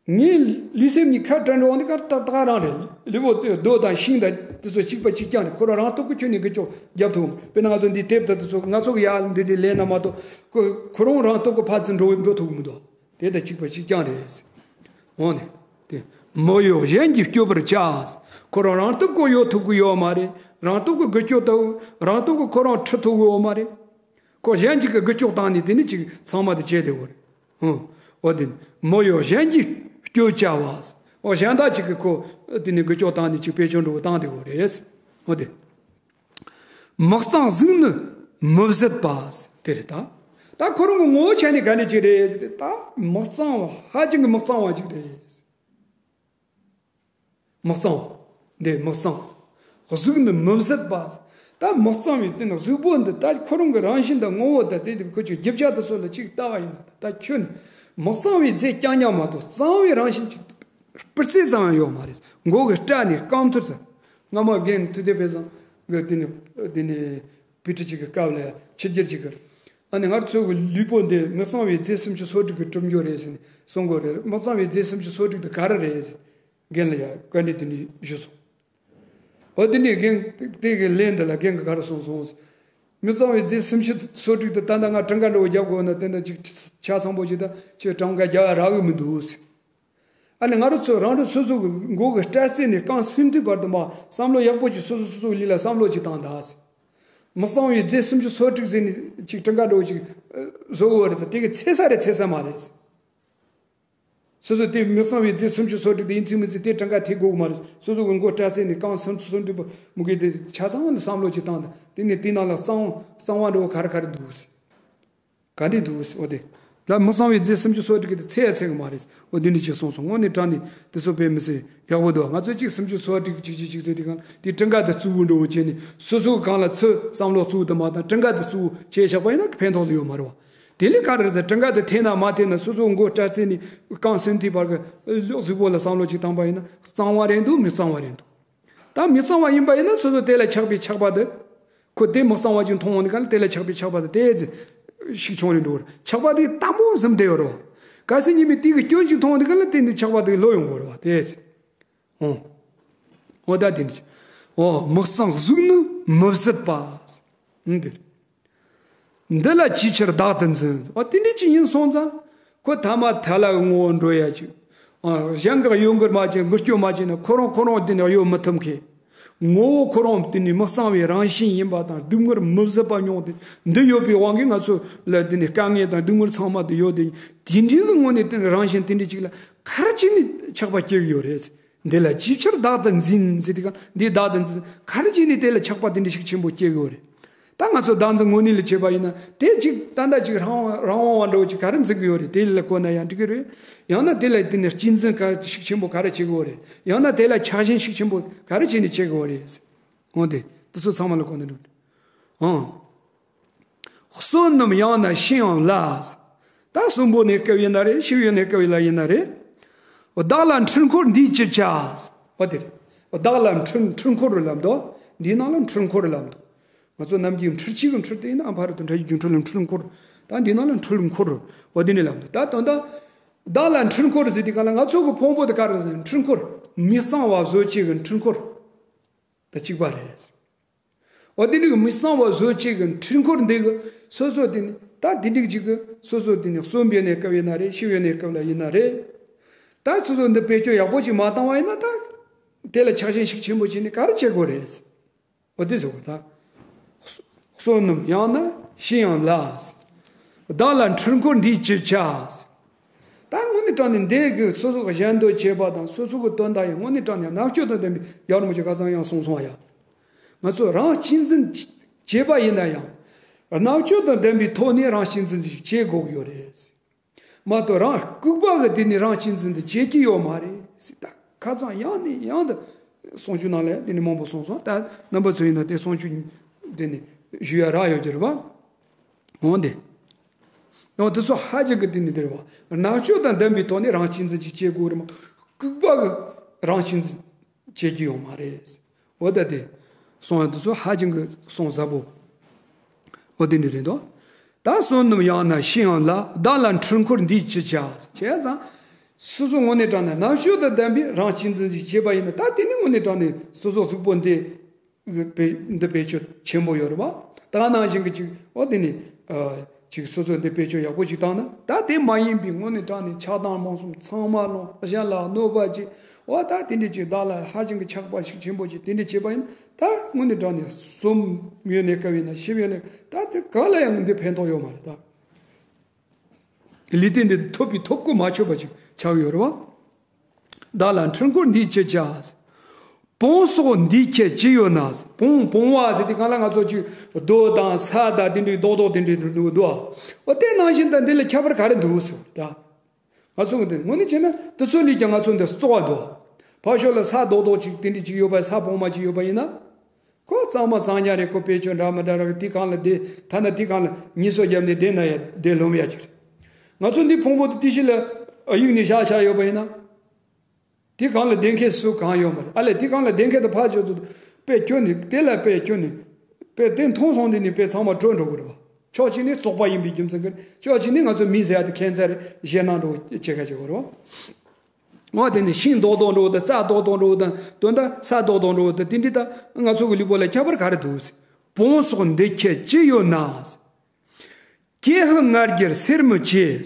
ངའི་ལུས་སེམས་གཉིས་ཁ་བྲལ་འགྲོ་བ་འདི་ག་ཏག་ཏག་རང་རེད། ལུས་པོ་རྡོ་དང་ཤིང་དང་དེ་ཚོ་གཅིག་པ་གཅིག་རྐྱང་རེད། ཁོ་རང་རང་སྟོབས་ཀྱིས་ཁྱོན་ནས་རྒུད་སྐྱོག་རྒྱབ་ཐུབ། དཔེར་ན་ང་ཚོ་འདི་དེབ་དང་དེ་ཚོ་ང་ཚོ་གི་ཡར་འདི་འདྲའི་ལེན་ན་མ་གཏོགས་ཁོ་ཁོ་རང་རང་སྟོབས་ཀྱིས་ཕར་ཚུར་འགྲོ་འགྲོ་ཐུབ་ཀྱི་མི་འདུག་དེ་དང་གཅིག་པ་གཅིག་རྐྱང་རེད། འོ་ནི། དེ་མི་གཡོ་གཞན་གྱིས་སྐྱོབ་པར་བྱ། ཁོ་རང་རང་སྟོབས་ཀྱིས་གཡོ་ཐུབ་ཀྱི་ཡོད་མ་རེད། རང་སྟོབས་ཀྱིས་རྒུད་སྐྱོག་ཐུབ། རང་སྟོབས་ཀྱིས་ཁོ་རང་ཁྲིད་ཐུབ་ཀྱི་ཡོད་མ་རེད། ཁོ་གཞན་གཅིག་གིས་རྒུད་སྐྱོག་བཏང་ནས་དེ་ནི་ཅིག་ཚང་མ་དེ་བྱས་བསྡད་ཡོད་རེད། འོ། འོ་དེ་ནི་མི་གཡོ་གཞན་གྱིས་སྐྱོབ་བྱ་བ། འོ་གཞན་དག་ཅིག་གིས་ཁོ་དེ་ནི་རྒུད་སྐྱོག་བཏང་ནས་ཅིག་བེད་སྤྱོད་འགྲོ་བཏང་བསྡད་ཡོད་རེད། འོ་དེ། མི་གཙང་གཟུགས་ནི་མི་བཟད་པ། དེ་རེད་ད། ད་ཁོ་རང་གི་ངོ་བོ་ཆ་ནས་ག་འདྲ་ཅིག་རེད་ཟེར་ཏེ་ད་མི་གཙང་བ་ཧ་ཅང་གི་མི་གཙང་བ་ཅིག་རེད། མི་གཙང་བ། འདི་མི་གཙང་། གཟུགས་ནི་མི་བཟད་པ། ད་མི་གཙང་བའི་སྟེང་ན་གཟུགས་པོ་འདི་ད་ཁོ་རང་གི་རང་བཞིན་དང་ངོ་བོ་དང་དེ་འདི་ཁོ་ཆོས་རྒྱུ་ཆ་དེ་ཚོ་ལ་ཅིག་ལྟ་བ་ཡིན་ན་ད་ཁྱོད་ནི་མི་གཙང་བའི་རྫས་རྐྱང་རྐྱང་མ་གཏོགས་གཙང་བའི་རང་བཞིན་ཅིག་སྤུ་རྩེ་ཙམ་ཡང་ཡོད་མ་རེད། མགོ་གི་སྐྲ་ནས་རྐང་ཐུར་ཙམ། སྔ་མ་རྒན་ཐུབ་བསྟན་དཔལ་བཟང་གི་དེ་ནི་དེ་ནི་བུ་ཕྲུག་ཅིག་གི་སྐབས་ལ་ཕྱི་རྒྱལ་ཅིག་གི། ཨ་ནི་ང་ཚོ་གི་ལུས་པོ་འདི་མི་གཙང་བའི་རྫས་སུམ་ཅུ་སོ་དྲུག་གིས་གྲུབ་འགྱོ་རེད་ཟེར་ནས་གསུང་གི་ཡོད་རེད། མི་གཙང་བའི་རྫས་སུམ་ཅུ་སོ་དྲུག་དེ་ག་རེ་རེད་ཟེར། རྒན་ལ་ཡ་བཀའ་འདྲི་དེ་འདྲ་ཞུས་སོང་། འོ་དེ་ནས་རྒན་དེ་གི་ལན་འདི་ལ་རྒན་གིས་ག་རེ་གསུངས་སོང་ཟེར། མི་གཙང་བའི་རྫས་སུམ་ཅུ་སོ་དྲུག་དེ་ད་ལྟ་ང་གྲངས་ཀ་འདྲ་བོ་རྒྱབ་དགོས་ན་དེ་འདྲ་ཅིག་ཆ་ཚང་པོ་ཅིག་ད་ཁྱོད་གྲངས་ཀ་རྒྱག་ཡ་རག་གི་མི་འདུག་ཟེར། ཨ་ནི་ང་རང་ཚོ་རང་རང་སོ་སོ་གི་མགོ་གི་སྐྲ་རྩེ་ནས་རྐང་སུན་དུས་བར་དུ་མ་བསམ་བློ་ཡག་པོ་ཅིག་སོ་སོ་སོ་སོ་གི་ལུས་ལ་བསམ་བློ་ཅིག་བཏང་ད་ཟེར། མི་གཙང་བའི་རྫས་སུམ་ཅུ་སོ་དྲུག་ཟེར་ནས་ཅིག་གྲངས་ཀ་འདྲ་བོ་ཅིག་བཟོ་གི་ཡོད་རེད་ད། དེ་གི་ཚད་ས་རེད་ཚད་ས་མ་རེད། སོ་སོ་དེ་མི་གཙང་བའི་རྫས་སུམ་ཅུ་སོ་དྲུག་དེ་ཡིན་ཚིག་མིན་ཚིག་དེ་གྲངས་ཀ་ཐེ་དགོས་གི་མ་རེད། སོ་སོ་གི་མགོ་སྐྲ་རྩེ་ནས་རྐང་སུན་སུན་དུས་མུ་གེ་དེ་ཆ་ཚང་ལ་བསམ་བློ་ཅིག་བཏང་ད། དེ་ནས་དེ་ནང་ལ་གཙང་གཙང་བ་འདྲ་བོ་ག་རེ་ག་རེ་འདུག་ཟེར། ག་འདྲ་འདུག་ཟེར། འོ་དེ་ལ་མི་གཙང་བའི་རྫས་སུམ་ཅུ་སོ་དྲུག་གི་དེ་ཚད་ཡ་ཚད་གི་མ་རེད། འོ་དེ་འདྲ་ཅིག་གསུངས་སོང་། དངོས་གནས་དྲང་གནས་དེ་ཚོ་དཔེ་མི་སྲིད་ཡག་པོ་འདུག་ང་ཚོས་གཅིག་སུམ་ཅུ་སོ་དྲུག་གཅིག་གཅིག་གཅིག་ཟེར་དེ་གང་དེ་གྲངས་ཀ་དེ་གཙོ་བོ་འདྲ་བོ་བྱས་ནས་སོ་སོ་གང་ལ་ཚུར་བསམ་བློ་གཙོ་བོ་དུ་མ་བཏང་། གྲངས་ཀ་དེ་གཙོ་བོ་བྱས་བཞག་པ་ཡིན་ན་ཕན་ཐོགས་སུ་ཡོད་མ་རེད་བ། དེ་ལས་ག་རེ་ཟེར། གྲངས་ཀ་དེ་འཐེན་ན་མ་འཐེན་ན་སོ་སོ་མགོ་སྐྲ་རྩེ་ནས་རྐང་སུན་དུས་བར་གི་གཟུགས་པོ་ལ་བསམ་བློ་གཅིག་བཏང་པ་ཡིན་ན་གཙང་བ་རེད་འདུག་མི་གཙང་བ་རེད་འདུག་ད་མི་གཙང་བ་ཡིན་པ་ཡིན་ན་སོ་སོ་དེ་ལ་ཆགས་པའི་ཆགས་པ་དེ། ཁོ་དེ་མི་གཙང་བ་ཅིག་མཐོང་བ་ནི་ག་ལ་དེ་ལ་ཆགས་པའི་ཆགས་པ་དེ་དེ་ཟེར་ཤུགས་ཆུང་རེ་འགྲོ་བར་ཆགས་པ་དེ་དམ་པོ་ཟིན་བསྡད་ཡོད་རེད། གལ་སྲིད་ཉི་མའི་དུས་ཀྱི་སྐྱོན་ཅིག་མཐོང་བ་ནི་ག་ལ་དེ་འདི་ཆགས་པ་དེ་ལོག་ཡོང་དགོས་རེད་བ་དེ་ཟེར། འོ། འོ་ད་དེ་འདྲ། འོ་མི་གཙང་གཟུགས་ནི་མི་བཟད་པ། འདིར། འདི་ལ་ཅིའི་ཕྱིར་བདག་ཏུ་འཛིན། འོ་དེ་འདྲ་ཅིག་ཡིན་སོང་ཙང་། ཁོ་ཐ་མ་ཐ་ལ་གི་ངོ་བོ་འགྲོ་ཡ་ཅིག་གཞན་གྱིས་གཡོ་འགུལ་མ་བྱས་འགུལ་སྐྱོད་མ་བྱས་ན་ཁོ་རང་ཁོ་རང་དེ་ནས་གཡོ་མི་ཐུབ་མཁན། ངོ་བོ་ཁོ་རང་དེ་ནས་མི་གཙང་བའི་རང་བཞིན་ཡིན་པ་དང་སྡུག་བསྔལ་མི་བཟད་པ་མྱོང་སྟེ་འདི་ཡོད་པའི་དབང་གིས་ང་ཚོ་ལ་དེ་ནས་དཀའ་ངལ་དང་སྡུག་བསྔལ་ཚང་མ་དེ་ཡོད་དེ། དེ་འདྲའི་གི་ངོ་ནས་དེ་ནས་རང་བཞིན་དེ་འདྲ་ཅིག་ལ་ག་རེ་བྱས་ནས་ཆགས་པ་སྐྱེ་གི་ཡོད་རེད། འདི་ལ་ཅིའི་ཕྱིར་བདག་ཏུ་འཛིན་ཟེར་དུས་གང་འདི་བདག་ཏུ་འཛིན་ག་རེ་བྱས་ནས་དེ་ལ་ཆགས་པ་དེ་འདྲ་ཤུགས་ཆེན་པོ་སྐྱེ་གི་ཡོད་རེད། ད་ང་ཚོ་བདག་འཛིན་དངོས་གནས་ལ་བྱས་པ་ཡིན་ན་དེ་ཅིག་ད་ལྟ་ཅིག་རང་དབང་རང་དབང་བ་འདྲ་བོ་ཅིག་ག་རེ་འཛིན་གི་ཡོད་རེད། དེ་ལ་གོ་ན་ཡང་འགྲིག་གི་རེད། ཡང་ན་དེ་ལ་དེ་ནས་གཅེས་འཛིན་ག་ཤུགས་ཆེན་པོ་ག་རེ་བྱེད་གི་ཡོད་རེད། ཡང་ན་དེ་ལ་ཆགས་ཞེན་ཤུགས་ཆེན་པོ་ག་རེ་བྱས་ནས་བྱེད་གི་ཡོད་རེད། འོང་དེ་དེ་ཚོ་ཚང་མ་ལ་གོ་ན་འགྲིག་གི་རེད། ཨང་། གསོན་ནམ་ཡང་ན་ཤི་ཡང་ལ། ད་གསོན་པོ་ནས་སྐབས་ཡིན་ན་རེད། ཤི་བའི་ནས་སྐབས་ལ་ཡིན་ན་རེད། བདག་ལ་འཁྲུལ་འཁོར་འདིས་ཅི་བྱ། འོ་དེ་རེད། བདག་ལ་འཁྲུལ་འཁྲུལ་འཁོར་ལབ་འདུག་འདིའི་ནང་ལ་འཁྲུལ་འཁོར་ལབ་འདུག་ང་ཚོ་ནམ་རྒྱུན་འཁྲུལ་ཆོས་ཀྱི་འཁྲུལ་དེ་ཡིན་ན་ཨ་ཕ་རུ་དང་འཕྲལ་གྱི་རྒྱུ་འཁྲུལ་ལ་འཁྲུལ་འཁོར། ད་འདིའི་ནང་ལ་འཁྲུལ་འཁོར། འོ་དེ་ནས་ལབ་འདུག་ད་དོན་དག་བདག་ལ་འཁྲུལ་འཁོར་ཟེར་དུས་གང་ལ་ང་ཚོ་གི་ཕུང་པོ་དེ་ག་རེ་ཟེར་འཁྲུལ་འཁོར། མི་གཙང་བ་བཟོ་བྱེད་ཀྱི་འཁྲུལ་འཁོར། ད་གཅིག་པ་རེད། འོ་དེ་འདྲའི་མི་གཙང་བ་བཟོ་བྱེད་ཀྱི་འཁྲུལ་འཁོར་འདི་གི་སོ་སོ་དེ་ནི་ད་དེ་འདྲའི་ཅིག་གི་སོ་སོ་དེ་ནི་གསོན་པའི་གནས་སྐབས་ཡིན་ན་རེད། ཤི་བའི་གནས་སྐབས་ལ་ཡིན་ན་རེད། ད་སོ་སོ་འདི་བེད་སྤྱོད་ཡག་པོ་ཅིག་མ་བཏང་བ་ཡིན་ན་ད་དེ་ལ་ཆགས་ཞེན་ཤུགས་ཆེན་པོ་བྱས་ནས་ག་རེ་བྱེད་དགོས་རེད། འོ་དེ་ཟེར་བ་ད། བསོད་ནམས་ཡང་ན་ཤི་ཡང་ལ། བདག་ལ་འཁྲུལ་འཁོར་འདིས་ཅི་བྱ། ད་དངོས་གནས་དྲང་གནས་འདི་གི་སོ་སོ་གི་གཞན་དོན་བྱེད་པ་དང་སོ་སོ་གི་དོན་དག་ཡང་དངོས་གནས་དྲང་གནས་རྣམ་དཔྱོད་དང་ལྡན་པའི། ཡར་མོ་ཆེ་ཁ་ཚང་ཡང་གསུངས་སོང་ཡ། ང་ཚོ་རང་གཅེས་འཛིན་བྱེད་པ་ཡིན་ན་ཡང་། རྣམ་དཔྱོད་དང་ལྡན་པའི་ཐོག་ནས་རང་གཅེས་འཛིན་ཞིག་བྱེད་དགོས་ཀྱི་ཡོད་རེད། མ་གཏོགས་རང་ལྐུགས་པ་གི་དེ་ནས་རང་གཅེས་འཛིན་དེ་བྱེད་ཀྱི་ཡོད་མ་རེད་ཟེར། ད་ཁ་ཚང་ཡང་ནས་ཡང་དུ་གསུང་ཆོས་ནང་ལ་དེ་ནས་མང་པོ་གསུངས་སོང་། ད་རྣམ་པ་ཚོ་ཡིན་ན་དེ་གསུང་ཆོས་དེ་ནས་ཞུ་ཡ་རག་ཡོད་ཀྱི་རེད་བ། འོང་དེ། འོང་དེ་ཚོ་ཧ་ཅང་གི་དེ་ནས་དེ་རེད་བ། རྣམ་དཔྱོད་དང་ལྡན་པའི་ཐོག་ནས་རང་གཅེས་འཛིན་ཅིག་བྱེད་དགོས་རེད་མ་གཏོགས་ལྐུགས་པ་གི་རང་གཅེས་འཛིན་བྱེད་ཀྱི་ཡོད་མ་རེད། འོ་ད་དེ། གསུང་ཡ་དེ་ཚོ་ཧ་ཅང་གི་གསུང་ཟབ་པོ། འོ་དེ་འདྲ་རེད་དོ། ད་བསོད་ནམས་ཡང་ན་ཤི་ཡང་ལ། བདག་ལ་འཁྲུལ་འཁོར་འདིས་ཅི་བྱ། བྱས་ཙང་། སོ་སོ་དངོས་གནས་དྲང་གནས་རྣམ་དཔྱོད་དང་ལྡན་པའི་རང་གཅེས་འཛིན་ཅིག་བྱེད་པ་ཡིན་ན། ད་དེ་ནི་དངོས་གནས་དྲང་གནས་སོ་སོ་གཟུགས་པོ་འདི་འདི་བེད་སྤྱོད་ཆེན་པོ་ཡོད་རེད་བ། ད་ནང་བཞིན་གྱི་ཅིག་འོ་དེ་ནི། ཅིག་སོ་སོ་འདི་བེད་སྤྱོད་ཡག་པོ་ཅིག་བཏང་ན། ད་དེ་མ་ཡིན་པའི་དངོས་གནས་དྲང་གནས་ཆགས་སྡང་རྨོངས་གསུམ་ཚང་མ་སློང་། གཞན་ལ་གནོད་པ་བྱེད། འོ་ད་དེ་འདྲ་ཅིག་བདག་ལ་ཧ་ཅང་གི་ཆགས་པ་ཞིག་ཆེན་པོ་ཅིག་དེ་འདྲ་བྱེད་པ་ཡིན་ན། ད་དངོས་གནས་དྲང་གནས་གསུམ་ཡོད་ནས་སྐབས་ཡིན་ན་ཞིབ་ཡོད་ནས། ད་དེ་གང་ལ་ཡང་འདི་ཕན་ཐོགས་ཡོད་མ་རེད་ད། ལུས་རྟེན་འདི་ཐོབ་པའི་ཐོབ་གོ་མ་ཆོད་པ་ཅིག་ཆགས་ཡོད་རེད་བ། བདག་ལ་འཁྲུལ་འཁོར་འདིས་ཅི་བྱ། བོང་སོགས་འདིས་ཁྱེད་ཅི་ཡོད་ན། བོང་བོང་བ་ཟེར་དུས་སྒང་ལ་ང་ཚོ་ཅིག་རྡོ་དང་ས་དང་དེ་འདྲའི་རྡོག་རྡོག་དེ་འདྲའི་འདུག་འདུག་འོ་དེ་ནང་བཞིན་ད་འདི་ལ་ཁྱད་པར་ག་རེ་འདུག་ཟེར་ད། ང་ཚོ་གི་འདི་དངོས་གནས་བྱས་ན་དེ་ཚོ་ལས་ཀྱང་ང་ཚོ་འདི་བཙོག་པ་འདུག་ཕར་ཕྱོགས་ལ་ས་རྡོག་རྡོག་ཅིག་དེ་འདྲ་ཅིག་ཡོད་པ། ས་བོང་མ་ཅིག་ཡོད་པ་ཡིན་ན། ཁོ་གཙང་མ་གཙང་རྐྱང་རེད། ཁོ་བེད་སྤྱོད་འདྲ་མི་འདྲ་རག་དེ་སྒང་ལ་བསྡད། ཐ་ན་དེ་སྒང་ལ་ཉི་ཚོ་བརྒྱབ་ནས་བསྡད་ན་ཡ་བསྡད་ལོང་ཡ་ཅིག་རེད། ང་ཚོ་འདི་ཕུང་པོ་དེ་ཏི་ཤི་ལ་གཡུགས་ནས་བཞག་བཞག་ཡོད་པ་ཡིན་ན། དེ་སྒང་ལ་བསྡད་མཁན་སུ་གང་ཡོད་མ་རེད། ཨ་ལས་དེ་སྒང་ལ་བསྡད་མཁན་དེ་ཕར་ཕྱོགས་སུ་དཔེ་ཁྱོན་ནས་དེ་ལ་དཔེ་ཁྱོན་ནས་དཔེ་དེ་མཐོང་སོང་དེ་ནས་དཔེ་ཚང་མ་བྲོས་འགྲོ་གི་རེད་བ། ཕྱོགས་གཅིག་ནས་བཙོག་པ་ཡིན་པའི་རྒྱུ་མཚན་གྱིས། ཕྱོགས་གཅིག་ནས་ང་ཚོ་མི་ཟེར་ཡ་དེ་ཁྱད་མཚར་རེད། ཞེད་སྣང་འགྲོ་བྱེད་ཁ་བྱེད་དགོས་རེད་བ། འོ་དེ་ནི་ཤིང་རྡོག་རྡོག་འགྲོ་བ་དང་། རྩྭ་རྡོག་རྡོག་འགྲོ་བ་དང་། དོན་དག་ས་རྡོག་རྡོག་འགྲོ་བ་དང་། དེ་འདྲ་ད་ང་ཚོ་གི་ལུས་པོ་ལ་ཁྱད་པར་ག་རེ་འདུག་བོང་སོགས་འདི་ཁྱེད་ཅི་ཡོད་ན། ཀྱེ་ཧུད་ང་རྒྱལ་སེར་མོ་ཆེ།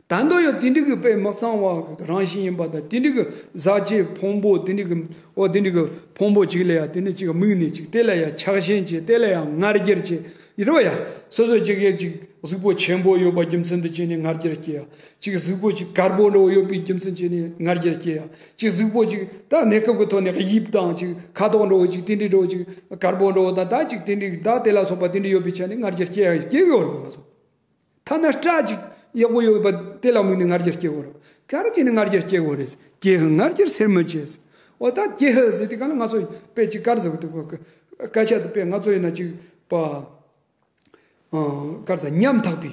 ད་འདོད་ཡོད་དེ་འདྲ་གི་དཔེ་མི་གཙང་བ་རང་བཞིན་ཡིན་པ་དང་། དེ་འདྲ་གི་ཟག་བཅས་ཕུང་པོ་དེ་འདྲ་གི། འོ་དེ་འདྲ་གི་ཕུང་པོ་ཅིག་ལ་ཡ་དེ་ནི་ཅིག་དམིགས་ནས་ཅིག་དེ་ལ་ཡ་ཆགས་ཞེན་བྱས། དེ་ལ་ཡ་ང་རྒྱལ་བྱས། ཡིན་རོ་ཡ། སོ་སོ་ཅིག་གིས་ཅིག་གཟུགས་པོ་ཆེན་པོ་ཡོད་པ་རྒྱུ་མཚན་དུ་བྱས་ནས་ང་རྒྱལ་སྐྱེ་ཡ། ཅིག་གཟུགས་པོ་ཅིག་དཀར་པོ་འདྲ་བོ་ཡོད་པའི་རྒྱུ་མཚན་བྱས་ནས་ང་རྒྱལ་སྐྱེ་ཡ། ཅིག་གཟུགས་པོ་ཅིག་ད་གནས་སྐབས་ཀྱི་ཐོག་ནས་དབྱིབས་དང་ཅིག་ཁ་དོག་འདྲ་བོ་ཅིག་དེ་འདྲའི་འདྲ་བོ་ཅིག་དཀར་པོ་འདྲ་བོ་དང་། ད་ཅིག་དེ་འདྲའི་ད་དེ་ལ་སོགས་པ་དེ་འདྲའི་ཡོད་པའི་ཆ་ནས་ང་རྒྱལ་སྐྱེ་ཡ་སྐྱེ་གི་ཡོད་རེད་པ། ང་ཚོ་ཐ་ན་སྐྲ་ཅིག་ཡག་པོ་ཡོད་པ་དེ་ལ་དམིགས་ནས་ང་རྒྱལ་སྐྱེ་གི་ཡོད་རེད་པ། ག་རེ་བྱས་ནས་ང་རྒྱལ་སྐྱེ་གི་ཡོད་རེད། ཀྱེ་ཧུད་ང་རྒྱལ་སེར་མོ་ཆེ། འོ་ད་ཀྱེ་ཧུད་ཟེར་དུས་སྒང་ལ་ང་ཚོ་དཔེ་ཅིག་དཀར་ཟེར་བ་དེ་གོ་གི། སྐད་ཆ་དེ་དཔེ་ང་ཚོ་ཡིན་ན་ཅིག་པ། ཨ། ག་རེ་ཟ། ཉམ་ཐག་པའི་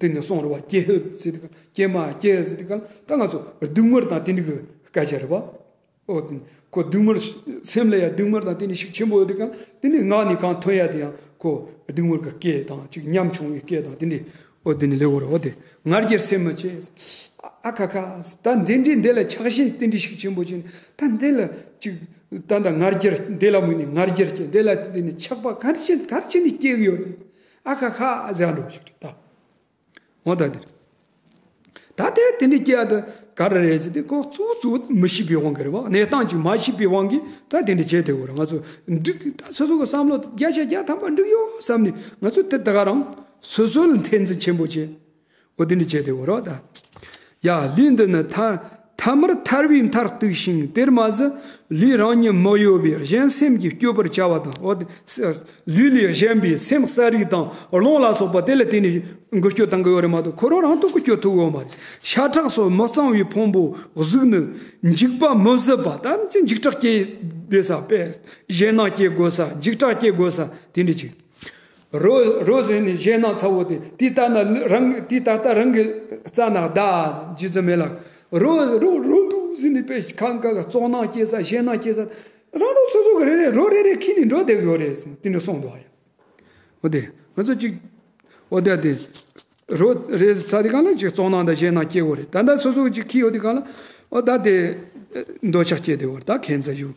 དེ་ནས་གསུངས་རེད་བ། ཀྱེ་ཧུད་ཟེར་དུས་སྒང་། ཀྱེ་མ་ཀྱེ་ཧུད་ཟེར་དུས་སྒང་ད་ང་ཚོ་སྡུག་བསྔལ་དང་དེ་འདྲ་གི་སྐད་ཆ་རེད་བ། འོ་དེ་ཁོ་སྡུག་བསྔལ། སེམས་ལ་ཡ་སྡུག་བསྔལ་དང་དེ་འདྲ་ཤུགས་ཆེན་པོ་ཡོད་དུས་སྒང་། དེ་ནས་ངག་ནས་གང་ཐོན་ཡ་དེ་ཡང་ཁོ་སྡུག་བསྔལ་གྱི་སྐད་དང་ཅིག་ཉམ་ཆུང་བའི་སྐད་དང་དེ་འདྲ། འོ་དེ་ནས་ལེགས་པོ་རེད། འོ་དེ་ང་རྒྱལ་སེར་མོ་ཆེ། ཨ་ཁ་ཁ། ད་འདི་འདྲའི་འདི་ལ་ཆགས་ཞེན་དེ་འདྲའི་ཤུགས་ཆེན་པོ་ཅིག་ད་འདི་ལ་ཅིག་ད་ད་ང་རྒྱལ། འདི་ལ་དམིགས་ནས་ང་རྒྱལ་སྐྱེ། འདི་ལ་དེ་ནས་ཆགས་པ་ག་རེ་བྱས་ག་རེ་བྱས་ནས་སྐྱེ་གི་ཡོད་རེད། ཨ་ཁ་ཁ་ཟེར་འགྲོ་ཞིག་རེད་ད། འོ་ད་འདིར། ད་དེ་དེ་འདྲའི་སྐྱེ་ཡ་དེ་ག་རེ་རེད་ཟེར་དུས་སྒང་། གཙོ་བོ་གཙོ་བོ་མི་ཤེས་པའི་དབང་གིས་རེད་བ། གནས་སྟངས་ཅིག་མ་ཤེས་པའི་དབང་གིས་ད་དེ་འདྲ་བྱས་བསྡད་ཡོད་རེད། ང་ཚོ་འགྲིག་ད་སོ་སོ་གི་བསམ་བློ་བརྒྱ་ཆ་བརྒྱ་ཐམ་པ་འགྲིག་ཡོད་བསམ་ནས་ང་ཚོ་དེ་ད་ག་རང་སོ་སོ་ལ་འཐེན་འཛིན་ཆེན་པོ་བྱས། འོ་དེ་འདྲ་བྱས་བསྡད་ཡོད་རེད་བ་ད། ཡ། ལུས་འདི་ནི་ཐ་ཐ་མར་ཐར་བའི་མཐར་གཏུགས་ཤིང་། དེར་མ་ཟད་ལུས་རང་ཉིད་མི་གཡོ་བས་གཞན་སེམས་ཀྱིས་སྐྱོབ་པར་བྱ་བ་དང་། འོ་དེ་ལུས་ལས་གཞན་པའི་སེམས་གསལ་རིག་དང་རླུང་ལ་སོགས་པ་དེ་ལ་བརྟེན་ནས་འགུལ་སྐྱོད་གཏང་གི་ཡོད་རེད་མ་གཏོགས་ཁོ་རང་རང་སྟོབས་ཀྱིས་སྐྱོབ་ཐུབ་ཡོད་མ་རེད། ཤ་ཁྲག་སོགས་མི་གཙང་བའི་ཕུང་པོ་གཟུགས་ནི་འཇིག་པ་མི་བཟོད་པ། ད་འཇིགས་སྐྲག་སྐྱེ་བསྡད་ས། དཔེ་ཞེད་སྣང་སྐྱེ་དགོས་ས། འཇིགས་སྐྲག་སྐྱེ་དགོས་ས་དེ་འདྲ་ཅིག་རོ་རོ་ཟེར་ནས་ཞེད་སྣང་ཚ་བོ་དེ། དེ་ལྟ་ན་རང་དེ་ད་ལྟ་རང་གི་རྩ་ནས་བདག་རྒྱུ་མཚན་མེད་ལ། རོ་རོ་རོ་འདུག་ཟེར་ནས་དཔེ་ཁ་ཁ་ཁ་བཙོག་སྣང་སྐྱེ་ས། ཞེད་སྣང་སྐྱེ་ས། རང་རང་སོ་སོ་གི་རེ་རེ་རོ་རེ་རེ་ཁྱེར་ནས་འགྲོ་བསྡད་ཡོད་རེད་ཟེར་དེ་འདྲ་གསུངས་འདུག་ཨ་ཡ། འོ་དེ་ང་ཚོ་ཅིག་འོ་དེ་དེ་རོ་རེ་ཚ་དེ་གང་ལ་ཅིག་བཙོག་སྣང་དང་ཞེད་སྣང་སྐྱེ་གི་རེད། ད་ལྟ་སོ་སོ་གི་ཅིག་ཁྱེར་ཡོད་དེ་གང་ལ། འོ་ད་དེ་འདོད་ཆགས་སྐྱེ་བསྡད་ཡོད་རེད། ད་ཁྱད་མཚར་ཞིག་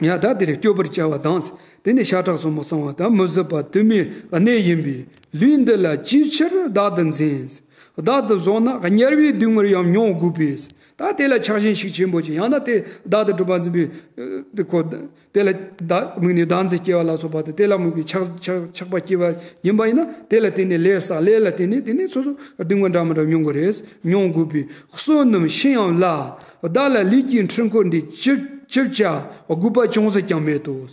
ཡ། ད་དེར་སྐྱོབ་པར་བྱ་བ་དང་། དེ་ནི་ཤ་ཁྲག་སོགས་མི་གཙང་བ་དང་མི་བཟོད་པ་དུ་མའི་གནས་ཡིན་པས། ལུས་འདི་ལ་ཅིའི་ཕྱིར་བདག་ཏུ་འཛིན། བདག་ཏུ་བཟུང་ན་དམྱལ་བའི་སྡུག་བསྔལ་ཡང་མྱོང་དགོས་པས། ད་དེ་ལ་ཆགས་ཞེན་ཤུགས་ཆེན་པོ་ཅིག་ཡང་ན་དེ་བདག་ཏུ་གྲུབ་པ་འཛིན་པའི་ཨ་དེ་ཁོ་དེ་ལ་བདག་དམིགས་ནས་བདག་འཛིན་སྐྱེ་བ་ལ་སོགས་པ་དེ་དེ་ལ་དམིགས་པའི་ཆགས་ཆགས་ཆགས་པ་སྐྱེ་བ་ཡིན་པ་ཡིན་ན། དེ་ལ་བརྟེན་ནས་ལས་བསགས། ལས་ལ་བརྟེན་ནས་དེ་ནས་སོ་སོ་སྡུག་བསྔལ་འདྲ་མི་འདྲ་མྱོང་དགོས་རེད། མྱོང་དགོས་པས་བསོད་ནམས་ཤིན་ཡང་བླ། བདག་ལ་ལུས་ཀྱི་འཁྲུལ་འཁོར་འདི། ཅིར་ཅིར་བྱ་དགོས་པ་ཅུང་ཟད་ཀྱང་མེད་དོ།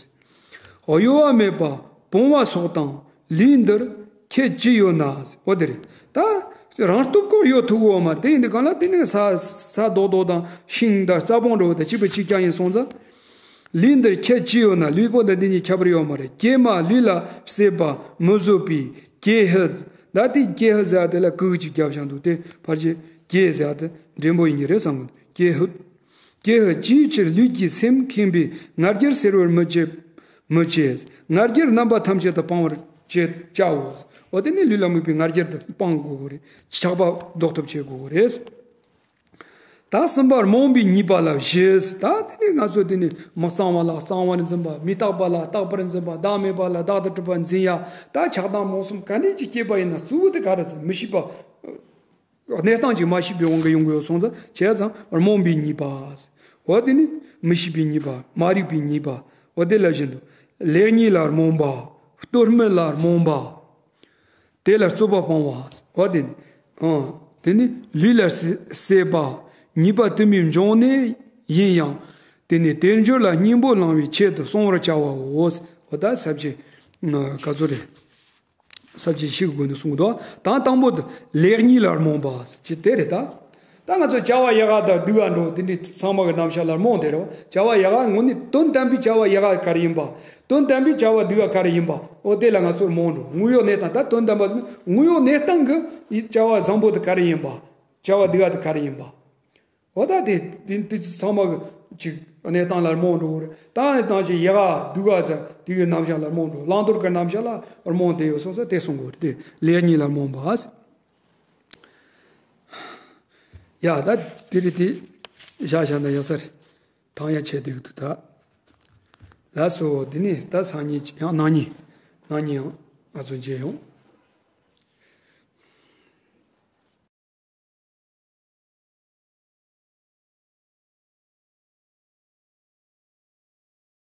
གཡོ་བ་མེད་པ་སྤོང་བ་སོགས་དང་། ལུས་འདིར་ཁྱད་ཅི་ཡོད་ན། འོ་དེ་རེད། ད་རང་སྟོབས་ཀྱིས་གཡོ་ཐུབ་ཀྱི་ཡོད་མ་རེད། དེ་ཡིན་དུས་གང་ལ་དེ་ནས་ས་ས་རྡོག་རྡོག་དང་ཤིང་དང་རྩྭ་བོང་འགྲོ་བ་དང་གཅིག་པ་གཅིག་རྐྱང་ཡིན་སོང་ཙང་། ལུས་འདིར་ཁྱད་ཅི་ཡོད་ན། ལུས་པོ་འདི་འདི་གཉིས་ཁྱད་པར་ཡོད་མ་རེད། ཀྱེ་མ་ལུས་ལ་སྲེད་པ་མི་བཟོད་པའི་ཀྱེ་ཧུད། ད་དེ་ཀྱེ་ཧུད་ཟེར་བ་དེ་ལ་གུ་གུ་ཅིག་བརྒྱབ་བཞག་འདུག་དེ་ཕལ་ཆེར་ཀྱེ་ཟེར་བ་དེ་འགྲེང་བུ་ཡིན་གྱི་རེད་བསམ་གི་འདུག་ཀྱེ་ཧུད། ཀྱེ་ཧུད། ཅིའི་ཕྱིར་ལུས་ཀྱི་སེམས་ཁེངས་པའི་ང་རྒྱལ་སེལ་བར་མི་བྱེད། མི་བྱེད། ང་རྒྱལ་རྣམ་པ་ཐམས་ཅད་དུ་སྤང་བར་བྱེད་བྱའོ། འོ་དེ་ནི་ལུས་ལ་དམིགས་པའི་ང་རྒྱལ་དུ་སྤང་དགོས་དགོས་རེད། ཆགས་པ་ཟློག་ཐབས་བྱེད་དགོས་དགོས་རེད། ད་གསུམ་པ་རྨོངས་པའི་ཉེས་པ་ལ་བཞི། ད་དེ་ནི་ང་ཚོ་དེ་ནི་མི་གཙང་བ་ལ་གཙང་བར་འཛིན་པ། མི་རྟག་པ་ལ་རྟག་པར་འཛིན་པ། བདག་མེད་པ་ལ་བདག་ཏུ་གྲུབ་པར་འཛིན་ཡ། ད་ཆགས་སྡང་རྨོངས་གསུམ་ག་ནས་ཅིག་སྐྱེས་པ་ཡིན་ན་གཙོ་བོ་དེ་ག་རེ་ཟེར། མི་ཤེས་པ། གནས་སྟངས་ཅིག་མ་ཤེས་པའི་དབང་གིས་ཡོང་གི་ཡོད་སོང་ཙང་། བྱས་ཙང་རྨོངས་པའི་ཉེས་པ། འོ་དེ་ནི་མི་ཤེས་པའི་ཉེས་པ། མ་རིག་པའི་ཉེས་པ། འོ་དེ་ལ་བཞིན་དུ། ལེགས་ཉེས་ལ་རྨོངས་པ། ལྟོ་སྨད་ལ་རྨོངས་པ། དེ་ལ་རྩོད་པ་སྤོང་བ། འོ་དེ་ནི། ཨང་། དེ་ནི་ལུས་ལ་སྲེད་པ། ཉེས་པ་དུ་མའི་འབྱུང་གནས་ཡིན་ཡང་། དེ་ནི་དལ་འབྱོར་ལ་སྙིང་པོ་བླང་བའི་ཆེད་དུ་སྤོང་བར་བྱ་བའོ། འོ་ད་ས་བཅད་ག་ཚོད་རེད། ས་བཅད་བཞི་གི་སྒོ་ནས་གསུངས་འདུག་ད་དང་པོ་དེ་ལེགས་ཉེས་ལ་རྨོངས་པ་ཟེར་གྱི་དེ་རེད་ད། ད་ང་ཚོ་བྱ་བ་ཡག་ག་དང་སྡུག་ག་འགྲོ་དེ་འདྲའི་ཚང་མ་གི་རྣམ་གཞག་ལ་རྨོངས་དེ་རེད་བ། བྱ་བ་ཡག་ག་དངོས་གནས་དོན་དམ་པའི་བྱ་བ་ཡག་ག་ག་རེ་ཡིན་པ། དོན་དམ་པའི་བྱ་བ་སྡུག་ག་ག་རེ་ཡིན་པ། འོ་དེ་ལ་ང་ཚོར་རྨོངས་འགྲོ། དངོས་ཡོད་གནས་སྟངས། ད་དོན་དམ་པ་ཟེར་ན་དངོས་ཡོད་གནས་སྟངས་གི་བྱ་བ་བཟང་པོ་དེ་ག་རེ་ཡིན་པ། བྱ་བ་སྡུག་ག་དེ་ག་རེ་ཡིན་པ། འོ་ད་དེ་དེ་དེ་ཚང་མ་གི་ཅིག་གནས་སྟངས་ལ་རྨོངས་འགྲོ་གི་རེད། ད་གནས་སྟངས་ཅིག་ཡག་ག་སྡུག་ག་ཟེར་དེ་གི་རྣམ་གཞག་ལ་རྨོངས་འགྲོ། བླང་དོར་གི་རྣམ་གཞག་ལ་རྨོངས་བསྡད་ཡོད་སོང་ཙང་དེ་གསུང་གི་རེད། དེ་ལེགས་ཉེས་ལ་རྨོངས་པ། ཡ་ད་དེ་རེད། དེ་བཞག་བཞག་ན་ཡག་ས་རེད། ཐང་ཡ་ཆད་བསྡད་ཀྱི་འདུག་ད། ལགས་སོ། འདི་ནི་ད་སང་ཉིན་ཡང་གནངས་ཉིན། གནངས་ཉིན་ཡང་ང་ཚོ་མཇལ་ཡོང་།